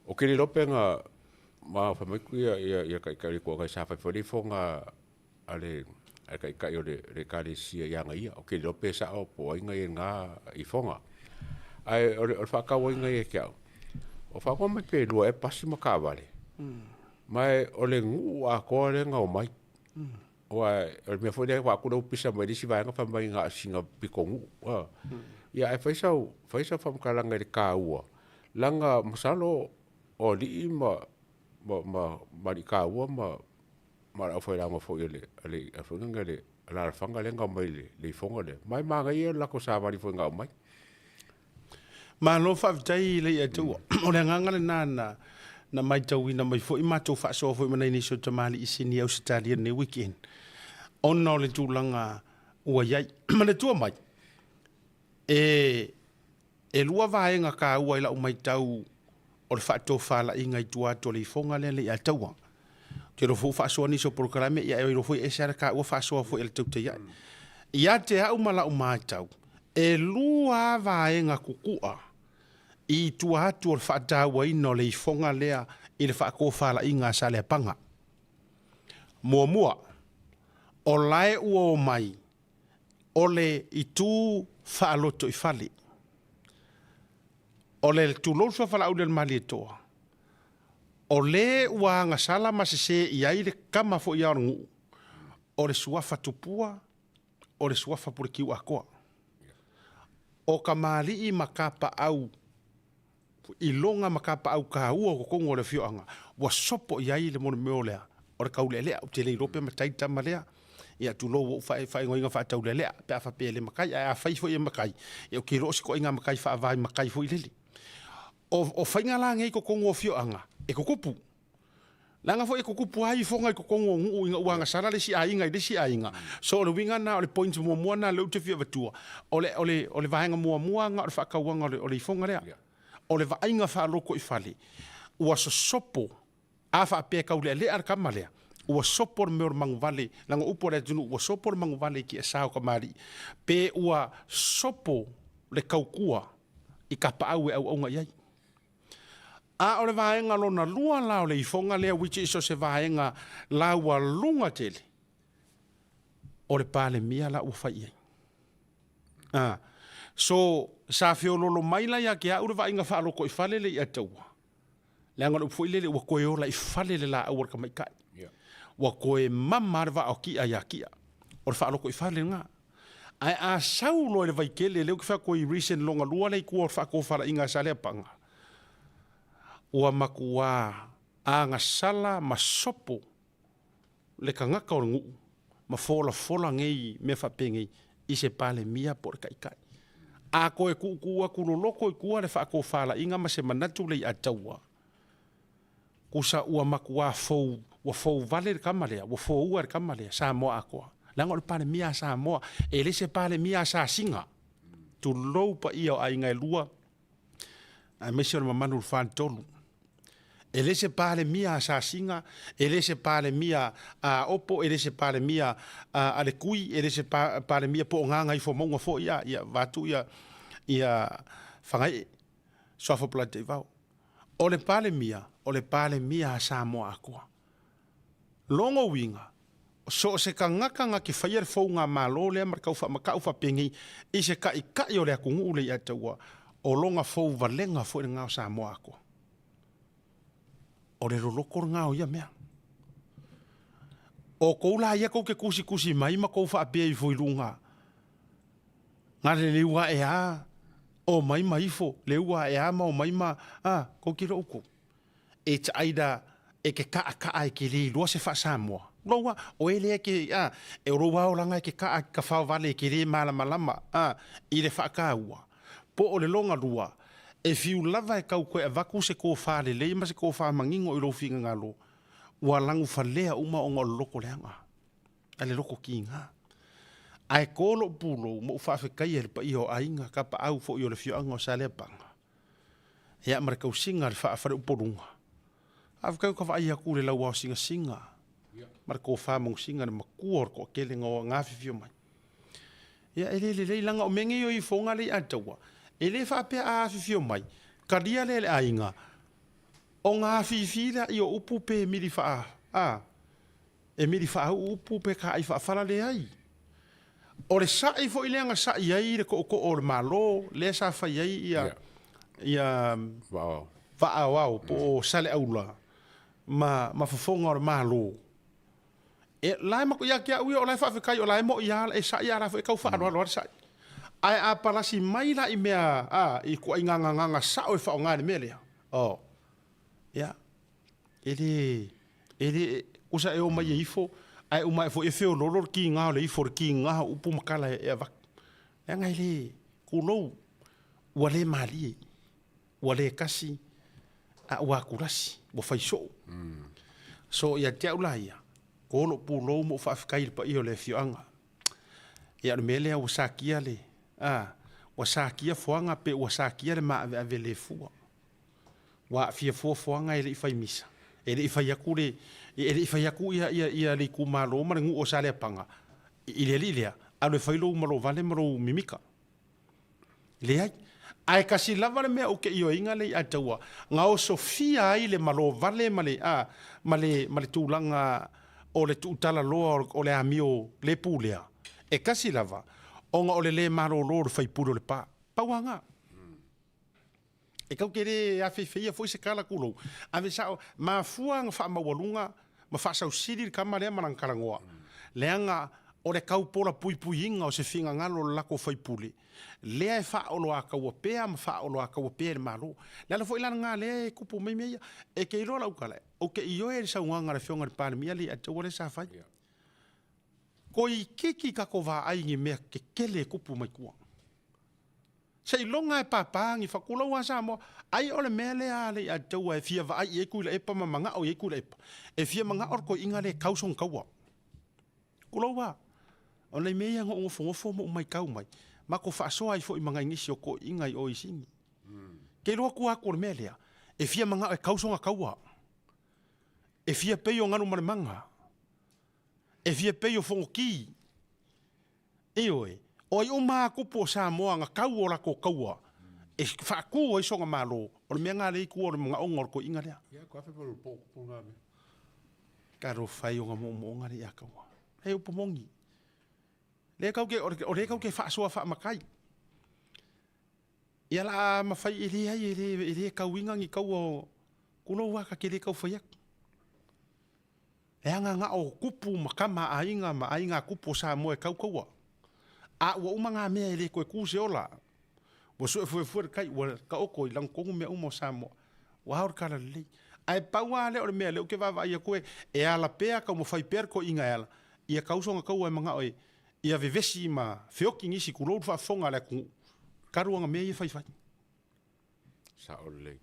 O ke le iloa pe na ma fai mai ia ia ia taitai o le Itu Agai sa fai foi le ifoga a le a le taitai o le le Ekalesia ia ia. O ke le iloa pe sao po o ai na ia i lena ifoga. Ae o le o le faatauaina ia te au, o faatoa mai pe lua ea pasi ma taavale, ma o le nuu atoa lea na omai. Aua o le mea foi lea ua aku lea ua pisa mai le isi vaega fai mai na o sina pitonuu. Ia ae fai sau fai sau faamatalaga i le taua leaga masalo o alii ma ma ma ma alii taua ma ma le aufailaoga foi a le a le foi lea le alaalafaga lea na omai i le ifoga lea. Ma e manaia le latou savali foi na aumai. Malo faafetai i le Atua. O le agaga lena na, na maitauina mai foi matou faasoa foi ma nai nisi o tamalii i Sini Ausetalia lenei weekend, ona o le tulaga ua i ai. Manatua mai, e, e lua vaega taua i lau maitau o le faatofalaiga i tua atu o le ifoga lea le Ataua. Ou te iloa foi ua faasoa nisi o polokalame, ia e iloa foi e ese lava le taua faasoa foi a le Tautai Ae. Ia te au ma lau matau, e lua lava vaega kukua i tua atu o le faatauaina o le ifoga lea i le faatofalaiga a Saleapaga. Muamua, o lae ua omai o le itu faalotoifale. O le tulou suafa Laauli o le Malietoa, o le ua agasala ma sese i ai le kama foi a o le nuu, o le suafa tupua, o le suafa Pulekiuakoa. O kamali'i ma kapaau iloga ma kapaau taua o totonu o le afioaga, ua sopo i ai le mea lea o le taulealea. Ou te le iloa pe matai le tama lea, ia tulou ua ou faaigoaina faataulealea pe a faapea e le matai, ae afai foi e matai, ia ou te iloa o se ituaiga matai faavae matai foi lele. O faiga la nei i totonu o afioaga, e tutupu. Leaga foi e tutupu lava ifoga i totonu o nuu ina ua agasala le isi aiga i le isi aiga. So o le uiga lena, o le point muamua lena lea ou te fia avatua, o le, o le, o le vaega muamua lena o le faatauaga o le, o le ifoga lea. O le vaaiga faalotoifale, ua sosopo, a faapea e taulealea le tama lea, ua sopo le mea o le manuvale, leaga o upu a le atunuu, ua sopo le manuvale i tiasa o tamalii, pe ua sopo le tautua i tapaau e auauna i ai. A o le vaega lona lua la o le ifoga lea which is o se vaega laualuga tele, o le Palemia la ua fai i ai. A, so, sa feololo mai la ia te au le vaaiga faalotoifale le i Ataua, leaga o le upu foi lele ua toe ola i fale le laau a le tamaitai. Ua toe mama le vaa o Kia ia Kia. O le faalotoifale lena. Ae a sau loa i le vaitele, lea ou te fai atu ai i recent lona lua lea i tua o le faatofalaiga a Saleapaga, ua matuā agasala ma sopo le tagata o le nuu ma folafola nei mea faapenei i se Palemia po o le Taitai. A toe tuutuu atu loloto i tua le faatofalaiga ma se manatu le i Ataua, Kusa ua matuā fou, ua fou vale le tama lea, ua foua le tama lea, Samoa atoa. Leaga o le Palemia a Samoa, e le se Palemia a Sasiga. Tulou paia o aiga e lua, aemaise o le mamalu o le Faletolu. E le se Palemia a Sasiga, e le se Palemia a Aopo, e le se Palemia a le Kui, e le se Palemia po o Gagaifomauga foi, a, ia, vaeatu ia, ia Fagaee, Suafa Polataivao. O le Palemia, o le Palemia a Samoa atoa. Logo uiga, so o se tagata na te faia le fouga malo lea ma le tau faamatau faapenei i se taitai o le atunuu le i Ataua, O loga fou valega foi lena o Samoa atoa. O le loloko lena o ia mea. O kou la ia kou ke kusikusi mai ma kou faapea ifo i luga, na le liu ae a, o mai ma ifo, liu ae a ma o mai ma, a, kou ke iloa outou. It's either e ke kaʻakaʻa e ke lē iloa se faa-Samoa, lou a, o e lea e ke, a, e o lou aolaga e ke kaʻa ki ka faovale e ke lē malamalama, a, i le faataua. Po o le loga lua, e fiu lava e kau koe avatu se kofā lelei ma se kofā manino i lou finagalo, ua lagufalea uma ona o le loko leaga, a le loko kīgā. Ae kō loʻu pulou ma ou faafetaia i le paia o aiga, kapaʻau foi o le afioaga o Saleapaga, ia ma le tausiga a le faa-faleupoluga. Faafetai ua ka vaai atu i le lauao singasinga ma le tofa manusiga le matua o le toatele na o na afifio mai. Ia e le lelei leaga o mea nei o ifoga lea i Ataua, e le faapea a afifio mai, talia lea e le aiga, ona afifi lea o upu pe mili faa, a, e mili faauu upu pe kaai faafala leai. O le sa'i foi lea na sa'i ai le tootoo o le Malo lea sa fai ai ia ia vaa aoao po o Saleaula ma ma fofoga o le Malo. E la e ia te au ia o la e faafetai o la e mo'i lava e sa'i a la foi e tau faaaloalo lava le sa'i. Ae a palasi mai la i mea a i ituaiga gagana sao e faaaoga i le mea lea, oh ia E le, e le, kusa e o mai e ifo, ae uma ae foi e feololo le kiga o le ifo, le kiga o upu ma tala e avatu. Leaga e le, tulou, ua le malie, ua le kasi, a ua atulasi, ua fai soo. So ia te au la ia, ko lou pulou ma ou faafetai i le paia o le afioaga. Ia o le mea lea ua sakia le, a, ua sakia foaga pe ua sakia le maaveave le fua. Ua aafia fuafuaga e le i fai misa, e le i fai atu le, e le i fai atu ia, ia, ia le itumalo ma le nuu o Saleapaga i le alii lea, alu e fai lou malovale ma lou mimika. Leai. Ae kasi lava le mea ou te ioeina le ia taua, na osofia ai le malovale ma le, a, ma le, ma le tulaga o le tuutalaloa o le amio le pulea, e kasi lava, ona o le le malolo o le faipule o Lepa. Pau lava na. E kau te le afeifeia foi se tala tulou, ave sao, mafua na faamaualuga ma faasausili le tama lea ma lana talanoa, leaga o le tau pola puipuiina o se finagalo o le latou faipule, lea e faaoloataua pea ma faaoloataua pea e le Malo. Le ala foi la lena lea e tupu mai mea ia. E te iloa lau tala, ou te ioe i le saunoaga a le Afioga i le Palemia le Ataua lea sa fai. Toeitiiti tatou vaai i ni mea tetele e tupu mai tua. Seiloga e pāpā ni faatulou a Samoa. Ai o le mea lea a le ia taua e fia vaai i ai Tuilaepa ma manao i ai Tuilaepa. E fia manao le toeaina lea e kau sona taua. Tulou a. O nai mea ia na ou nofonofo ma ou maitau mai, matou faasoa ai foi ma nai nisi o toeaiina i o i Sini. Ke iloa tua atu o le mea lea, e fia manao e kau sona taua. E fia pei o Galumalemana. E fia pei o Fonoti. Ioe, o ai uma lava kupu o Samoa na kau o latou kaua e faatu ai sona Malo, o le mea na lea i tua o le manaoga o le toeaina lea. Ia, ko afe ma po kupu na mea. Talofa e i ona moomooga lea ia kaua. E upu moni. Lea kau ke, o lea kau ke faasoa faamatai. Ia la mafai e leai e le, e le kauina ni kaua o kulou a ka ke le kau fai atu. Leaga na o kupu ma kama a aiga ma aiga a kupu o Samoa e kaukaua. A ua uma ngā mea e le toe kū se ola. Ua suefuefue le tai, ua taoto i lagotonu mea uma o Samoa. Ua ao le tala lelei. Ae pau lava lea o le mea lea ou te vaavaai atu e, e ala pea, taumafai pea le toeaina e ala, ia tau sona taua e manao e, ia vevesi ma feoti nisi, tulou le faafofoga a le atunuu, talu ana mea ia e faifai. Sao lelei.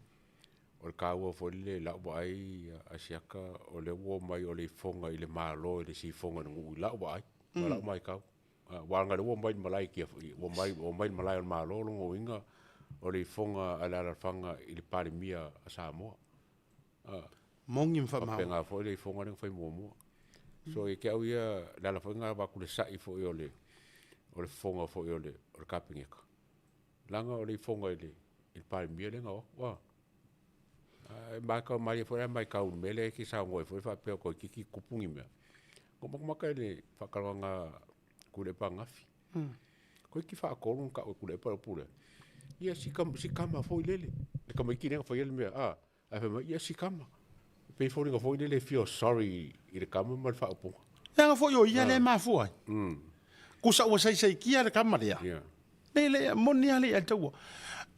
O le taua foi lele i lau vaai Asiata, o lea ua omai o le ifoga i le Malo i le sifoga i le nuu i lau vaai ma lau matau. Aua leaga o lea ua omai i le malae i ua omai ua omai i le malae o le Malo, lona uiga o le ifoga a le alaalafaga i le Palemia a Samoa. Moni ma faamaoni. Faapena foi le ifoga lea na fai muamua. So ia te au ia, le ala foi lena avatu le sa'i foi o le o le fofoga foi o le o le Kapeneta. Leaga o le ifoga i le i le Palemia lea na o atu. A. Ae matau malie foi la matau i le mea lea e te saunoa ai foi faapea toeitiiti tupu ni mea. Na ou matamata i le faatalanoaga a Tuilaepa ananafi. Toeitiiti faatolu na tau e Tuilaepa le upu lea. Ia si kama, si kama foi lele. Le tamaiti lea na faia le mea, a, ae fai mai, ia si kama. E pei e foliga foi lele e feel sorry i le kama ma le faaupuga. Leaga foi o ia lea e mafua ai. Kusa ua saisaikia le kama lea. Le, le, moni lava le ia taua.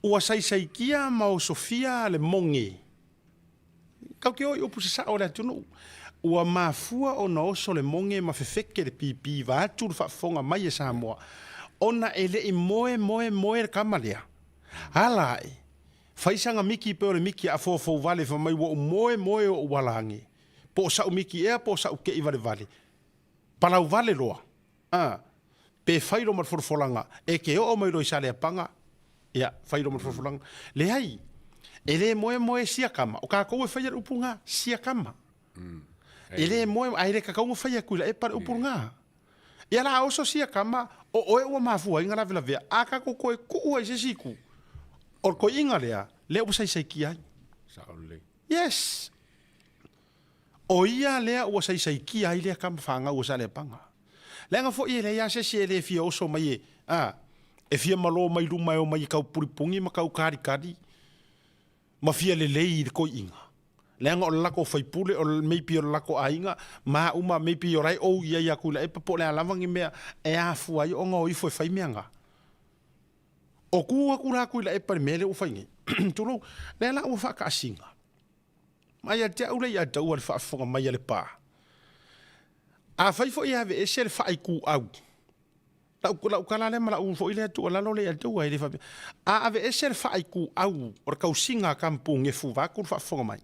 Ua saisaikia ma osofia le moge. Kau ke o i upu sasao o le atunuu. Ua mafua ona oso le moge ma fefeke le pipi vaeatu le faafofoga mai a Samoa ona e le i moe moe moe le kama lea. Ala ae, fai saga miki pei o le miki a foufou vale fai mai ua ou moe moe o ou ala age. Po o sa'u miki ea po o sa'u ke'i valevale. Palau vale loa. A, pe fai loa ma le folafolaga, e ke oo mai loa i Saleapaga, ia, fai loa ma le folafolaga. Leai, e le moemoe sia kama, o kakou e faia le upu nga, sia kama. E le moe, ae le kakau nga fai aku i laepa le upu nga. Ia la oso sia kama, o oe ua mafua ai nga lavelavea, a kakou koe kuu ai se isi itu, o le koiiga lea, lea ua saisaikia ai. Sao lelei. Yes! O ia lea ua saisaikia ai lea kama fanau o Saleapaga. Leaga foi e leai lava se isi e le fia oso mai e, a, e fia malo mai luma e omai e kau pulipuni ma kau kalikali ma fia lelei i le koiiga. Leaga o le lako faipule, o le maybe o le lako aiga, ma uma, maybe o la e ou i ai ia Tuilaepa po o le a lava ni mea e afua ai ona o ifo e fai mea na. O ku atu la Tuilaepa i le mea lea ua fai nei, tulou, lea la ua faataasiga. Ma ia te au le ia taua le faafofoga mai a le pā. Afai foi e aveese le faaituau, lau, lau tala lea ma lau foi lea tuualalo le ia taua e le faapea. A aveese le faaituau o le tausiga a Kamupugefu vaeatu le faafofoga mai.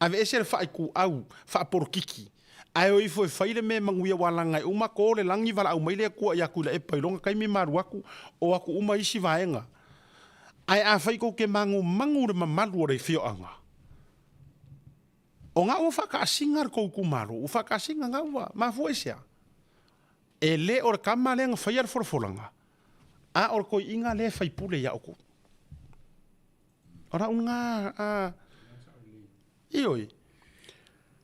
Aveese le faaituau faapolokiki, ae o ifo e fai le mea e manuia aua leaga e uma to le lagi valaau mai le Atua ia Tuilaepa i lona taimi ma alu atu o atu uma isi vaega. Ae afai tou te magumanu le mamalu o le afioaga, o ga ua faataasiga le tou itumalo, ua faataasiga ga ua mafua i sea? E le o le tama lea na faia le folafolaga, a o le toeiina lea e faipule ia outou. O lau lena a, ioe,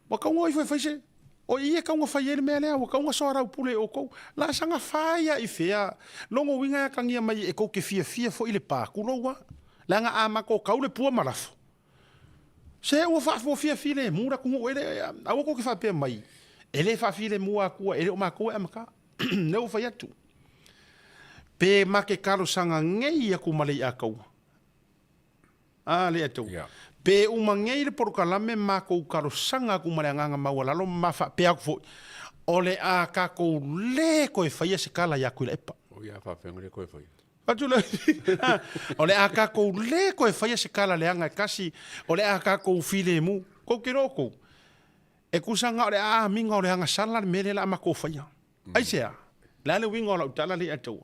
ua tau na o ifo e fai se, o i e tau na fai ai le mea lea, ua tau na soalaupule e outou. Laasaga fai lava i fea, lona uiga e atagia mai e tou te fiafia foi i le pa, tulou lava. Leaga a matou tau le pua ma lafo, se ua faa, ua fia filemu le atunuu, e le, aua tou te faapea mai, e le faafilemu Atua, e le o matou e amata. Lea ua fai atu. Pe ma te talosaga nei atu ma Leiataua. A, Leiataua. Yeah. Pe uma nei le polokalame makou talosaga atu ma le agaga maualalo ma faapea atu foi, o le a tatou le toe faia se tala ia Tuilaepa. O ia faafeaga le toe faia. Atu le, o le a tatou le toe faia se tala leaga e tasi, o le a tatou filemu. Kou te iloa outou, e tusa na o le a amiga o le agasala le mea lea o le a matou faia. Aisea? Le a le uiga o lau tala lea ia te oe?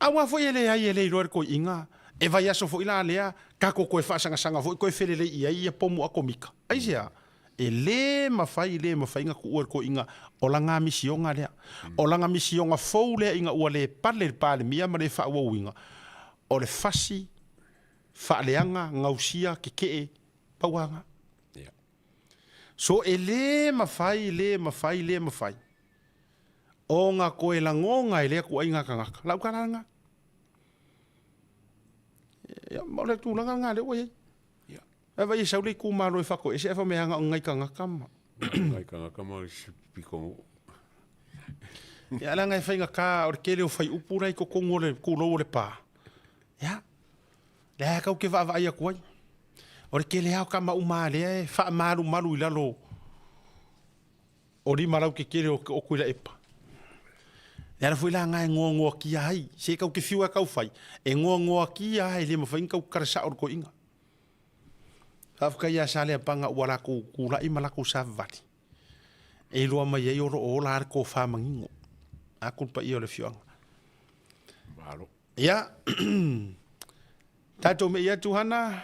Aua foi e leai e le iloa e le toeaiina, e vaiaso foi la lea, tatou toe faasagasag foi toe felelei i ai ia pomu atomika. Aisea? E le mafai, le mafai ona tuua e le toeaiina o lana misioga lea. O lana misioga fou lea ina ua le pale le Palemia ma le faaauauina, o le fasi, faaleaga, gausia, tetee, pau lava lena. So e le mafai, le mafai, le mafai ona toe lagona e lea ituaiga tagata lau tala lena. Ia, ma o le tulaga lena lea ua i ai. Ae vaai e sau le itumalo e faatoese ae fai mai ana o ni nai tagata ma. Nai tagata ma isi pitonuu. Ia leaga e faigata o le tele o faiupu la i totonu o le tulou o le pa. Ia, lea e tau te vaavaai atu ai. O le tele lava o tama uma lea e faamalumalu i lalo o lima lautetele o Tuilaepa. Le ala foi la na e goagoatia ai, se tau te fiu e tau fai, e goagoatia ai, e le mafai ona tau tala sao le toeaina. Faafetai ia Saleapaga ua latou tulai ma latou savavali, e iloa mai ai o lo o ola lava le tofa manino. Atu le paia o le afioaga. Malo. Ia, tatou me'i atu Hana,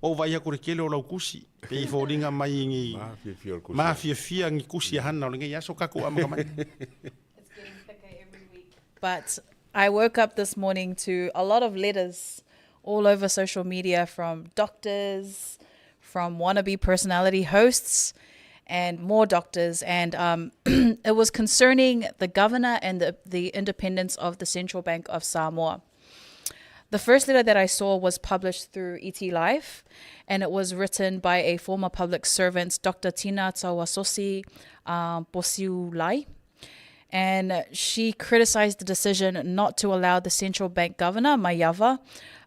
ua ou vaai atu i le tele o lau tusi, pei e foliga mai ni mafiafia ni tusi a Hana o lenei aso tatou amata mai. It's getting thicker every week. But I woke up this morning to a lot of letters all over social media from doctors, from wannabe personality hosts, and more doctors. And um, it was concerning the governor and the, the independence of the Central Bank of Samoa. The first letter that I saw was published through ET Life, and it was written by a former public servant, Dr. Tina Tauasosi Posiulai. And she criticized the decision not to allow the central bank governor, Maiava,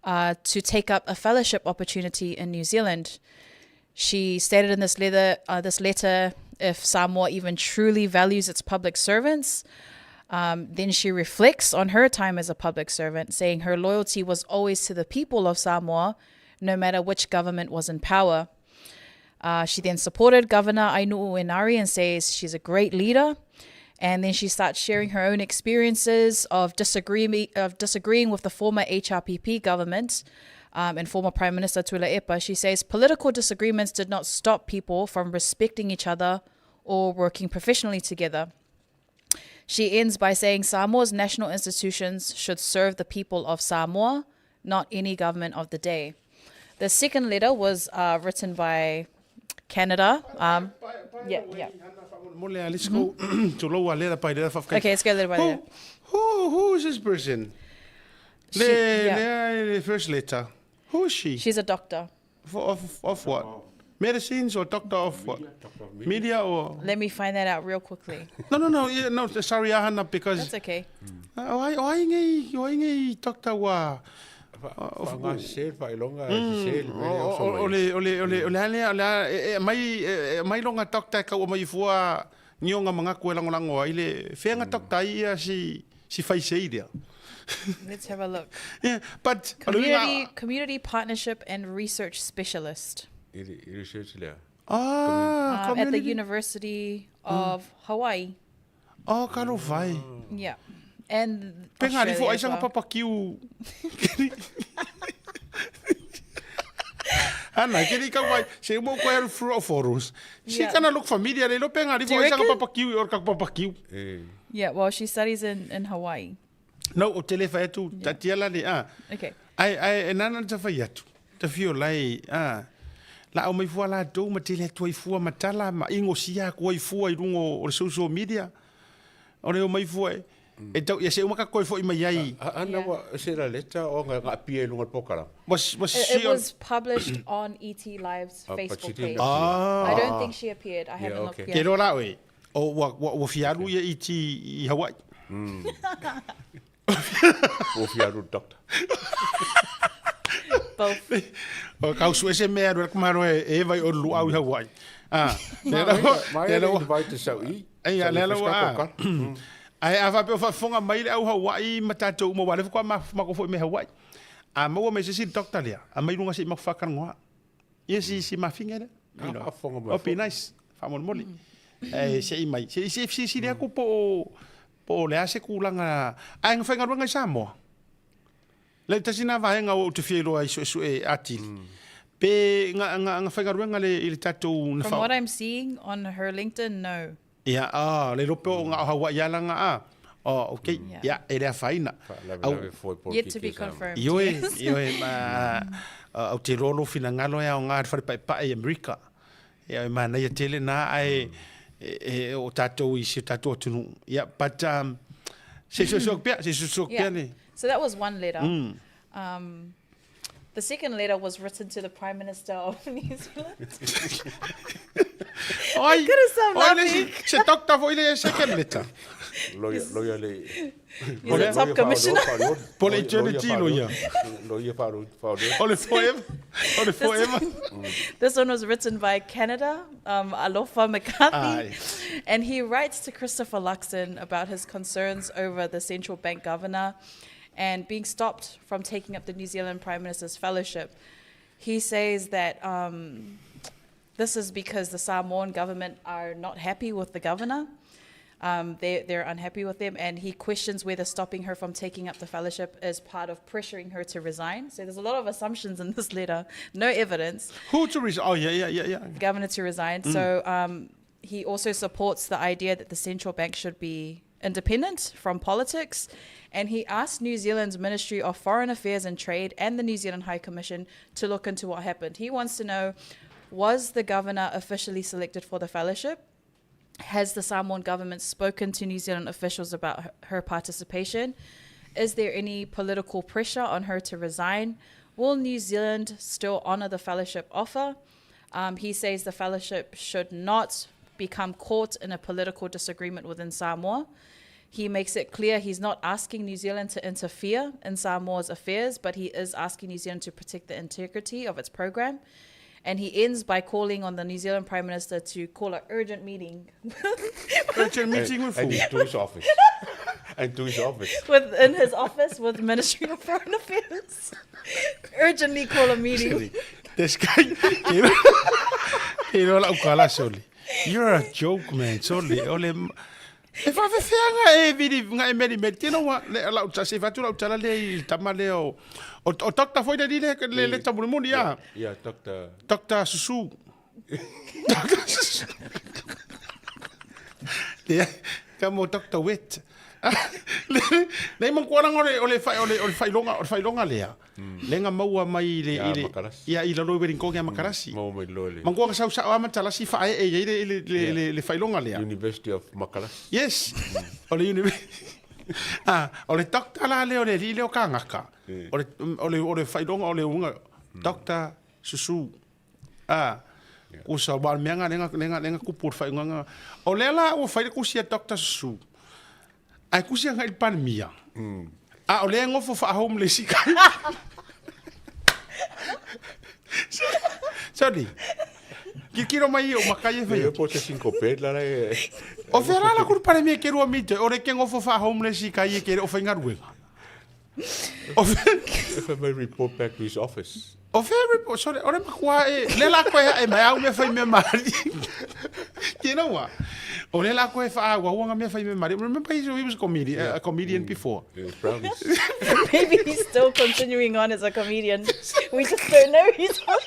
to take up a fellowship opportunity in New Zealand. She stated in this letter, this letter if Samoa even truly values its public servants, then she reflects on her time as a public servant, saying her loyalty was always to the people of Samoa, no matter which government was in power. She then supported Governor Ainuu Enari and says she's a great leader. And then she starts sharing her own experiences of, disagree, of disagreeing with the former HRPP government and former Prime Minister Tuilaepa. She says political disagreements did not stop people from respecting each other or working professionally together. She ends by saying Samoa's national institutions should serve the people of Samoa, not any government of the day. The second letter was written by Canada. Yeah, yeah. Let's go to lower letter by letter. Okay, let's go letter by letter. Who is this person? She, Le, yeah. le, first letter. Who is she? She's a doctor. Of what? Medicines or doctor of what? Media or? Let me find that out real quickly. No, yeah, no, sorry, Ahana, because... That's okay. O ai ngei doctor wa... Whaanga se, whailonga, se, O le alea, o le mai, mai longa doctor ka o mai fua nionga mangaku e langolango ai le whenga doctor ia si whai se idea. Let's have a look. Yeah, but community partnership and research specialist. Research lea. Ah, at the University of Hawaii. Oh, kalo vai. Yeah. And Penga Australia rifo ai as sanga well. papa kiu. Ana, kiri ka vai, se mo ko haru fro forus. She Yeah. kana look familiar le lo penga rifo Do you ai sanga reckon? papa kiu or ka papa kiu. Yeah, well, she studies in Hawaii. No, o telefa atu, tatiala le a. Okay. Ai ai nana ta fai atu. Ta fio lai a. La au mai fua la tou ma tele atu ai fua matala ma ingo sia ko ai fua i rungo o le social media. O le o mai fua e tau ia se uma ka koe foi mai ai. Ana wa se la leta o nga pie lunga pokara. Was It, she it on- was published on ET Live's Ah, but Facebook she didn't page. Ah. I don't think she appeared. I haven't Yeah, looked okay. Ke yet. roa la oe. O wa fialu ia i ti i Hawaii. O fialu doctor. Both. O kau sue se mea rua kumaro e vai o luau i Hawaii. Ah, Mai le le la invite sa i. Ai le la wa. Ai a fa pe fa fonga mai le au Hawaii ma tatou mo wale kwa ma ma ko fo me Hawaii. A mo me se si doctor lea. A mai lunga se ma fa kan Ia si si ma finga le. A fonga mai. O be nice. Fa mo moli. Eh se i mai. Se se se si le ko po le ase kulanga. Ai nga whainga ruanga i Samoa. Le tasina vaenga o te fielo ai su e atili. Pe nga nga whainga ruanga le i le tatou na From what I'm seeing on her LinkedIn, no. Ia, le rope o ngā Hawaii alanga a. Oh, okay. Yeah. Ia, e rea whaina. Yet to be confirmed. Ioe, ioe, ma, au te rolo whinangalo ea o ngā whare pai pai Amerika. Ia, e mana ia tele nā ai e o tātou i si o tātou atunu. Ia, but, se susuak pia, se susuak pia Yeah. ne. So that was one letter. The second letter was written to the Prime Minister of New Zealand. Ai, couldn't stop ai, le laughing. Se doctor foi le second letter. Loya le. He's a top commissioner. Po le eternity loya. Loya fa O le forever. O le forever. This one was written by Canada, Alofa McCarthy. Aye. And he writes to Christopher Luxon about his concerns over the central bank governor and being stopped from taking up the New Zealand Prime Minister's fellowship. He says that this is because the Samoan government are not happy with the governor. They're unhappy with them, and he questions whether stopping her from taking up the fellowship is part of pressuring her to resign. So there's a lot of assumptions in this letter, no evidence. Who to resign? Oh, yeah. The governor to resign. So he also supports the idea that the central bank should be independent from politics, and he asked New Zealand's Ministry of Foreign Affairs and Trade and the New Zealand High Commission to look into what happened. He wants to know, was the governor officially selected for the fellowship? Has the Samoan government spoken to New Zealand officials about her participation? Is there any political pressure on her to resign? Will New Zealand still honour the fellowship offer? Um, he says the fellowship should not become caught in a political disagreement within Samoa. He makes it clear he's not asking New Zealand to interfere in Samoa's affairs, but he is asking New Zealand to protect the integrity of its program. And he ends by calling on the New Zealand Prime Minister to call an urgent meeting. urgent meeting with who? And to his office. and to his office. Within his office with Ministry of Foreign Affairs. Urgently call a meeting. This guy, you know, like, Soli. You're a joke, man. Soli, ole, E faafefea e vili nga e meli meli tino wa le la uta se fatu la uta la le i tama le o o o doctor foi le le le le tamuli muli ya. Yeah, doctor. Doctor Susu. Doctor Susu. Le ka mo Doctor Wet. Le le mo kuala ngore o le fai o le o le failonga o le failonga lea. Le nga maua mai i le i le ia i lalo i Wellington ia Makarasi. Maua mai loa le. Mangua ka sau sao a Matalasi whae e i le le le le le failonga lea. University of Makarasi. Yes. O le university. Ah, o le doctor la le o le li le o kangaka. O le o le o le failonga o le unga doctor Susu. Ah. Kusa wa mea nga lenga lenga lenga kupu o le failonga. O le la o fai le kusi a doctor Susu. Ai kusi anga i le Palemia. A o lea e gofo faa-homeless i kai. Sorry. Kikiro mai o makai e whai. E po te sinkope la e. O whea la la kuru Palemia ke rua mite, o re ke ngofo faa-homeless i kai e ke re o whaingaruega. O whea... E whai mai report back to his office. O whea report, sorry, ore makua e, le la koe e mai au mea whai mea mari. You know what? O le la koe wha au anga mea whai mea mari. Remember he, he was a comedian, yeah. a comedian before. Yeah, brownies. Maybe he's still continuing on as a comedian. We just don't know he's on.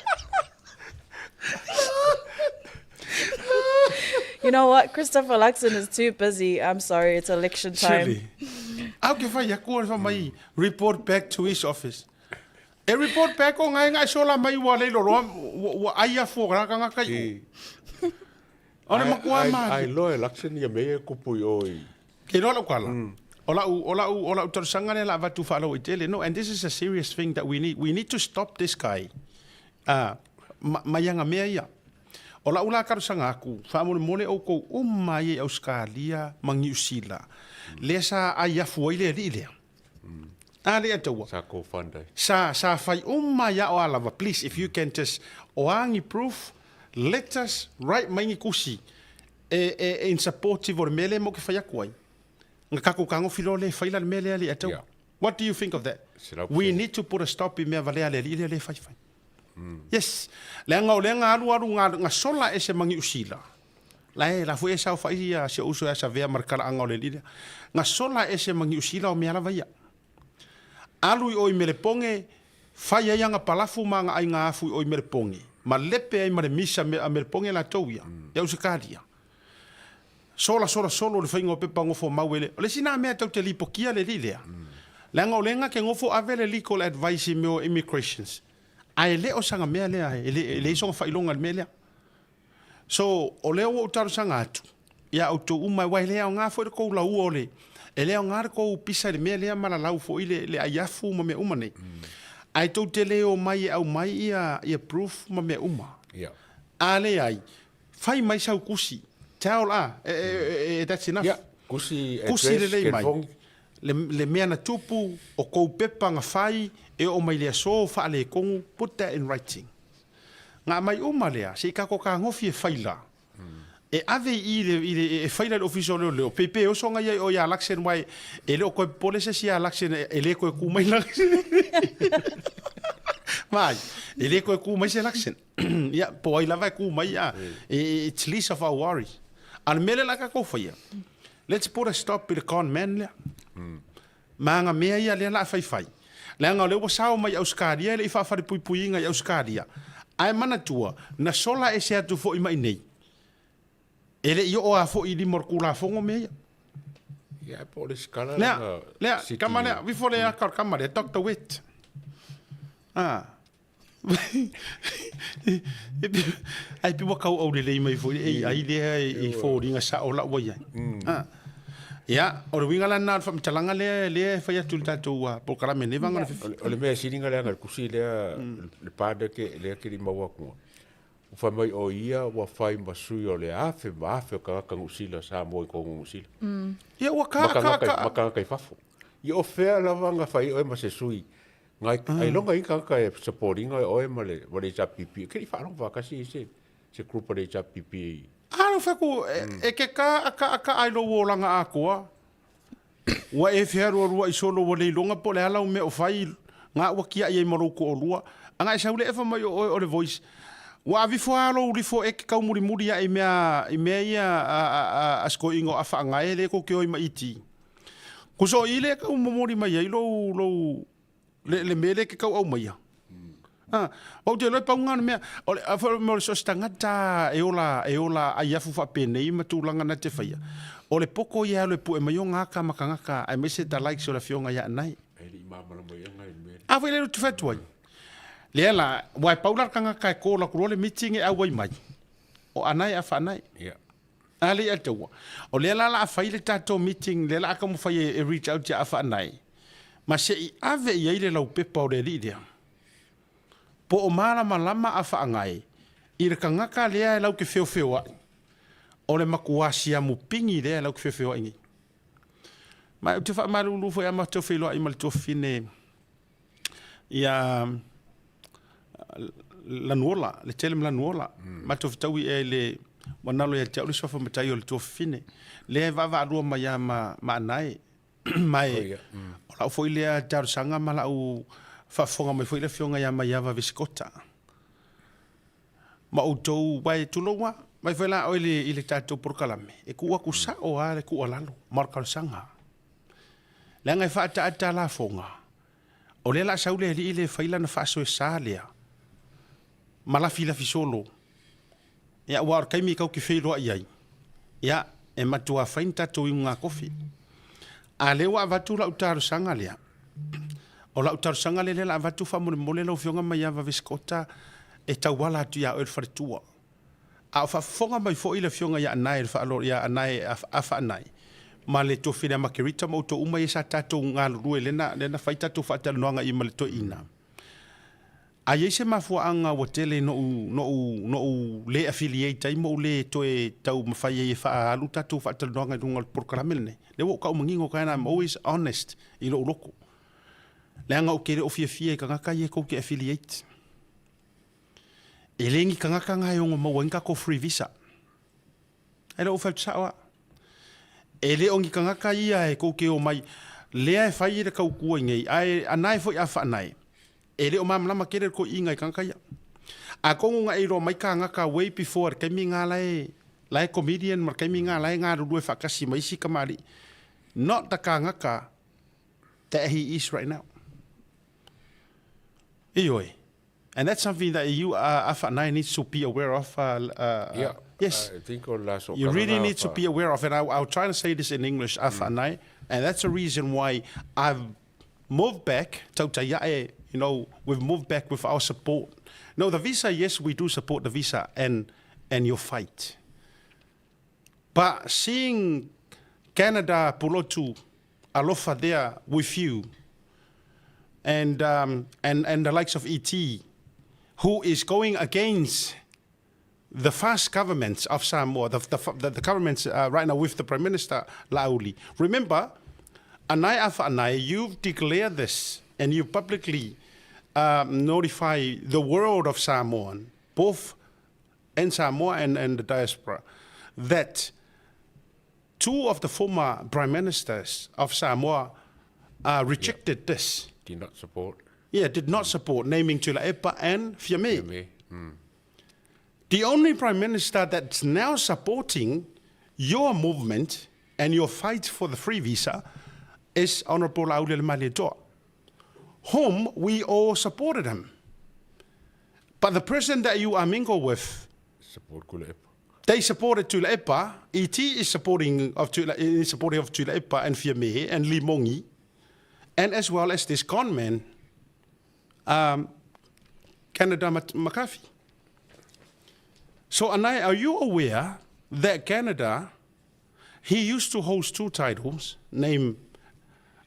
You know what? Christopher Luxon is too busy. I'm sorry, it's election time. Surely. Au ke whai aku o mai report back to his office. E report back o ngai ngai sola mai ua lei loloa ua ai afu o raka ngaka i o. Ole makua ma. Ai loa e Luxon ia mea e kupu i o i. Ke loa lau kala. O lau, o lau, o lau talosaga lea la avatu faalauaitele. No, and this is a serious thing that we need. We need to stop this guy. Ah, ma, mai aga mea ia. O lau la talosaga aku, faamolemole oukou uma ai i Ausekalia ma Niusila. Lea sa ai afu ai le alii lea. A lea taua. Sa co-fund ai. Sa, sa fai uma ia o a lava. Please, if you can just, o a ni proof, let us write mai ni kusi e, e, e in supportive o le mea lea mo ke fai aku ai. Nga kako kagofi loa le fai la le mea lea lea taua. Yeah. What do you think of that? We need to put a stop i mea valea le alii lea le fai fai. Yes. Leaga o lea nga alu alu nga, nga sola ese mangi usila. La e la foi e sau fai ia si o uso ia savea ma le kalaaga o le alii lea. Nga sola ese mangi usila o mea lava ia. Alu i o i Melepoge, fai ai aga palafu ma aga aiga afu i o i Melepoge, ma lepe ai ma le misa a Melepoge latou ia, ia Usekalia. Sola sola solo le faiga o pepa gofo mau e le, o le isi na mea tou te lipokia le alii lea. Leaga o lea ke gofo ave le legal advice i mea o immigrations, ae le o saga mea lea, e le, e leai soga faailoga i le mea lea. So, o lea ua ou talosaga atu ia outou uma, aua e le aoga foi le kou laua o le, e le aoga le kou pisa i le mea lea ma lalau foi le, le aiafu ma mea uma nei. Ae tou te le omai e aumai ia, ia proof ma mea uma. Yeah. A leai, fai mai sau kusi. Tell a, e, e, e, that's enough. Yeah. Kusi, Kusi address, lelei mai. telefoni. Le, le mea na tupu, o kou pepa na fai, e oo mai le aso, faaletonu, put that in writing. Nga mai uma lea, se i kako kagofi e faila. E ave i le, i le, e faila i le ofisa o leoleo, pe pe oso ngai ai o ia Luxon wai, e le o koe popole se si ia Luxon, e le koe ku mai Luxon. Mai, e le koe ku mai se Luxon. Ia, po ai lava e ku mai a, e, it's least of our worries. A le mea lea la kakou faia, let's put a stop i le con man lea. Ma nga mea ia lea la faifai. Leaga o lea ua sao mai Ausekalia e le i faafalepuipuiga i Ausekalia. Ae manatua, na sola ese atu foi mai nei. E le i oo a foi i lima o le Kulafono mea ia. Ia, po o le sikala Lea, lana lea, city. kama lea, vifo lea aka o le kama lea, Doctor Witt. Ah. Ai pe ua kauau lelei mai foi le AI lea i foliga sao lau ua i ai. Ah. Ia, o le uiga la lena o le faamatalaga lea lea e fai atu i le tatou polokalame i lenei vaega o le afiafi. O le mea sili ona leaga i le tusi lea, le part lea e te le i maua atu, ua fai mai o ia ua fai ma sui o le afe ma afe o tagata Niu Sila, Samoa i totonu o Niu Sila. Ia ua ka, ka, ka. Ma tagata i fafo. Ia o fea lava na fai ai oe ma se sui, ailoga i ai tagata e support ina oe ma le HRPP. E te le i faalogo faatasi i se se group a le HRPP i. A lau fai atu, e ke ka a ka a ka ai lou olaga atoa, ua e fealualuai solo ua le iloga po o le a lau mea o fai, ga ua tiai ai ma lou toalua, a ga e sau le efa mai o oe o le voice, ua avifo a lou lifo e ke tau mulimuli ae i mea i mea ia a a a a si toeaina o Afaagae lea tou te o ai ma ET. Kuso o i lea e tau momoli mai ai lou lou le, le mea lea e te tau aumaia. Ah, ou te iloa e pau lena o le mea, o le, o le so o se tagata e ola, e ola aiafu faapenei ma tulaga na te faia, o le poto ia e alu e pue mai ona ata ma tagata aemaise the likes o le afioga ia Anae. E le i malamalama i aga i le mea lea. A foi lea ou te fai atu ai, lea la, aua e pau la le tagata e call atu loa le meeting e auai mai, o Anae a Faanae. Yeah. A le i ataua. O lea la la a fai le tatou meeting, lea la a taumafai e reach out ia Afaanae, ma se i ave i ai le laupepa o le alii lea. Po o malamalama Afaanae i le tagata lea e lau te feofeoai, o le matua siamu pigi lea e lau te feofeoai nei. Ma ou te faamalulu foi a matou feiloai ma le tuafafine ia Lanuola, le tele ma Lanuola. Mm. Matou fetaui ea i le ua nalo ia te au le suafa matai o le tuafafine. Lea e vaavaalua mai a ma, ma Anae. ma e, oh, yeah. mm. o lau foi lea talosaga ma lau faafofoga mai foi le afioga ia Maiava Vesikota. Ma outou, uae tulou a, mai foi la oe i le tatou polokalame, e tuu atu sao lava le tuualalo ma le talosaga. Leaga e faaataata lafoga, o lea o le a sau le alii lea e fai lana faasoesa lea, ma lafilafi solo. Ia, aua o le taimi tatou te feiloai ai, ia, e matua fai ni tatou iugatofi. A o lea ua avatu lau talosaga lea, o lau talosaga lea o le a avatu faamolemole lau Afioga Maiava Vesikota e tauala atu ia oe le faletua. A o faafofoga mai foi le Afioga ia Anae le faalo ia Anae Afa Anae ma le Tuafine a Makerita ma outou uma ia sa tatou galulue lea na lea na fai tatou faatalanoaga i ma le toeaina. A i ai se mafuaaga ua tele noʻu, noʻu, noʻu le affiliate ai ma ou le toe taumafai ai e faaalu tatou faatalanoaga i luga o le polokalame lenei, lea ua ou tau manino atu and I'm always honest i lou loto. Leaga ou te le o fiafia i tagata ia tou te affiliate. E le ni tagata na e ono maua ai ni tatou free visa. E le o fai atu sao a. E le o ni tagata ia e tou te omai lea e fai le tautua i nei, ae anae foi a faanae, e le o malamalama tele le toeaina i tagata ia. Atonu na e iloa mai tagata way before le taimi na la e la e comedian ma le taimi na la e galulue faatasi ma isi tamalii. Not the tagata that he is right now. Ioe. And that's something that you, Afa needs to be aware of. Yeah, yes. I think o le aso You really need to be aware of, and I'll try to say this in English, Afa mm. and that's the reason why I've moved back, Tautaiae, you know, we've moved back with our support. No, the visa, yes, we do support the visa and, and your fight. But seeing Canada Pulotu Alofa there with you and, um, and, and the likes of ET, who is going against the fast governments of Samoa, the, the, the, the governments uh, right now with the Prime Minister Lauli. Remember, Anai Afa Anai, you've declared this and you publicly um, notify the world of Samoan, both in Samoa and, and the diaspora, that two of the former prime ministers of Samoa uh, rejected yeah. this. Did not support. Yeah, did not support, naming Tuilaepa and Fiame. Fiame. Mm. The only prime minister that's now supporting your movement and your fight for the free visa is Honorable Laaulialemalietoa, whom we all supported him. But the person that you are mingle with, Support Tuilaepa. They supported Tuilaepa. ET is supporting of Tula, is supporting of Tuilaepa and Fiame and Limongi, and as well as this con man, um, Canada McCarthy. So, Anai, are you aware that Canada He used to host two titles named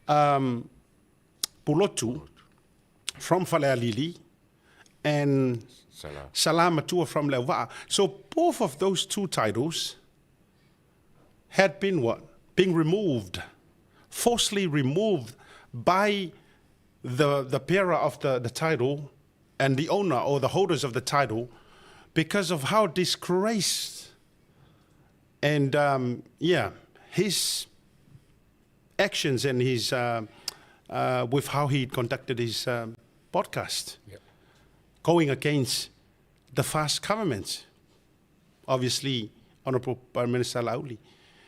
um, Pulotu from Falealili and Salah. Salamatua from Leva'a. So both of those two titles had been what? Being removed, forcibly removed by the, the bearer of the, the title and the owner or the holders of the title because of how disgraced and, um, yeah, his actions and his, uh, uh, with how he conducted his um, podcast, Yep. going against the fast government obviously Honorable Prime Minister Lauli.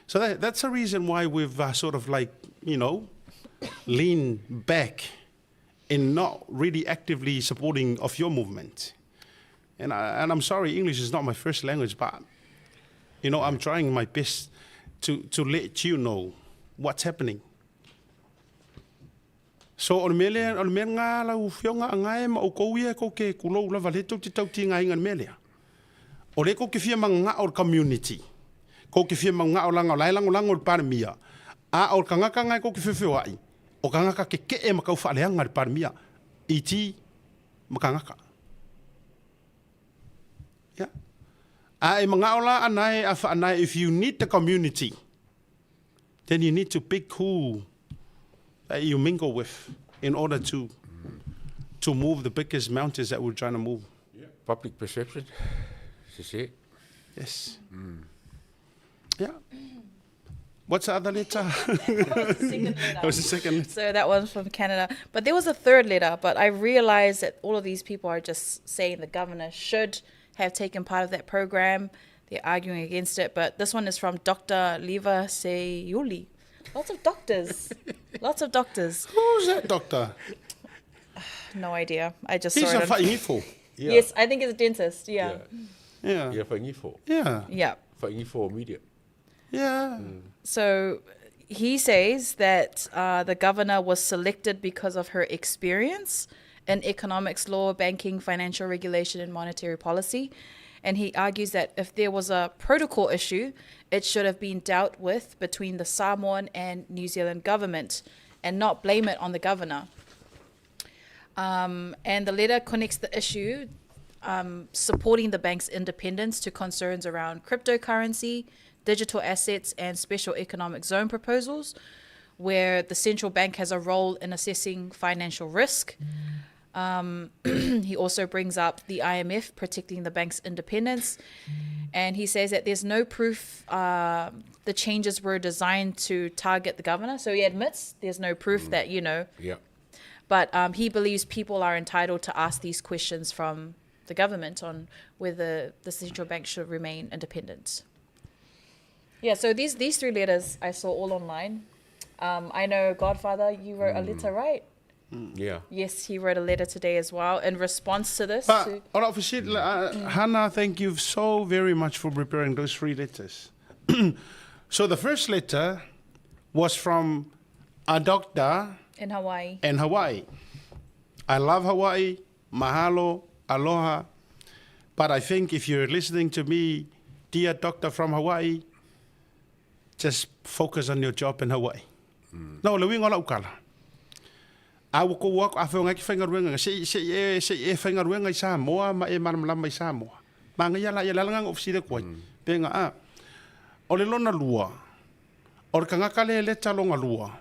So that, that's a reason why we've uh, sort of like, you know, leaned back in not really actively supporting of your movement. And, I, and I'm sorry, English is not my first language, but, you know, I'm trying my best to, to let you know what's happening. So o le mea lea, o le mea ngā lau fionga a ngae ma o kou ia kou ke kulou lava le tau te tau ti ngā inga le mea lea. O le kou ke fia manga'o le community. Kou ke fia manga'o langa o lae langolango le Palemia. A o le kangaka ngae kou ke feofeoa'i, o kangaka keke'e ma kau fa'aleaga le Palemia i ti ma kangaka. Yeah. A e manga'o la anae a fa'anae if you need the community, then you need to pick who that you mingle with in order to to move the biggest mountains that we're trying to move. Yeah. Public perception. Sese. Yes. Yeah. What's the other letter? That was the second letter. That was the second letter. So that one's from Canada. But there was a third letter, but I realized that all of these people are just saying the governor should have taken part of that program. They're arguing against it. But this one is from Dr. Leva Seyuli. Lots of doctors. Lots of doctors. Who's that doctor? No idea. I just He's saw a it. on- whaingifo. Yeah. Yes, I think it's a dentist. Yeah. Yeah. Yeah, whaingifo. Yeah. Yeah. Whaingifo media. Yeah. So he says that uh, the governor was selected because of her experience in economics, law, banking, financial regulation, and monetary policy. And he argues that if there was a protocol issue, it should have been dealt with between the Samoan and New Zealand government and not blame it on the governor. Um, and the letter connects the issue um, supporting the bank's independence to concerns around cryptocurrency, digital assets, and special economic zone proposals, where the central bank has a role in assessing financial risk. Um, he also brings up the IMF protecting the bank's independence. And he says that there's no proof uh, the changes were designed to target the governor. So he admits there's no proof that, you know, Yeah. but um, he believes people are entitled to ask these questions from the government on whether the central bank should remain independent. Yeah, so these, these three letters I saw all online. Um, I know, Godfather, you wrote a letter, right? Yeah. Yes, he wrote a letter today as well in response to this. But to, all right, for uh, Hannah, thank you so very much for preparing those three letters. so the first letter was from a doctor in Hawaii. in Hawaii. I love Hawaii. Mahalo, aloha. But I think if you're listening to me, dear doctor from Hawaii, just focus on your job in Hawaii. No, le winga la ukala. A ua kou aku, a whaonga ki whaingaruenga, se, se, e, se e whaingaruenga i Samoa, ma e maramalama i Samoa. Ma ngai ala ia lalanga ofisi le koai. Penga a. O le lona lua, o le kangaka le le talonga lua,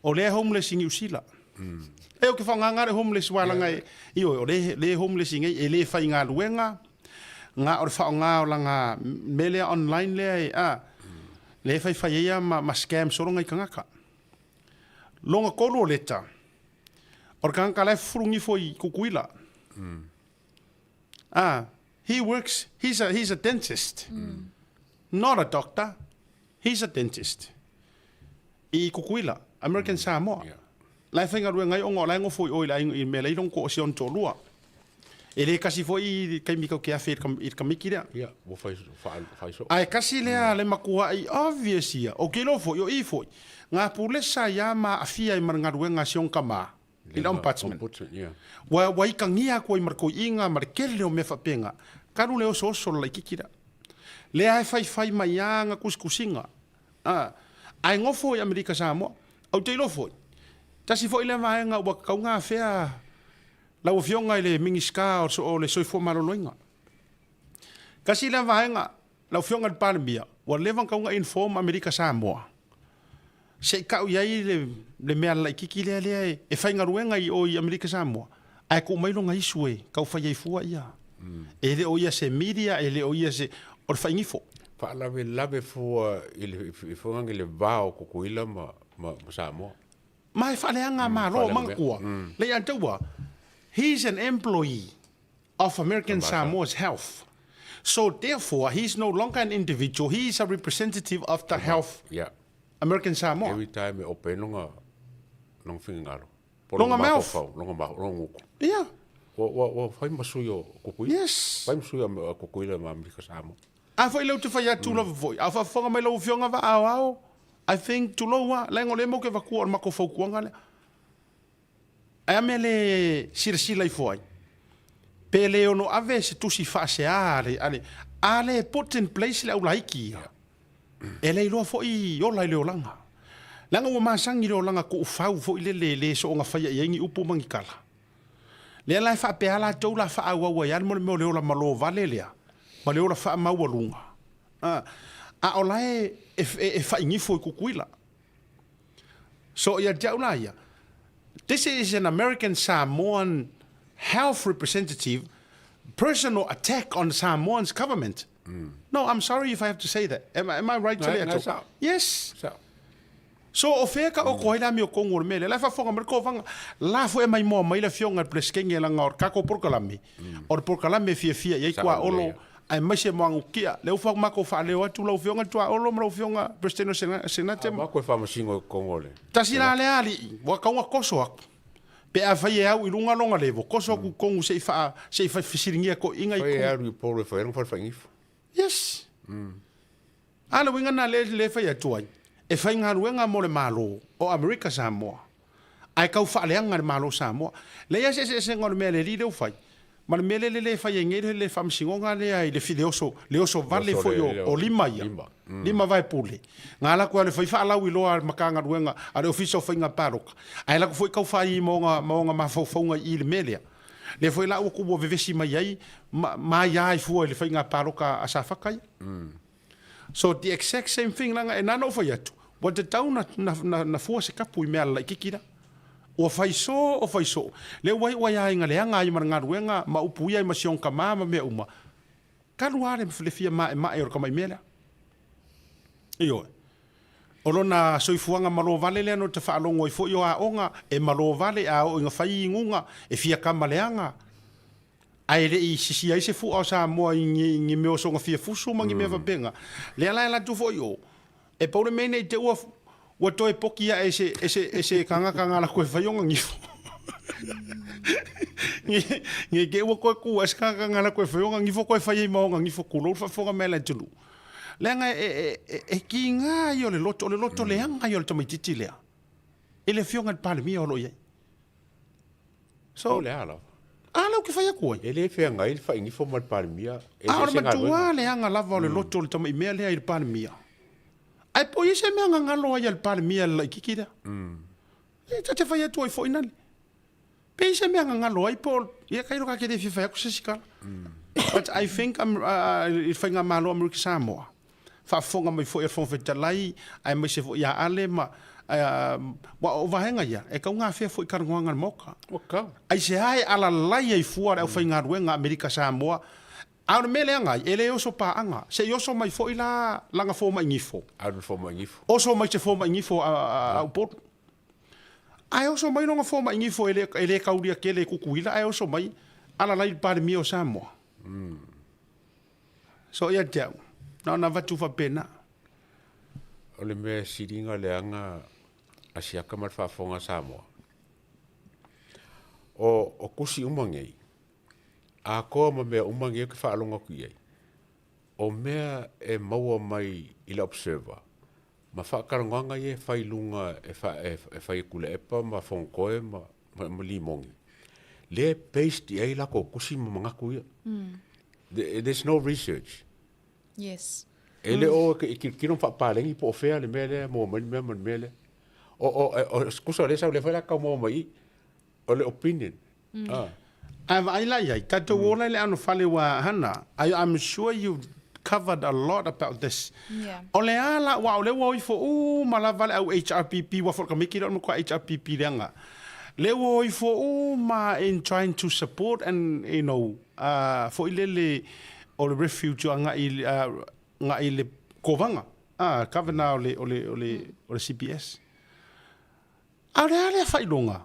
o le homeless i New Zealand. E o ke whanganga le homeless walanga e, i o, o le, le homeless i ngai, e le whai ngā luenga, ngā o le whaonga o langa melea online lea e, a, le whai whai eia ma, ma scam soronga i kangaka. Longa kolu o leta, o le kangaka le furungi fo i kukuila. Ah, he works, he's a, he's a dentist. Not a doctor. He's a dentist. I Kukuila, American Samoa. Yeah. Lai whainga rua ngai ongo lai ngofo i oi lai i me lai ko o si on tō lua. E le kasi fo i kai mikau ke awhe i ka- i ka miki rea. Yeah. Wo whai, whai, whai so. Ai kasi lea le makua i obvious ia. O ke lo fo i o i fo. Ngā pulesa ia ma awhia i marangaruenga si on kama. I le ombudsman. Ombudsman, yeah. Wa, wa i kangia koe i marako inga ma le kele o mea whapenga. Karu le oso oso la i kikira. Lea e whai whai mai a ngā kusikusinga. A, ae gofo i Amerika Samoa. Ou te iloa foi, tasi foi lea vaega ua taugafea lau Afioga i le Minisita o le Soifua Maloloina. Tasi lea vaega, lau Afioga i le Palemia, ua leva ona tatau ona inform Amerika Samoa se i tau i ai le, le mea laitiiti lea lea e, e faigaluega i o i Amerika Samoa, ae tuu mai lona isu e tau fai ai fua ia. E le o ia se media, e le o ia se, o le faigifo. Faalavelave fua i le fuaga i le va o Tutuila ma, ma, ma Samoa. Ma e faaleaga malo mm, manatua. Le ia taua, he's an employee of American Samoa's health. So therefore, he's no longer an individual, he is a representative of the health yeah. American Samoa. Every time e ope longa longa fingalo. Longa mouth. Longa mouth, longa uku. Yeah. Wa wa wa fai masui o Kukuila. Yes. Fai masui o Kukuila ma Amerika Samoa. A foi leu te fai atu mm. lava foi. A faafofoga mai lau afioga va ao ao. I think tulou a, leaga o lea matou ke vatua o le matou fautuaga lea. Ae a mea le silasila ifo ai? Pe le ono ave se tusi faasea a le, a le, a le put in place le aulaiki ia, e le iloa foi ola i le olaga. Leaga ua masani le olaga tuufau foi lele e le soona faia i ai ni upu ma ni tala. Lea la e faapea latou la faaauau ai lava le mea o le ola malo vale lea, ma le ola faamaualuga. A, a o la e, e, e faigifo i Tutuila. So ia te au la ia, this is an American Samoan health representative personal attack on Samoan's government. Mm. No, I'm sorry if I have to say that. Am, am I right to le atu? Yes. Sao. So o fea ka o ko ai la mi o kongo le mele la fa fonga mai ko vanga la fo e mai mo mai la fionga preskenge la ngor ka ko porkalame. Mm. O porkalame fia fia ia kwa olo aemaise mo Agukia. Lea ua makou faaleo atu lau Afioga Tuaolo ma lau Afioga Peresetene o Senate. A makou e faamasino i totonu o le. Tasi la lea alii, ua tatau ona koso atu. Pe afai e au i luga lona level, koso atu i totonu se i faa, se i fesiligia toeaiina i Fai e totonu. alu i Upolu e fai ai lona fale faigifo. Yes. A le uiga lena lea e fai atu ai, e faigaluega mo le Malo o Amerika Samoa, ae tau faaleaga le Malo Samoa. Leai lava se eseesega o le mea a le alii lea ua fai, ma le mea lea le fai ai nei le faamasinoga lea i le le oso, le oso vale foi o lima ia, lima vaepule. Na ala atu ai le fai faalauiloa a le Matagaluega a le Ofisa o Faiga Palota, ae alu atu foi tau fai ma ona, ma ona mafaufauga i i le mea lea. Lea foi la ua ua vevesi mai ai ma, ma aia ai fua i le faiga palota a Safata ia. So the exact same thing leaga e nana ou fai atu, ua tatau na, na, na, na fua se kapu i mea laititi la. Ua fai so, o fai so. Lea ua iu ai a inga leaga ai ma le galuega ma upu ia ai ma si ona tama ma mea uma. Talu a le, le fia maemae o le tamaimea lea. Ioe. O lona soifuaga malo vale lea no te faalogo ai foi o aoga e malo vale a oo ina fai inuga e fia kama leaga ae le i sisi ai se fua o Samoa i ni, ni mea o soga fia fusu ma ni mea faapena. Lea la e alu atu foi o, e pau le mea nei te ua, ua toe poki ae e se, e se, e se kangaka nga lakou e fai ona gifo. Nei te ua toe ku ae se kangaka nga lakou e fai ona gifo toe fai ai ma ona gifo kulou le faafofoga mai a le atunuu. Leaga e, e, e, e kiga ia o le loto, o le loto leaga ia o le tamaitiiti lea i le afioga i le Palemia o lo o i ai. So, o le a lava? A lea ou te fai atu ai. E le feagai le faigifo ma le Palemia. E a o le matua leaga lava o le loto o le tamaimea lea i le Palemia. Ae po o i ai se mea gagalo ai a le Palemia i le laitiiti lea. E ta te fai atu ai foi nale. Pe i se mea gagalo ai po o, ia tailo ta te le fia fai atu se isi tala. But I think i le faigamalo a Amerika Samoa, faafofoga mai foi a le Fofoga Fetalai aemaise foi ia Ale ma aua o vaega ia e tau gafea foi i talanoaga a le Maota. Ua tatau. Aisea e alalai ai fua le aufaigaluega a Amerika Samoa? A o le mea leaga ai, e le oso paaga. Se i oso mai foi la lana fomai gifo. Alu le fomai gifo. Oso mai se fomai gifo a Upolu. Ae oso mai lona fomai gifo e le, e le kaulia tele e Tutuila, ae oso mai alalai i le Palemia o Samoa. So ia te au, na ona avatu faapena. O le mea siliga leaga a siaka ma le faafofoga a Samoa, o, o tusi uma nei, atoa ma mea uma nei ou te faalogo atu i ai, o mea e maua mai i le Observer, ma faatalanoaga ia e fai i luga e, fa, e, e fai e Tuilaepa ma Fonotoe ma, ma, ma Limoni, lea e based i ai latou tusi ma manatu ia. There's no research. Yes. E le o e tilotilo ma faapalegi po o fea le mea lea e maua mai le mea ma le mea lea. O, o, o, tusa o lea e sau lea foi la tau maua mai i i, o le opinion. Ah. Ae vaai la i ai, tatou ola i le anofale ua hana, I, I'm sure you've covered a lot about this. Yeah. O le a la, aua o lea ua o ifo uma lava le au HRPP, ua foi le Komiti lea o le matua HRPP leaga. Lea ua o ifo uma in trying to support and, you know, uh, foi lele o le refuge agai, uh, agai le kovaga, ah, governor o le, o le, o le, o le CBS. A o le a lea faailoga?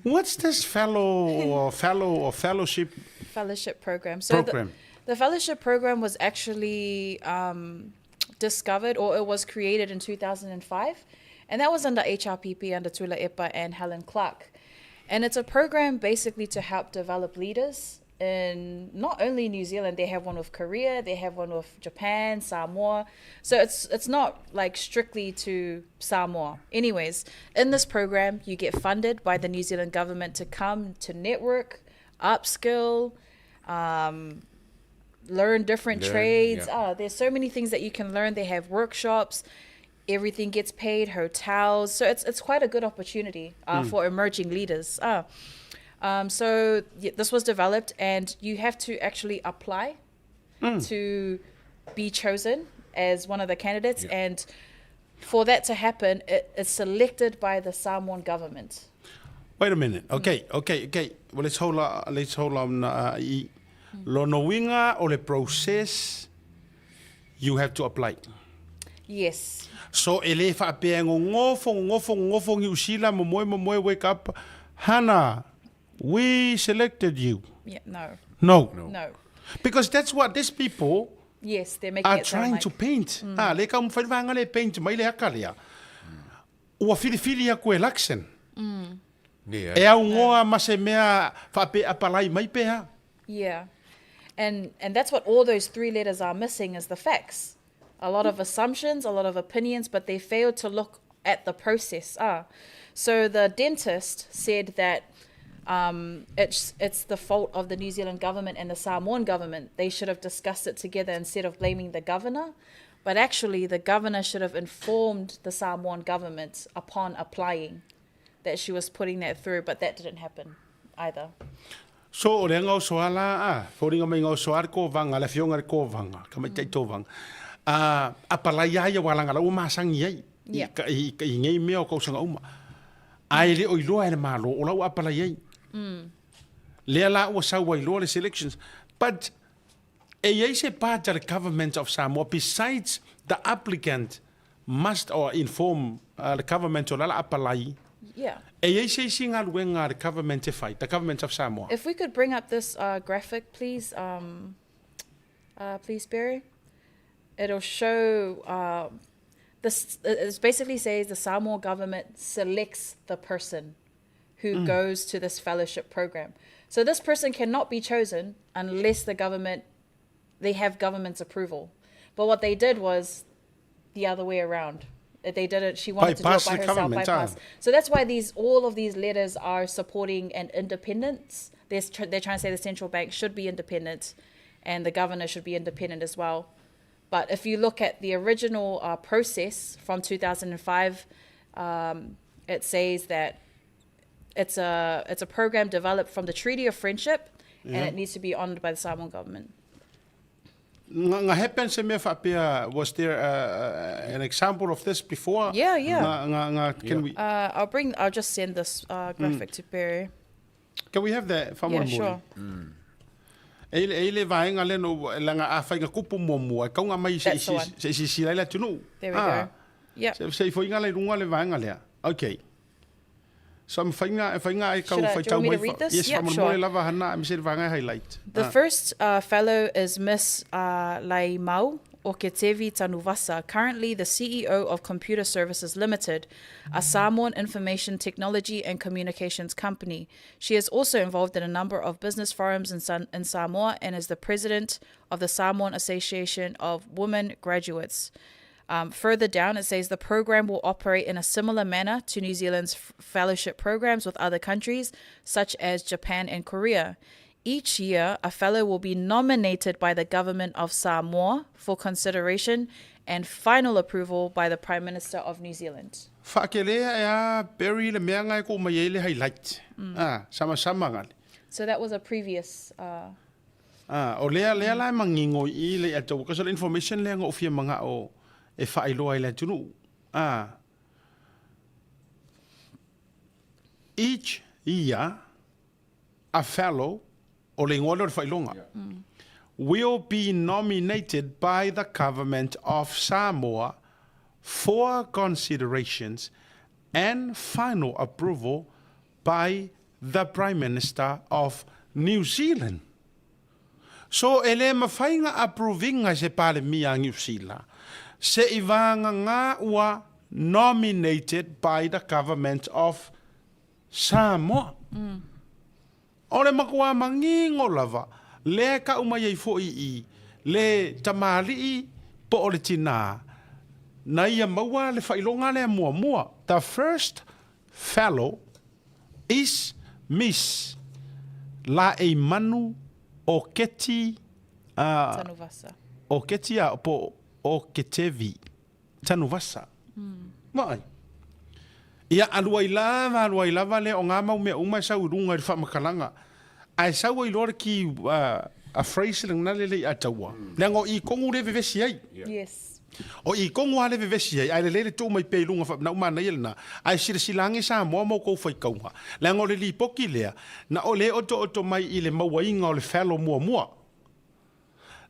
What's this fellow or fellow or fellowship Fellowship program. So program? The, the fellowship program was actually um, discovered or it was created in 2005. And that was under HRPP, under Tula Epa and Helen Clark. And it's a program basically to help develop leaders in not only New Zealand, they have one with Korea, they have one with Japan, Samoa. So it's it's not like strictly to Samoa. Anyways, in this program, you get funded by the New Zealand government to come to network, upskill, um, learn different Learn, trades. yeah. Ah, there's so many things that you can learn. They have workshops. Everything gets paid, hotels. So it's it's quite a good opportunity uh, for emerging leaders. Ah. So yeah, this was developed, and you have to actually apply to be chosen as one of the candidates. Yeah. And for that to happen, it is selected by the Samoan government. Wait a minute. Okay, okay, okay. Well, let's hold on, let's hold on i. Lona uiga o le process you have to apply. Yes. So e le faapea e gogofo, gogofo, gogofo Niu Sila, momoe, momoe, wake up, Hana, we selected you. Yeah, no. No. No. Because that's what these people Yes, they're making are it sound trying like. to paint. Ah, le taumafai le vaega lea e paint mai le aka lea. Ua filifili aku e Luxon. Nē, E augoa ma se mea faapea apalai mai pe a. Yeah. And and that's what all those three letters are missing is the facts. A lot of assumptions, a lot of opinions, but they failed to look at the process. Ah. So the dentist said that um, it's it's the fault of the New Zealand government and the Samoan government. They should have discussed it together instead of blaming the governor. But actually, the governor should have informed the Samoan government upon applying that she was putting that through, but that didn't happen either. So o le gaosoa la a, foliga mai gaosoa le kovaga, le afioga i le kovaga, tamaitai tovaga, a apalai lava ia ua lagalaua masagi ai i, i, i nei mea o kausaga uma. Ae le o iloa e le Malo o la ua apalai ai. Lea la ua sau ai loa le selections. But e i ai se part a le government of Samoa besides the applicant must or inform uh, le government o la la apalai. Yeah. E i ai se isi galuega a le government e fai, the government of Samoa. If we could bring up this uh, graphic, please, um, uh, please, Barry. It'll show uh, this. It basically says the Samoa government selects the person who goes to this fellowship program. So this person cannot be chosen unless the government they have government's approval. But what they did was the other way around. They did it. She wanted Bypass to do it the by herself. government, ah. Bypass. So that's why these all of these letters are supporting an independence. They're, tr- they're trying to say the central bank should be independent, and the governor should be independent as well. But if you look at the original uh, process from 2005, um, it says that it's a it's a program developed from the Treaty of Friendship, and it needs to be honored by the Samoan government. Nga, nga happen se mea faapea, was there uh, an example of this before? Yeah, yeah. Nga, nga, nga, can we Uh, I'll bring. I'll just send this uh, graphic to Barry. can we have that Yeah, faamolemole? sure. E ile e ile vaega lea no laga afai nga kupu muamua e kauga mai se That's the one. se sisila ai le atunuu. There we go. Yep. Se se ifoiga la i luga le vaega lea. Okay. So mawhai e whai e kau Should I- whai do you want me tau to mai read this? Yes, Yep, faamolemole sure. lava hana aemaise le vaega e highlight. The Ah. first uh, fellow is Miss uh, Laimau Oketevi Tanuvasa, currently the CEO of Computer Services Limited, a Samoan information technology and communications company. She is also involved in a number of business forums in, San- in Samoa and is the president of the Samoan Association of Women Graduates. Um, further down, it says the program will operate in a similar manner to New Zealand's f- fellowship programs with other countries, such as Japan and Korea. Each year, a fellow will be nominated by the Government of Samoa for consideration and final approval by the Prime Minister of New Zealand. Faakelea e a Barry le mea nga e ko mai ai le highlight. Ah, sama sama ngale. So that was a previous uh Ah, o lea lea la e mangingo i le atou ka so le information lea nga o fia manga o e faailoa i le atunuu. Ah. Each year a fellow, o le igoa lea o le faailoga, will be nominated by the Government of Samoa for considerations and final approval by the Prime Minister of New Zealand. So e le mawhai nga approving e se Palemia a Niu Sila se i vāngangā ua nominated by the Government of Samoa. O le makuā mangingo lava, lea e kau mai ai foʻi i le tamalii po o le tinā, na ia maua le faailoga lea muamua, the first fellow is Miss Laeimanu Oketi, uh, Tanuvasa. Oketi a po o Ketevi. Tanuvasa. Vaai. Ia alu ai lava, alu ai lava lea o ngā mau mea uma e sau i runga i le faamakalaga. Ae sau ai loa le ki a phrase lena le lei a taua. Leaga o i kongu le vevesi ai. Yes. O i kongu a le vevesi ai, ae lelei le tuu mai pea i luga faapena uma manaia lena. Ae silasila ane Samoa ma outou faitauga. Leaga o le lipoti lea, na o le otooto mai i le mauaiga o le fellow muamua.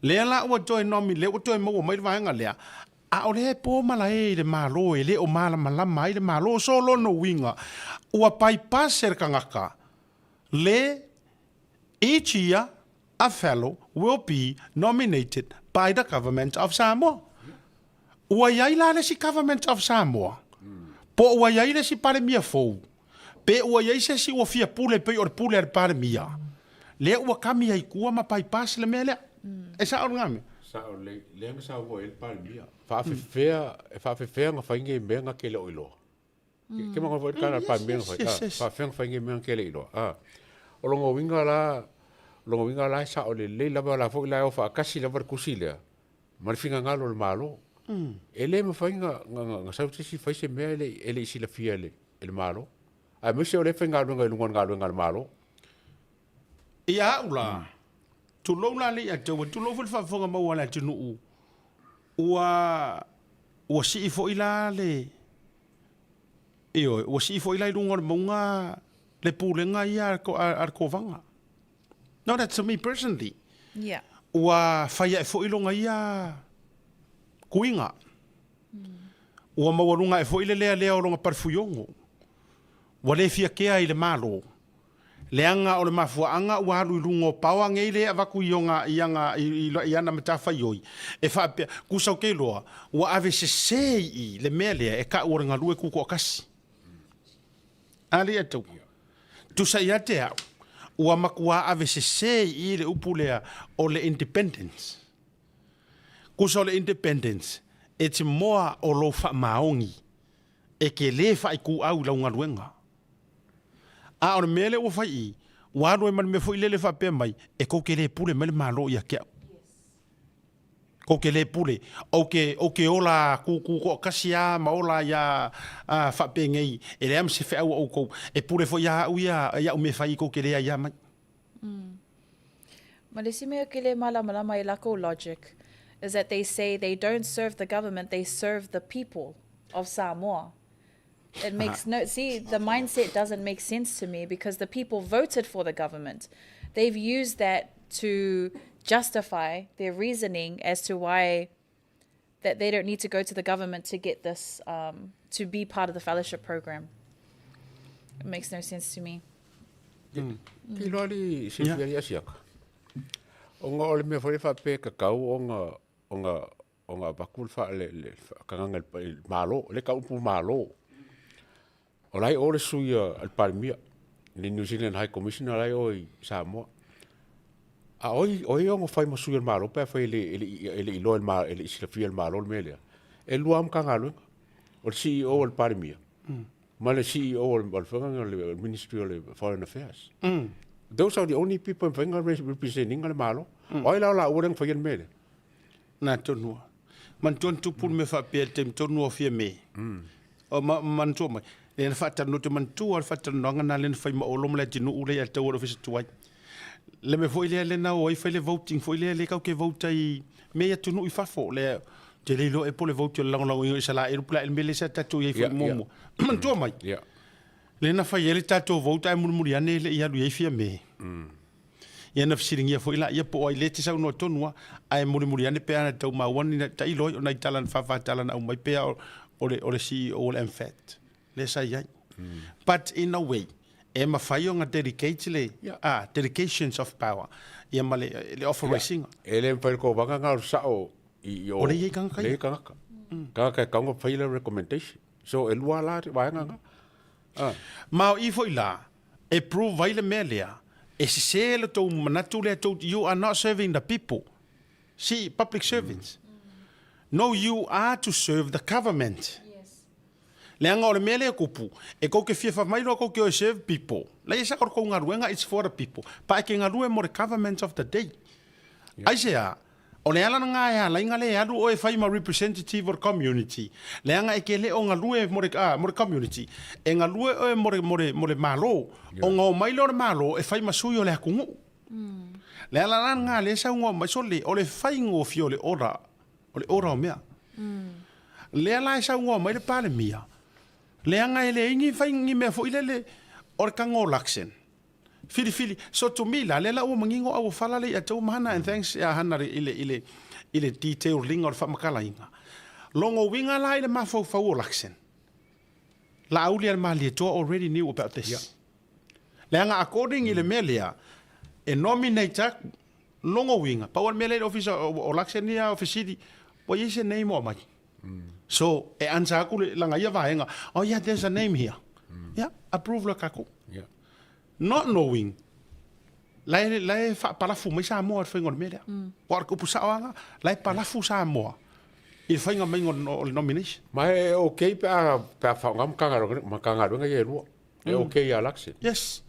Lea la ua toe nomi, lea ua toe maua mai le vaega lea, a o lea e po malae i le Malo, e le o malamalama ai le Malo. So lona uiga, ua bypass e le tagata le each year a fellow will be nominated by the Government of Samoa. Ua i ai la le isi Government of Samoa, po ua i ai le isi Palemia fou, Pe ua i ai se isi ua fia pule pei o le pule a le Palemia, lea ua kami ai kua ma bypass le mea lea. E sao lena mea? Sao lelei, lea na saunoa i ai le Palemia, faafefea, e faafefea na fai nei mea na te le o iloa. Ke manawa foi le tala a le Palemia na fai, faafefea na fai nei mea na te le iloa. O lona uiga la, o lona uiga la e sao lelei lava la foi la e o faatasi lava le tusi lea ma le finagalo o le Malo. E le mafai na sau se isi fai se mea e le i silafia e le e le Malo, aemaise o lea e faigaluega i luga o le galuega a le Malo. Ia au la, tulou la le Ataua, tulou foi le faafofoga maua a le atunuu, ua, ua sii foi la le, ioe, ua sii foi la i luga o le mauga le pulega ia a le Kovaga. No, that's to me personally. Yeah. Ua fai ae foi lona ia kuiga. Ua maualuga ae foi le lealea o lona palefuiogo. Ua le fia kea i le Malo. Leaga o le mafuaaga ua alu i luga o paoa nei le avatu i ona i ana i ana matafaioi e faapea, tusa ou te iloa, ua ave sese i i le mea lea e tau o le galue tutoatasi. A le atu. Tusa ia te au, ua matua ave sese i i le upu lea o le independence. Kusa o le independence, e te moa o lou faamaoni e ke lē faaituau i lau galuega. A o le mea lea ua fai i, ua alu ai ma le mea foi lele faapea mai, e kou te lē pule mai le Malo ia te au. Kou te lē pule, ou te, ou te ola kūkū toatasi lava ma ola ai a faapenei, e leai ma se feau a outou. E pule foi lava au ia i au mea e fai kou te lē aiā mai. Ma le isi mea ke le malamalama i lakou logic is that they say they don't serve the government, they serve the people of Samoa. It makes no, see, the mindset doesn't make sense to me because the people voted for the government. They've used that to justify their reasoning as to why that they don't need to go to the government to get this, um, to be part of the fellowship program. It makes no sense to me. Ke iloa le silafia le asiaka. Ona o le mea foi faapea e tatau ona ona ona avatu le faa le le faatagaga i le Malo, le tau upu Malo. O la e o le sui a le Palemia, le New Zealand High Commissioner la e o i Samoa. A o ai o ai e ono fai ma sui o le Malo pe afai e le e le e le iloa e le Malo e le i silafia e le Malo le mea lea. E lua lava Matagaluega, o le CEO a le Palemia ma le CEO o le Ministry o le Foreign Affairs. Those are the only people e mafai ona represent ina le Malo. O ai la o laua lea na faia le mea lea? Na tonu lava. Manatua na tupu le mea faapea i le taimi tonu o Fiame. O ma, manatua mai, lea na faatalanoa, ou te manatua lava le faatalanoaga lena lea na fai ma Olo ma Leatinuu lea ia te au o le Ofisa Tuai. Le mea foi lea lea na o ai fai le voting foi lea lea tatou te vote ai i mea i atunuu i fafo. Lea, ou te le iloa ea po o le vote o le lagolagoina o Isaraelu po o le a ea le mea lea sa tatou i ai foi muamua. Manatua mai, lea na fai ai le tatou vote ae mulimuli ane e le i alu i ai Fiame. Ia na fesiligia foi laia po o ai lea e te saunoa tonu lava, ae mulimuli ane pe ana tau maua ni tailo ai o nai tala na faafatala na aumai pea o le o le CEO o le MFAT lea sa i ai. But in a way, e mafai ona dedicate le ah, dedications of power ia ma le le authorise ina. E le mafai le kovana na o le sao i o. O lea e i ai tagata ia. Lea e i ai tagata. Tagata e tatau ona fai le recommendation. So e lua la vaega na. Ah. Ma o i foi la, e prove ai le mea lea, e sese lo tou manatu lea tou, you are not serving the people. See, public servants. No, you are to serve the government. Leaga o le mea lea e kupu, e kou te fia whamai loa kou te o e serve people. Lei e saka o kou galuega, it's for the people. Pa e ke galue mo le government of the day. Aisea, o le ala lena e ala ai na le alu oe e fai ma representative o le community, leaga e ke le o galue mo le, ah, mo le community, e galue oe mo le, mo le, mo le Malo, ona omai lea o le Malo e fai ma sui o le atunuu. Le ala la lena lea e saunoa mai, sole, o le faigofie o le ora, o le ora o mea. Lea la e saunoa mai le Palemia, leaga e leai ni fai ni mea foi lele o le tago o Luxon. Filifili, so to me la, lea la ua manino au fala le ia tau mahana and thanks ia hana i le, i le, i le detail linga o le faamatalaina. Logo uiga la i le mafaufau o Luxon. Laauli a le Malietoa already knew about this. Yeah. Leaga according i le mea lea, e nominate aku, logo uiga, pau o le mea lea i le ofisa o, o Luxon ia o fesili, ua i ai se name o aumai. So, e answer aku le langa ia vaega, oh yeah, there's a name here. Yeah, approve loa tatou. Yeah. Not knowing, la e, la e faapalafu mai Samoa i le faiga o le mea lea. Aua o le upu sao lava lena, la e palafu Samoa i le faiga maiga o le nomination. Ma e okay pe a, pe a faaaoga Matagaluega, Matagaluega ia e lua. E okay ia Luxon. Yes.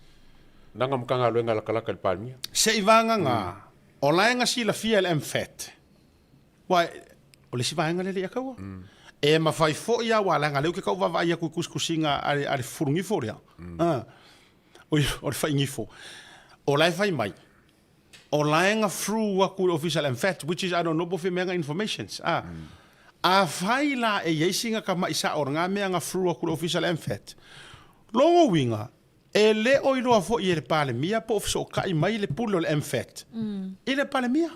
Leaga Matagaluega e latalata i le Palemia. Se i vagana, o la e na silafia e le MFAT Aua o le isi vaega lea e le i akaua. E mafai foi lava aua leaga lea ou te tau vaavaai atu i tusitusiga a le fufulugifo lea, oi o le faigifo, o la e fai mai, o la e na through atu i le ofisa o le MFAT, which is I don't know po o fea mea na informations, a. Afai la e i ai sina tamai sao o lena mea na through atu i le ofisa o le MFAT, lona uiga, e le o iloa foi e le Palemia po o fesootai mai le pule o le MFAT i le Palemia.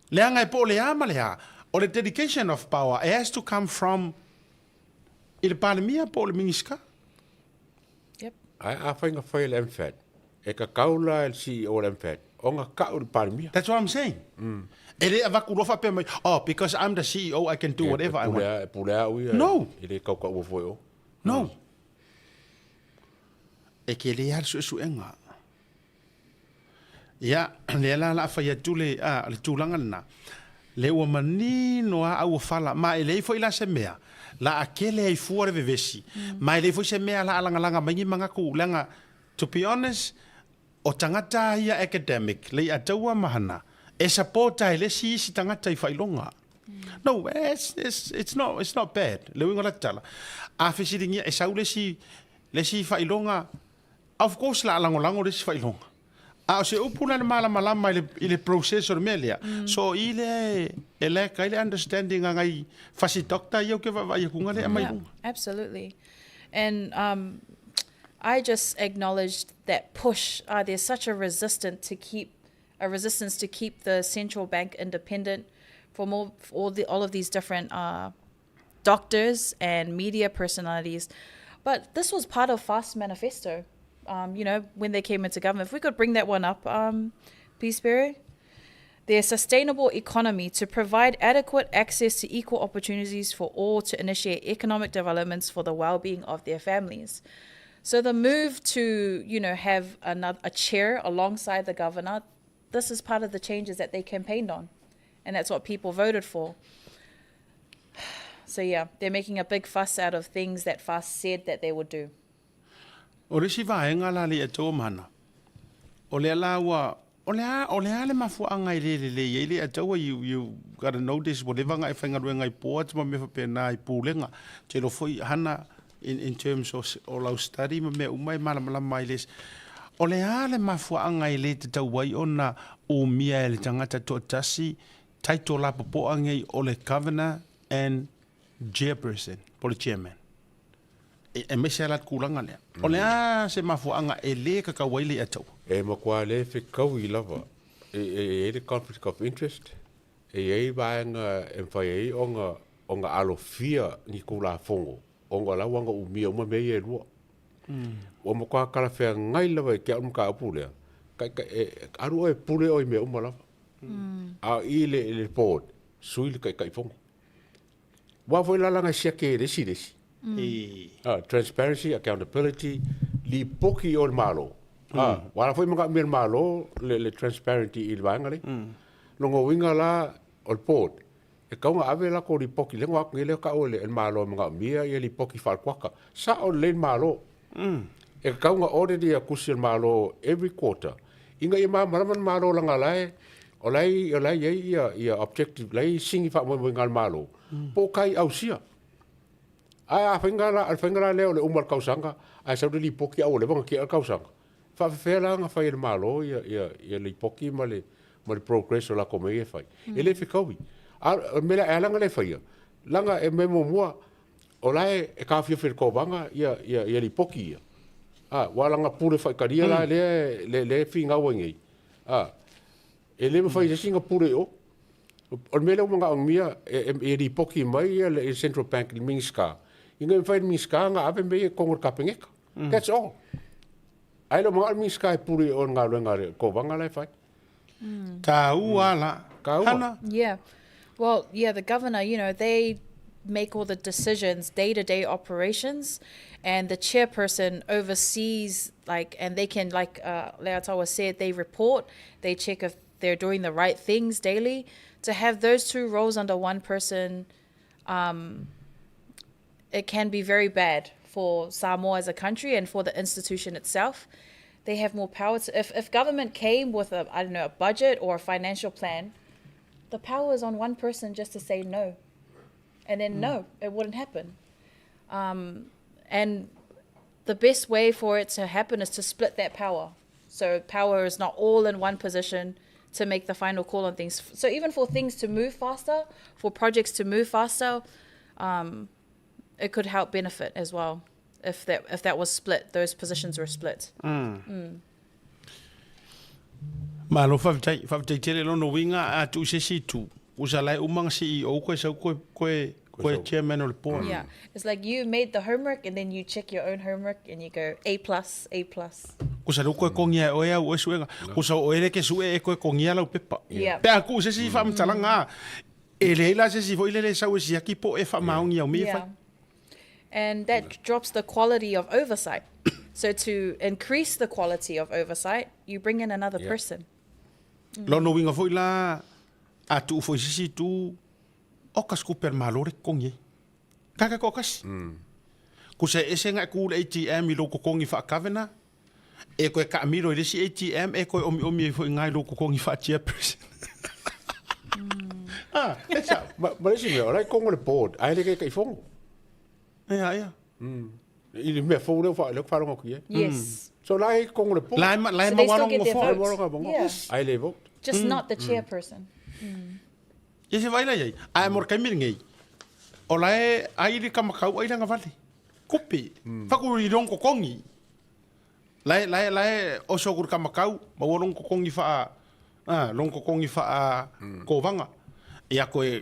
Leaga e po o le a ma le a, o le dedication of power, it has to come from i le Palemia po o le Minisita. Yep. Ae afai na fai e le MFAT, e tatau la e le CEO o le MFAT ona tau i le Palemia. That's what I'm saying. E le avatu loa faapea mai, oh, because I'm the CEO, I can do whatever I want. E pule au ia. No. E le tautaua foi o. No. E kele lava le suesuega. Ia, lea la o le a fai atu le, a, le tulaga lena, lea ua manino lava auofala, ma e leai foi la se mea, la a kele ai fua le vevesi, ma e leai foi se mea la a lagalaga mai ni manatu, leaga, to be honest, o tagata ia academic, le iataua ma hana, e support ai le isi isi tagata i faailoga. No, it's, it's, it's, not, it's not bad, le uiga o la tala. A fesiligia, e sau le isi, le isi faailoga, Of course la a lagolago le isi faailoga. A o se upu la le malamalama i le, i le process o le mea lea, so o i lea e, e lack ai le understanding a ngai fasi doctor ia ou ke vaavaai atu nga lea aumai Yeah, luga. absolutely. And um, I just acknowledged that push. There's such a resistance to keep a resistance to keep the central bank independent from all, all the all of these different uh, doctors and media personalities. But this was part of Fast Manifesto. Um, you know, when they came into government. If we could bring that one up, um, please, Barry. Their sustainable economy to provide adequate access to equal opportunities for all to initiate economic developments for the well-being of their families. So the move to, you know, have another a chair alongside the governor, this is part of the changes that they campaigned on. And that's what people voted for. So yeah, they're making a big fuss out of things that FAS said that they would do. O le isi vaega la le ia tou mana. O lea la ua, o le a, o le a le mafuaaga e le lelei ai le Ataua, you, you gotta know this, ua leva ona e faigaluega i boards ma mea faapena i pulega, ou te iloa foi Hana, in, in terms o, o lau study ma mea uma e malamalama ai le O le a le mafuaaga e le tatau ai ona umia e le tagata toatasi title lapopoa nei o le Governor and Chairperson, po o le Chairman? E, aemaise lava la le tulaga lea. O le a se mafuaaga e le tatau ai le Ataua? E matua le fekaui lava e i ai le conflict of interest, e i ai vaega e mafai ai ona ona alofia ni Tulafono ona o la ua umia uma mea ia e lua. Ua matua talafeagai lava i te au le mataupu lea, e alu oe e pule oe i mea uma lava. A o i le le board, sui le Taitaifono. Aua foi la leaga e siaki e le isi le isi. Transparency, accountability, lipoti o le Malo. Ua ala foi manaomia e le Malo le transparency i le vaega lea. Lona uiga la o le board, e tatau ona ave latou lipoti, lea na o atu nei lea tau e le Malo e manaomia ia lipoti faale-kuata. Sao lelei le Malo. E tatau ona audit ia tusi a le Malo every quarter ina ia malamalama le Malo leaga la e o la e o la e i ai ia ia objective, la e i ai sini faamoemoega a le Malo po o tai ausia. Ae a faiga la, o le faiga la lea o le uma o le tausaga ae sau le lipoti a ua leva ona tea le tausaga, e faapefea la ona fai e le Malo ia ia ia lipoti ma le ma le progress o latou mea ia e fai. E le fetaui. A o le mea lea e ala ona le faia, leaga e mea muamua o la e taofiofi e le Kovana ia ia ia lipoti ia. A, ua lana pule faitalia la lea lea e finau ai nei. A, e le mafai e se isi ona pule i o. O le mea lea ua manaomia e lipoti mai ia le Central Bank i le Minisita, ina ia mafai e le Minisita ona ave mea ia i totonu o le Kapeneta. That's all. Ae le o manao le Minisita e pule i o i le galuega a le Kovana la e fai. Taua la. Taua. Hana? Yeah. Well, yeah, the governor, you know, they make all the decisions, day-to-day operations, and the chairperson oversees, like, and they can, like Leiataua said, they report, they check if they're doing the right things daily. To have those two roles under one person, it can be very bad for Samoa as a country and for the institution itself. They have more power. To, if, if government came with a, I don't know, a budget or a financial plan, the power is on one person just to say no. And then no, it wouldn't happen. And the best way for it to happen is to split that power. So power is not all in one position to make the final call on things. So even for things to move faster, for projects to move faster, it could help benefit as well if that if that was split, those positions were split. Malo faafetai, faafetai tele lona uiga a tuu se isi itu, usa la e uma nga CEO koe sau koe koe koe chairman o le board. Yeah. It's like you made the homework and then you check your own homework and you go A plus, A plus. Kusa lea ua koe kogia e oe au oe suega. Kusa o oe lea e ke sue e koe kogia lau pepa. Yeah. Pe a tuu se isi faamatalaga a, e leai la se isi foi lele e sau e siaki po o e faamaoni au mea e fai. Yeah. And that drops the quality of oversight. So to increase the quality of oversight, you bring in another Yeah. person. Lona uiga foi la, a tuu foi i se isi itu, oka se kupe a le Malo le totogi ai. Kaka toatasi. Kusa e ese nga e ku le ATM i lou totogi faa-governor, e toe taamilo i le isi ATM e toe omiomi ai foi i ina i lou totogi faa-chairperson. Ah, e sao. Ma, ma le isi mea, o la e kogo le board, ae le Taitaifono. Ia, ia. I le mea fou lea ua lea ua faalogo atu i ai. Yes. So la e kogo le board. La e ma, la e So they maua still get longa their foa. vote. Maua longa Yeah. Ae le vote. Just not the chairperson. Ia se vaai la i ai. Ae mo le taimi lenei, o la e ai le kamakau ai lana vale. Kupe. Faku i lona totogi. La e, la e, la e oso atu i le kamakau, maua lona totogi faa, a, lona totogi faa kovaga. Ia koe,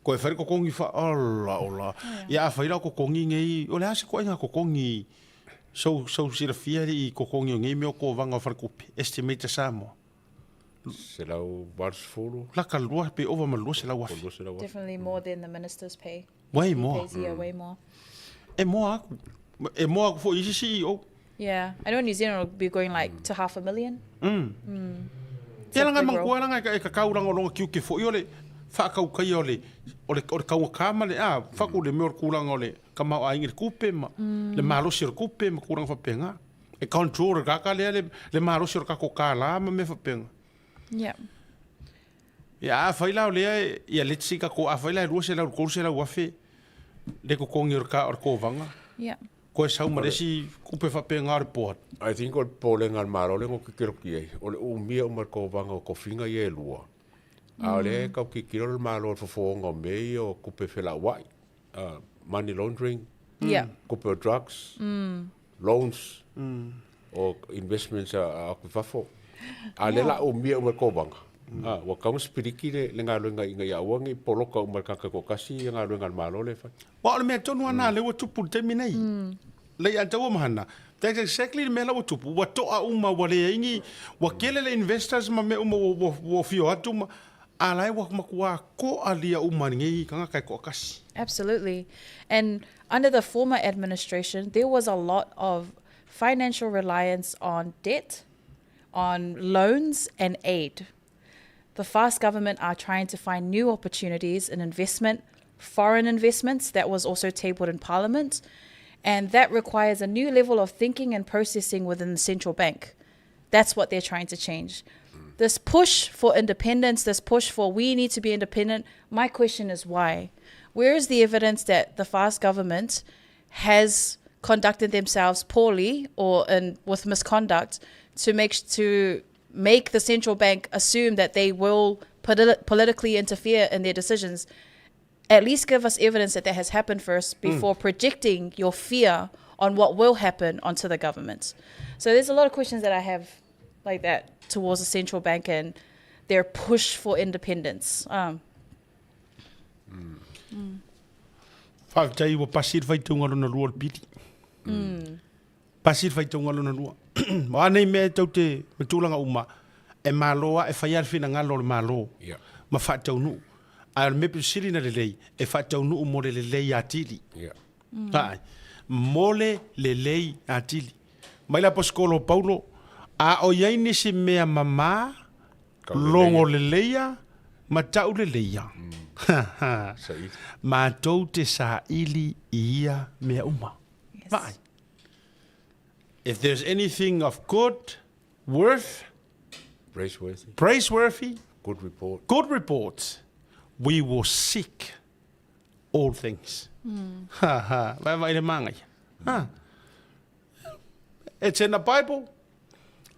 koe fai le totogi faa, ola, ola. Ia afai la o totogi nei, o le a se ituaiga totogi sou, sou silafia i totogi o nei mea o kovaga o faletupe, estimate a Samoa. 180. Laka lua pe ova ma 200,000. 200,000. Definitely more than the minister's pay. Way He more. pays, yeah, way more. E moa aku. E moa aku foi i isi CEO. Yeah. I know New Zealand will be going like to half a million. Ia langa big manatua langa e ka kaulanga o longa tiute foi o le whaakaukaia o le o le o le kaugata ma le a whaku le mea o le kūlanga o le tamaoaiga i le kupe ma le malosi o le kupe ma kūlanga faapena. E control e le tagata lea le, le malosi o le tatou kālā ma mea faapena. Yeah. Ia afai la o lea e, ia let's say tatou, afai la e 200 i le 300 afe le totogi o le ka, o le kovaga. Yeah. Koe sau ma le isi kupe faapena o le board. I think o le popolega a le Malo lea na ou tilotilo atu i ai, o le umia uma o le kovaga o tofiga ia e lua, a o lea e tau tilotilo le Malo i le fofoga o mea ia o tupe felauai, money laundering, tupe o drugs, loans, o investments a atu i fafo. A o lea o le a umia uma e le kovaga, ua tatau ona sipiliki le galuega ina ia aua ne i poloka uma e le tagata e toatasi ia galuega a le Malo lea e fai. Aua o le mea tonu lava lena lea ua tupu i le taimi nei. Lei a taua ma hana. That's exactly le mea la ua tupu. Ua toa uma, ua leai ni, ua kele le investors ma mea uma ua, ua, ua fio atu ma, a la e ua matua koalia uma i lenei tagata e toatasi. Absolutely. And under the former administration, there was a lot of financial reliance on debt, on loans and aid. The fast government are trying to find new opportunities in investment, foreign investments that was also tabled in parliament, and that requires a new level of thinking and processing within the central bank. That's what they're trying to change. This push for independence, this push for we need to be independent, my question is why? Where is the evidence that the fast government has conducted themselves poorly or in with misconduct to make to make the central bank assume that they will politi politically interfere in their decisions? At least give us evidence that that has happened first before projecting your fear on what will happen onto the government. So there's a lot of questions that I have like that towards the central bank and their push for independence. Um, Faafetai ua pasi le faitauga lona lua o le pili. Pasi le faitauga lona lua. O a nei mea e tou te ma tulaga uma, e malo lava e fai lava le finagalo o le Malo Yeah. ma faataunuu. Ae o le mea pito sili ona lelei, e faataunuu mo le lelei atili. Yeah. Ae, mo le lelei atili. Mai le Aposetolo o Paulo, a o i ai nisi mea mamā, logo leleia ma tau leleia. Matou te saili i ia mea uma. Yes. Vaai. If there's anything of good worth, Praiseworthy. praiseworthy, Good report. good report, we will seek all things. Ha ha, vai vai le māngai. Ha. It's in the Bible.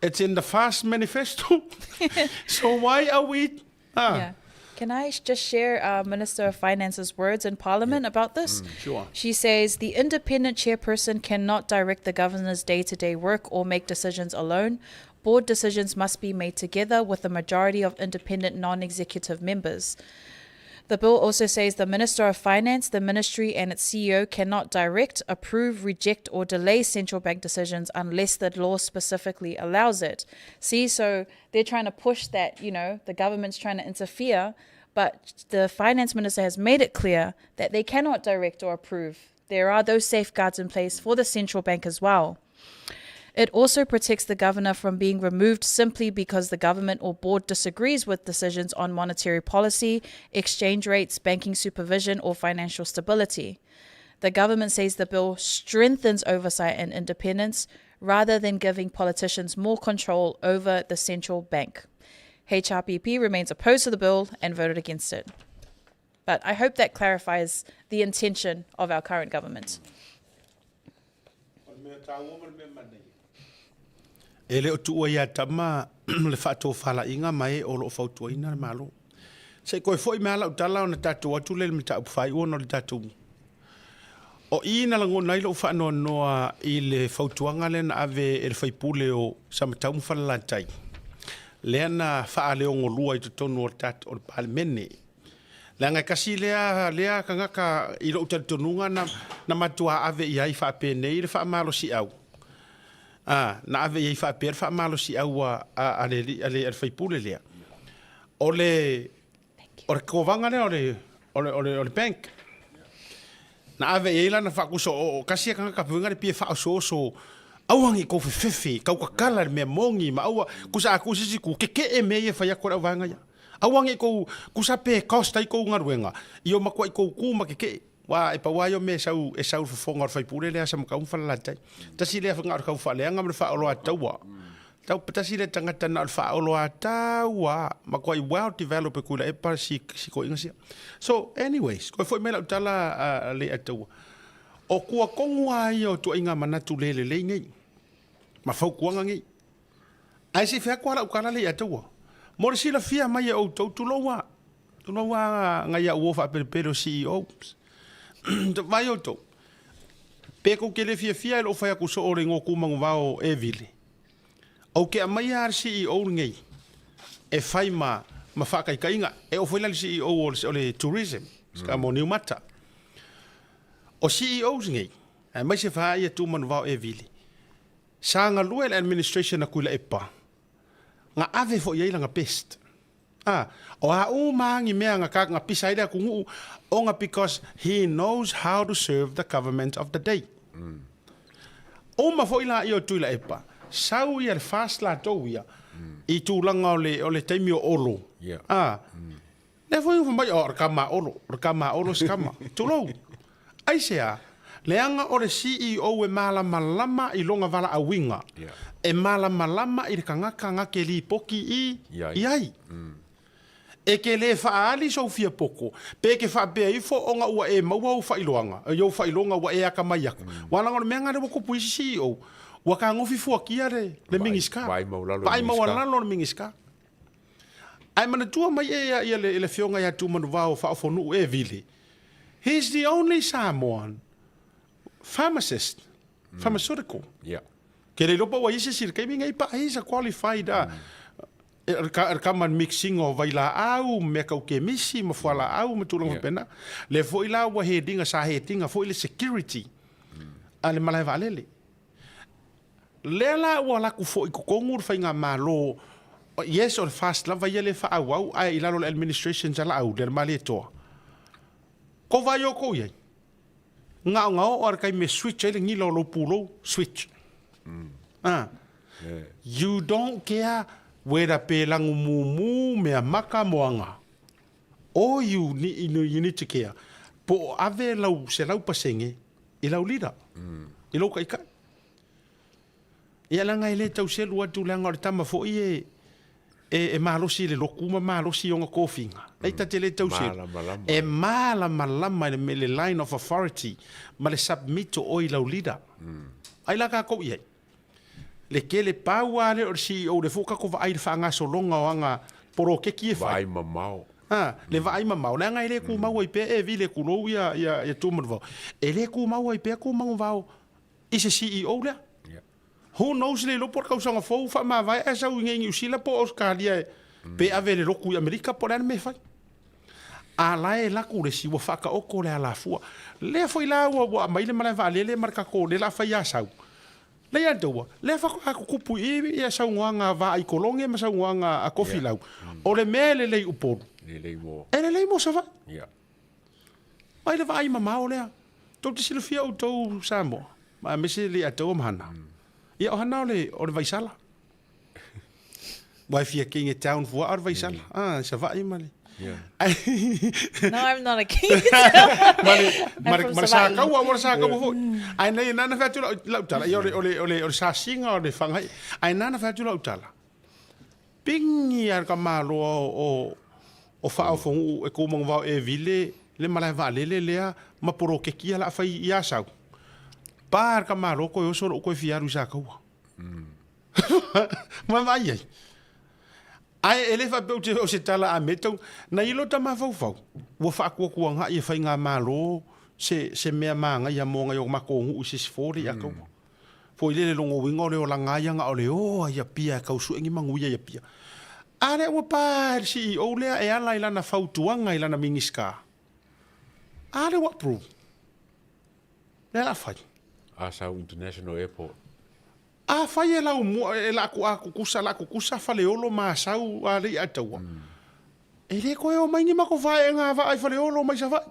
It's in the Fast Manifesto. so why are we... Ah. Yeah. Can I just share uh, Minister of Finance's words in Parliament yeah. about this? Mm, sure. She says the independent chairperson cannot direct the governor's day to day work or make decisions alone. Board decisions must be made together with the majority of independent non executive members. The bill also says the Minister of Finance, the ministry, and its CEO cannot direct, approve, reject, or delay central bank decisions unless the law specifically allows it. See, so they're trying to push that, you know, the government's trying to interfere, but the finance minister has made it clear that they cannot direct or approve. There are those safeguards in place for the central bank as well. It also protects the governor from being removed simply because the government or board disagrees with decisions on monetary policy, exchange rates, banking supervision, or financial stability. The government says the bill strengthens oversight and independence rather than giving politicians more control over the central bank. HRPP remains opposed to the bill and voted against it. But I hope that clarifies the intention of our current government. O le mea taua ma le mea manaia, e le o tuua ia Tama le faatofalaiga ma e o lo o fautuaina le Malo. Se i koe foi mai lava lau tala ona tatou atu lea i le mataupu faaiu ona o le tatou O i na lagona ai lou faanoanoa i le fautuaga lea na ave e le faipule o Samatau ma Falelatai, lea na faaleogolua i totonu o le tatou o le Palemene. Leaga e kasi lea lea tagata i lou talitonuga na na matua ave i ai faapenei le faamalosiau. A, na ave i ai faapea le faamalosiau a a a le a le a le faipule lea. O le O le kovaga lea o le, o le, o le, o le bank. Na ave i ai lana faakuso o, o kasi e kangaka puinga le pie faaosooso aua ngi kou fefefe, kau kakala le mea mongi ma aua kusa a ku sisi ku keke'e mea ia e fai aku e le auvaega ia. Aua ngi kou kusa pe cost ai kou galuega i o makua'i kou ku ma keke'e. Wa e pau lava ia o mea e sau, e sau i le fofoga o le faipule lea a Samakau ma Falelatai. Tasi lea na o le taufaaleaga ma le faaoloataua. Tau, tasi lea tagata na o le faaoloataua, matuai well developed e Tuilaepa si, si toeaina sia. So, anyways, toe foi mai lau tala a Leiataua. O tua tonu lava ia o ituaiga manatu le lelei nei, ma fautuaga nei. Ae se i fai atu lava lau tala Leiataua. Mo le silafia mai e outou, tulou lava, tulou lava nai au uo faapelepele o CEOs. Vaai outou, pe tou te le fiafia i lou fai atu soo o le igoa Tumanuvao e vili, ou te aumaia lava le CEO lenei e fai ma, ma faataitaiga. E oo foi la i le CEO o le, o le tourism, mm. mo Niumata. O CEOs nei, aemaise fa ia Tumanuvao e vili, sa galue le administration a Tuilaepa, na ave foi i ai lana best. A, o a uma lava ni mea na ka, na pisa ai le atunuu, ona because he knows how to serve the government of the day. Mm. Uma foi la ia o Tuilaepa, sau ia le fast latou ia, mm. i tulaga o le, o le taimi o Olo. Yeah. A, mm. Lea foi ua mai, oh, o le kama a Olo, o le kama a Olo se kama. Tulou. Aisea? Leaga o le CEO e malamalama i lona valaauina. Yeah. E malamalama i le tagata na te lipoti i, I ai. I ai. E te le faaali sou fiapoko, pe te faapea ifo ona ua e maua ou faailoaga, i ou faailoga ua e akamai atu. Aua leaga o le mea lena lea ua tupu i isi CEO, ua tagofi fuatia le, le Minisita. Vaai maualalo i le Vaai Minisita. maualalo le Minisita. Ae manatua mai e ia le afioga ia Tumanuvao Faaofonuu e Vili, he is the only Samoan pharmacist, pharmaceutical. Yeah. Ke le iloa po ua i ai se isi i le taimi nei, but he is a qualified e le kama mixing o vailaau, mea tau kemisi ma fualaau ma tulaga faapena. Lea foi la ua head ina, sa head ina foi le security a le malae vaalele. Lea la ua alu atu foi i totonu le faigamalo, yes o le FAST lava ia lea e faaauau ae i lalo o le administrations a Laauli a le Malietoa. Ko vai outou i ai? Na ona oo lava i le taimi e switch ai le nila o lou pulou, switch. Ah. You don't care whether pe lanu mumu, mea maka, moana. All you you need to care po o ave lau 100% i lau leader, i lou taitai. Ia leaga e le tau selu atu leaga o le tama foi e e, e malosi i le lotu ma malosi i ona tofiga. Nei ta te le tau selu. E malamalama i le, le line of authority ma le submit o oe i lau leader. Ai la tatou i ai. Le tele pau lava lea o le CEO lea foi ua tatou vaai i le faagasologa o ana poloketi e fai. Vaai mamao. Ha, le vaai mamao, leaga e le tumau ai pea e vile tulou ia, ia, ia Tumanuvao. E le tumau ai pea Tumanuvao i se CEO lea. Yeah. Who knows le iloa po o le tausaga fou faamavae ae sau i nei Niu Sila po o Ausetalia e pe ave le lotu i Amerika po o le a le mea e fai. A la e laku le isi ua faataoto le alafua. Lea foi la ua, ua aumai le malae vaalele ma le tatou lea la fai Asau. Lea ia taua, lea faatoa tutupu i i ia saunoaga a Vaai Kolone ma saunoaga a Tofilau. Yeah. O le mea e lelei i Upolu, Lelei mo. e lelei mo Savaii. Yeah. Mai le vaai mamao lea. Tou te silafia outou Samoa, aemaise le Ataua ma Hana. Ia o Hana o le, o le Vaisala. Ua e fia king e town fua o le Vaisala. Ah, Savaii ma le. Yeah. No, I'm not a king. Ma le, ma le, I'm from ma le Savaii. Sakaua, ua le Sakaua foi. Ae nei, nana fai atu lau, lau tala, ia o le, o le, o le, o le sasiga o le whangai. Ae nana fai atu lau tala. Pigi a le tamaloa o, o Faaofonuu e Tumanuvao e vile le malae vaalele lea ma poloketi ia o le a fai i Asau. Pa le tamaloa toe oso lou toe fia alu i Sakaua. Ma vaai ai. Ae e le faapea ou te o se tala a me tau, na i lo ta mafaufau, ua faatuatuagai e faigamalo se, se mea magaia mo nai o matou nuu i se isi fo le i Akaua. Foi lele lona uiga o le olaga ia na o le o a i Apia e tau sue ni manuia i Apia. A lea ua pa e le CEO lea e ala i lana fautuaga i lana Minisita. A lea ua approve. Lea la fai. Asau International Airport. A fai e lau mua, e la aku a kukusa, la kukusa Faleolo ma Asau a le i Ataua. E le koe o mai ni mako vaega a vaa i Faleolo mai Savaii.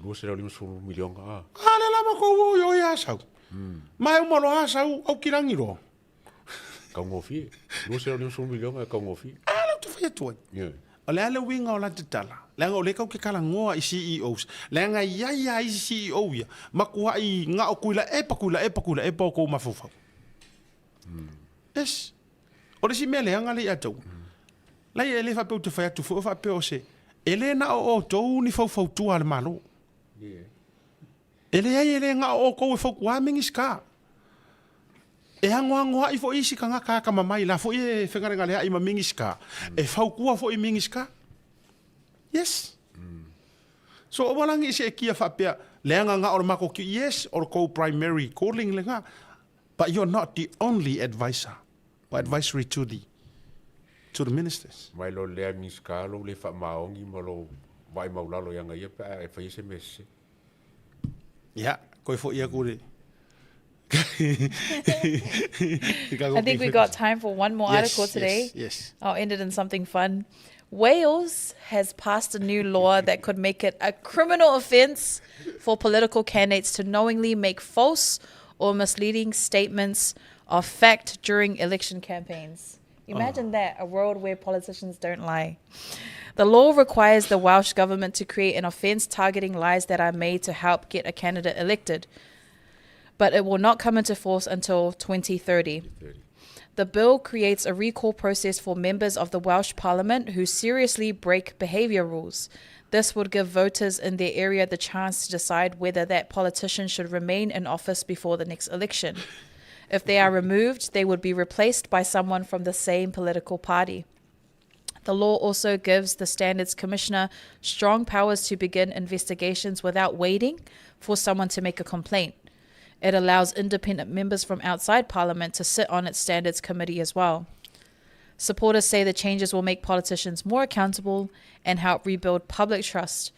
250 miliona a. A lea la matou o i o i Asau. Ma e uma loa Asau, au kilagi loa. Kaugofie. 250 miliona e kaugofie. A lea ou te fai atu ai. Yeah. O le a le uiga o la tatala? Leaga o lea kau ke talanoa i CEOs. Leaga e iai lava isi CEO ia, matuai gao Tuilaepa, Tuilaepa, Tuilaepa o tou mafaufau. Yes. O le isi mea leaga lea ia te au, lai e le faapea ou te fai atu foi o faapea o se, e le na o outou ni faufautua a le Malo. E leai e le na o outou e fautua Minisita. E anoanoai foi isi tagata atamamai la foi e fegalegaleai ma Minisita, e fautua foi i Minisita. Yes. So aua la ne i seetia faapea, leaga na o le matou, yes, o le tou primary calling lena, but you're not the only advisor or advisory to the to the ministers. Mai lo lea Minisita lou le faamaoni ma lou vaai maulalo ia ia pe a e faia se mea sese. Ia, koe foi aku le I think we got time for one more Yes, article today. yes, yes. I'll end it in something fun. Wales has passed a new law that could make it a criminal offence for political candidates to knowingly make false or misleading statements of fact during election campaigns. Imagine that, a world where politicians don't lie. The law requires the Welsh government to create an offence targeting lies that are made to help get a candidate elected, but it will not come into force until 2030. The bill creates a recall process for members of the Welsh Parliament who seriously break behaviour rules. This would give voters in their area the chance to decide whether that politician should remain in office before the next election. If they are removed, they would be replaced by someone from the same political party. The law also gives the Standards Commissioner strong powers to begin investigations without waiting for someone to make a complaint. It allows independent members from outside Parliament to sit on its Standards Committee as well. Supporters say the changes will make politicians more accountable and help rebuild public trust.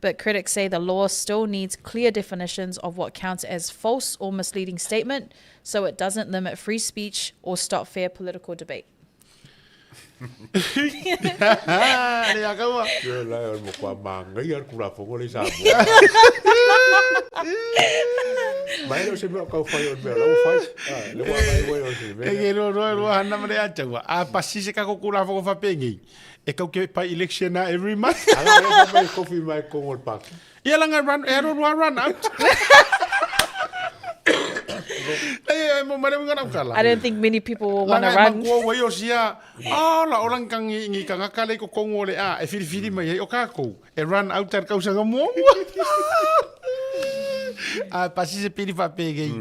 But critics say the law still needs clear definitions of what counts as false or misleading statement so it doesn't limit free speech or stop fair political debate. Le ia kaua. Ia la o le matua manaia le Tulafono lea i Samoa. Ma e le o se mea o tau fai o le mea o la ua fai. Ah, le ua agai ua o se mea. E ke roa roa roa hana ma le ataua. A pasi se kako Tulafono faapenei, e kau ke pai election a every month. Ala le fa mai kofi mai kongo le paki. Ia langa run, e aro rua run out. Ei, e mo mare ngana ukala. I don't think many people will want to Langa e run. makua ua i o sia, ah, la olang kang ngi ngi kanga kale ko kongo le a, e whiriwhiri mai ai o kākou, e run out ar kausanga mua mua. A pasi se piri fa pegei,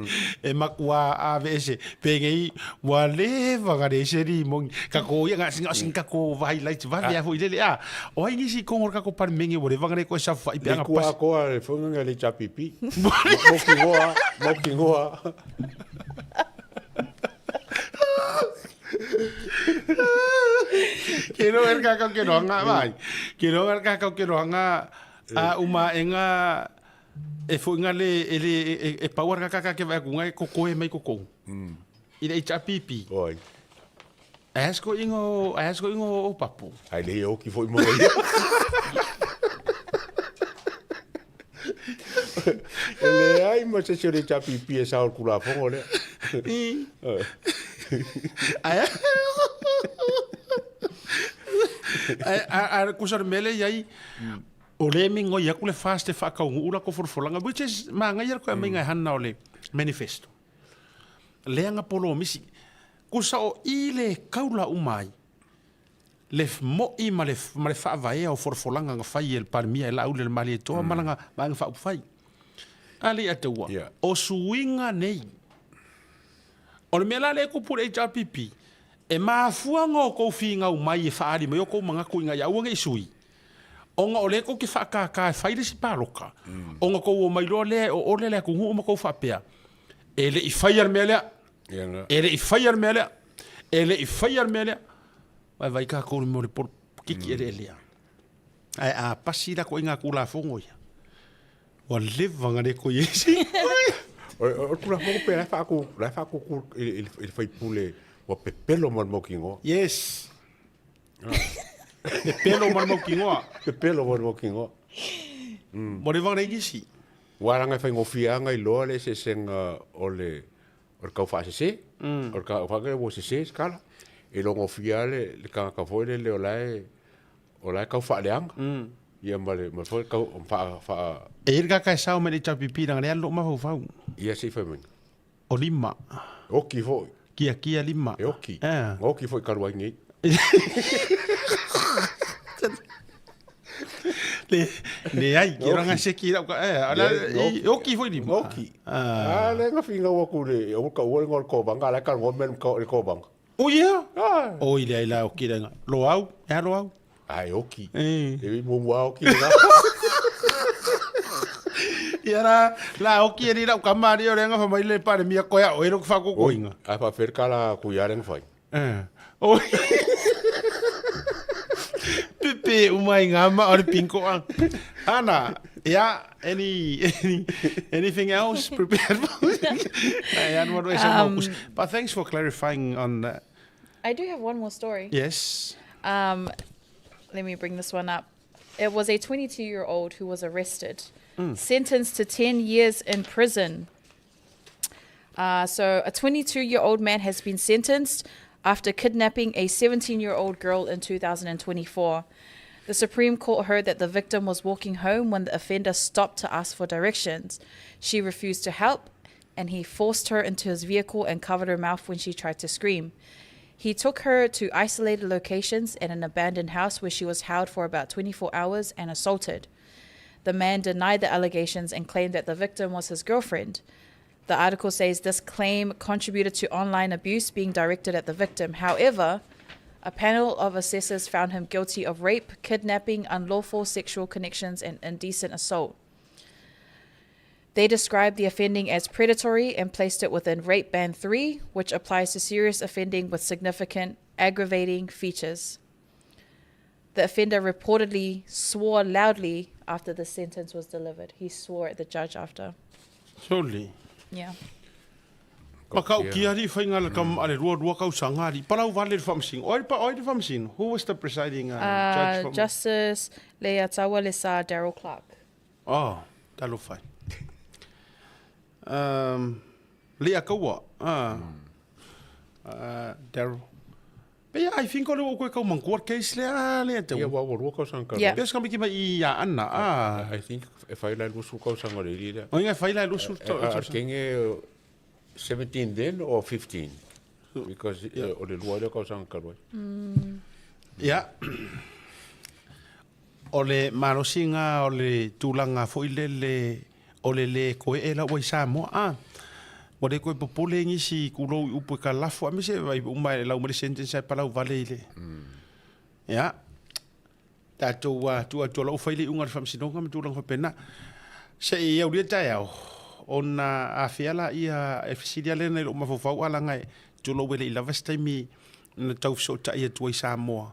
e makua a ve ese, pegei, ua leva nga re se ri mongi, ka ko ia nga singa singa ka ko vai lai va vea foi lele a. O ai nisi kongo ka ko par menge ua leva nga re ko sa fa i pe Le anga kua pasi. koa le fonga nga le chapipi. Moki ngoa, moki ngoa. Ke ro er ka ke roanga vai. Ke ro er ka ke roanga a uma enga e fo inga le e le e, e power ka ka ke vai ku ngai ko koe mai ko ko. I le HRPP. Oi. E asko ingo e asko ingo o papu. Ai le oki foi mo ia. E le ai ma se se le chapipi e sa o Tulafono lea. I. Ai. Ai a a kusa mele iai o le mingo ia ku le fast e whakaungu ula ko folafolanga which is maangai ia koe mainga e hana o le manifesto. Leanga polo o misi. Kusa o i le kaula umai le mo'i ma le ma le faavaea o folafolanga nga fai e le Palemia e Laauli le Malietoa ma lana vaega faaupufai. A le ia taua. Yeah. O suiga nei. O le mea la lea e kupu i le HRPP, e mafua ona o tou finau mai e faaali mai o tou manatu ina ia aua ne i sui, ona o lea tou te faakākā e fai le isi paloka, ona tou omai loa lea e oole le atunuu ma tou faapea, e le i faia le mea lea, e le i faia le mea lea, e le i faia le mea lea. Vaivai kākou i le mea o le polokiki eleelea. Ae a pasi la koe i ngā Tulafono ia, ua leva ona le koe esi. O le Tulafono pe la e faaku, la e faakuku i le faipule ua pepelo ma le mautinoa. Yes. Pepelo ma le mautinoa. Pepelo ma le mautinoa. Ua leva ona nisi. Ua langa e faigofie lava ona iloa le eseesega o le o le tau faasese, o le tau faasese ua sese se tala. E iloa gofie lava le tagata foi lele o la e O la e tau faaleaga. Ia ma le ma foi tau faa faa E i ai le kaka e sao mai le HRPP leaga lea lou mafaufau. Ia se i fai mai. O lima. Oki foi. Kiakia lima. E oki. Na oki foi talu ai nei. Le, leai, ki ranga se ki rau ka, eh, ala, e oki foi lima. Oki. Ah, le nga finga wa ku le, o ka ua le ngol ko banga, la ka ngol men ko le ko banga. O ia? O i leai la oki lenga. Loau, e a loau? Ai oki. E i muamua oki lenga. Ia la, la oki e ni lau kama ari o lenga fa mai le pare mia koe a oe lo fa ko koinga. Ai fa fer kala ku ia lenga fai. Eh. O Pepe uma i ngā ma o le pinko a. Ana, yeah, any, any, anything else prepared for But thanks for clarifying on that. I do have one more story. Yes. Um, let me bring this one up. It was a 22 year old who was arrested, mm. sentenced to 10 years in prison. Uh, so, a 22 year old man has been sentenced after kidnapping a 17 year old girl in 2024. The Supreme Court heard that the victim was walking home when the offender stopped to ask for directions. She refused to help, and he forced her into his vehicle and covered her mouth when she tried to scream. He took her to isolated locations and an abandoned house where she was held for about 24 hours and assaulted. The man denied the allegations and claimed that the victim was his girlfriend. The article says this claim contributed to online abuse being directed at the victim. However, a panel of assessors found him guilty of rape, kidnapping, unlawful sexual connections, and indecent assault. They described the offending as predatory and placed it within Rape Band 3, which applies to serious offending with significant aggravating features. The offender reportedly swore loudly after the sentence was delivered. He swore at the judge after. Surely. Yeah. Ma kau ki ari whainga le kam ale rua rua kau sanga ari. Palau vale le whamsing. Oi pa oi le whamsing. Who was the presiding uh, uh, judge from? Justice Leatawa Lesa Daryl Clark. Oh, talo whai. Um, Lea kaua. Ah. Mm. Uh, Daryl. But yeah, I think o le o koe kau mangkua case le a le te. Ia wa rua kau sanga. Yeah. Pes kami ki mai i a Anna. Ah. I think e whai lai lusu kau sanga le lira. O inga whai lai lusu. A kenge 17 then or 15? Because yeah. o le lua lea kau sanga kaloi. Mm. Yeah. O le malosiga o le tulaga foi lele o le lē koe'e la ua i Samoa a. Ua le koe popole nisi kulou i upu e kalafo aemaise vai uma e lau mai le sentence ae palau vale i le. Ia. Tatou ua tuu atu o lou fai le iuga o le faamasinoga ma tulaga faapena. Se i aulia taeao ona afea laia e fesili lea nai lou mafaufau a laga e tulou e le i lava se taimi na tau fesootai atu ai Samoa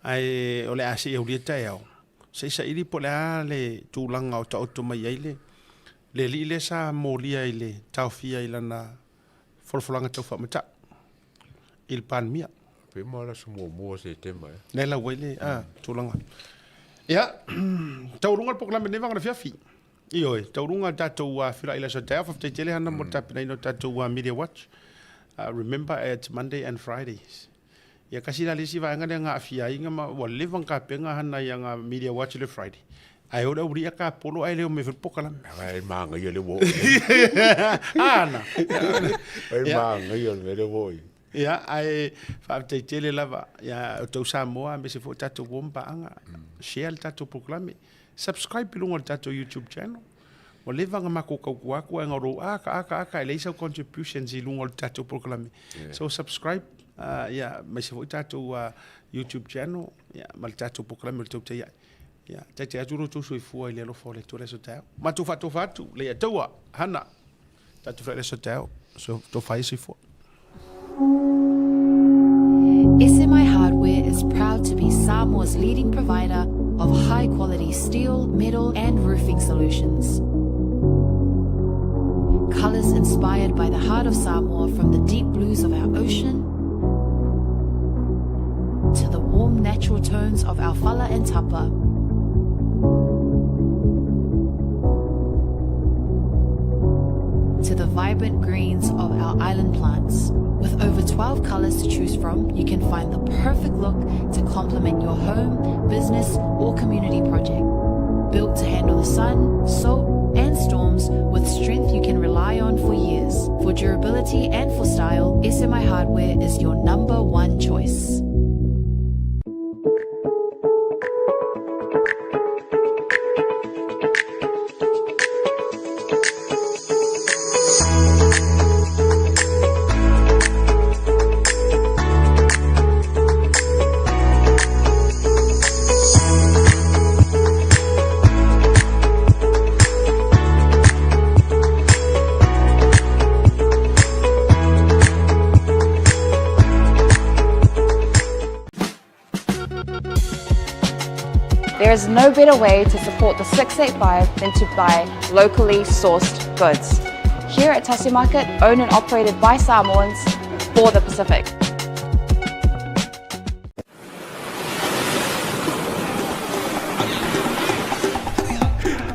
Ae o le a seia aulia taeao, se i saili po o le a le tulaga o taoto mai ai le le alii lea sa molia i le taofia i lana folafolaga tau faamatau i le Palemia. Pe ma le aso muamua o Setema, eh? Lea lau ai le a tulaga. Ia, taualuga le polokalame lenei vaega o le afiafi. Ioe, taualuga le tatou feiloai i le aso taeao. Faafetai tele Hana mo le tapenaina o tatou Media Watch. Remember it's Monday and Fridays. Ia kasi la le isi vaega lea nga aafia ai ma ua leva ona tapena hana ia nga media watch le Friday. Ae o le aulia ka polo ae le o me foi pokalame. Ai maangaia le wo. Ana. Ai maangaia le le wo. Ia ae faafetai tele lava ia o tou Samoa aemaise foi o tatou uo ma paaga. Share le tatou polokalame. Subscribe i luga o le tatou YouTube channel. Ua leva ona matou tautua atu ae na o lou aka aka aka e leai sau contributions i luga o le tatou polokalame. So subscribe uh, ia aemaise foi tatou uh, YouTube channel ia ma le tatou polokalame o le tautai ai. Ia taitai atu lo outou soifua i le alofa o le Atua i le aso taeao. Matou faatofa atu le Ataua Hana. Tatou feiloai i le aso taeao. So tofa ai soifua. SMI Hardware is proud to be Samoa's leading provider of high quality steel, metal, and roofing solutions. Colors inspired by the heart of Samoa from the deep blues of our ocean to the warm natural tones of our fala and tapa. To the vibrant greens of our island plants. With over 12 colors to choose from, you can find the perfect look to complement your home, business, or community project. Built to handle the sun, salt, and storms with strength you can rely on for years. For durability and for style, SMI Hardware is your number one choice. There is no better way to support the 685 than to buy locally sourced goods. Here at Tasi Market, owned and operated by Samoans for the Pacific.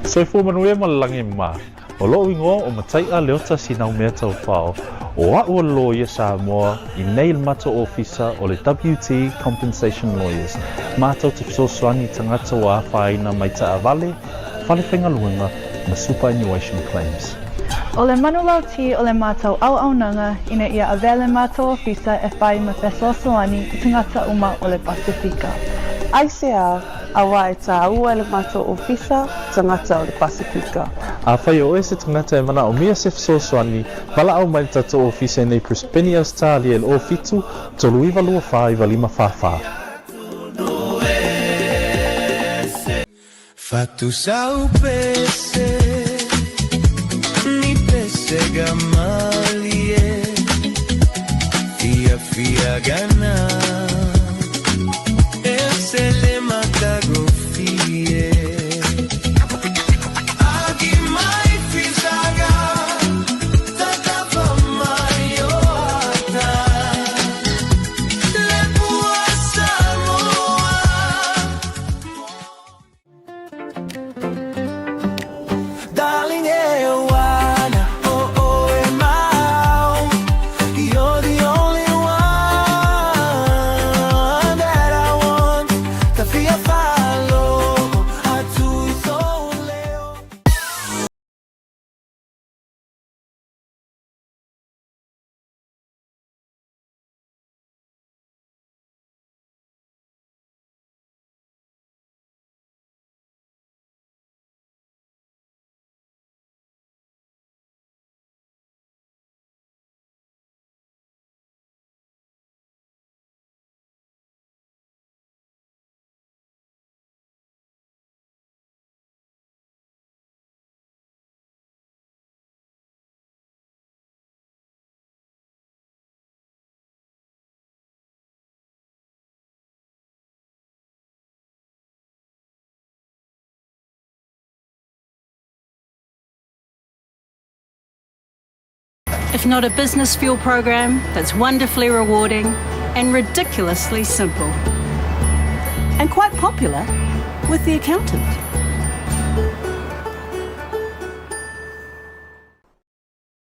Soifua manuia ma le lagi ma. O lo'u igoa o Matai'a Leota Sinaumea Taufao, o a'u o le loia Samoa i nei le matou ofisa o le WT Compensation Lawyers, matou te fesoasoani i tagata ua afaina mai taavale, fale faigaluega ma superannuation claims. O le manulauti o le matou auaunaga ina ia avea le matou ofisa e fai ma fesoasoani i tagata uma o le Pasefika. Aisea, auā e tāua e le matou ofisa tagata o le Pasefika. Afai o oe se tagata e manaomia se fesoasoani, valaau mai le tatou ofisa i nei Brisbane, Ausetalia i le 07 39 24 95 44. Fatusau pese Ni pesega malie Fia fia gana Ese le matagofie Agi mai fisaga Tatafa mai oata Le pua Samoa Darling, e oh oh e mau. You're the only one that I want. Ta fia falo atu i leo. If not a business fuel program that's wonderfully rewarding and ridiculously simple. And quite popular with the accountant.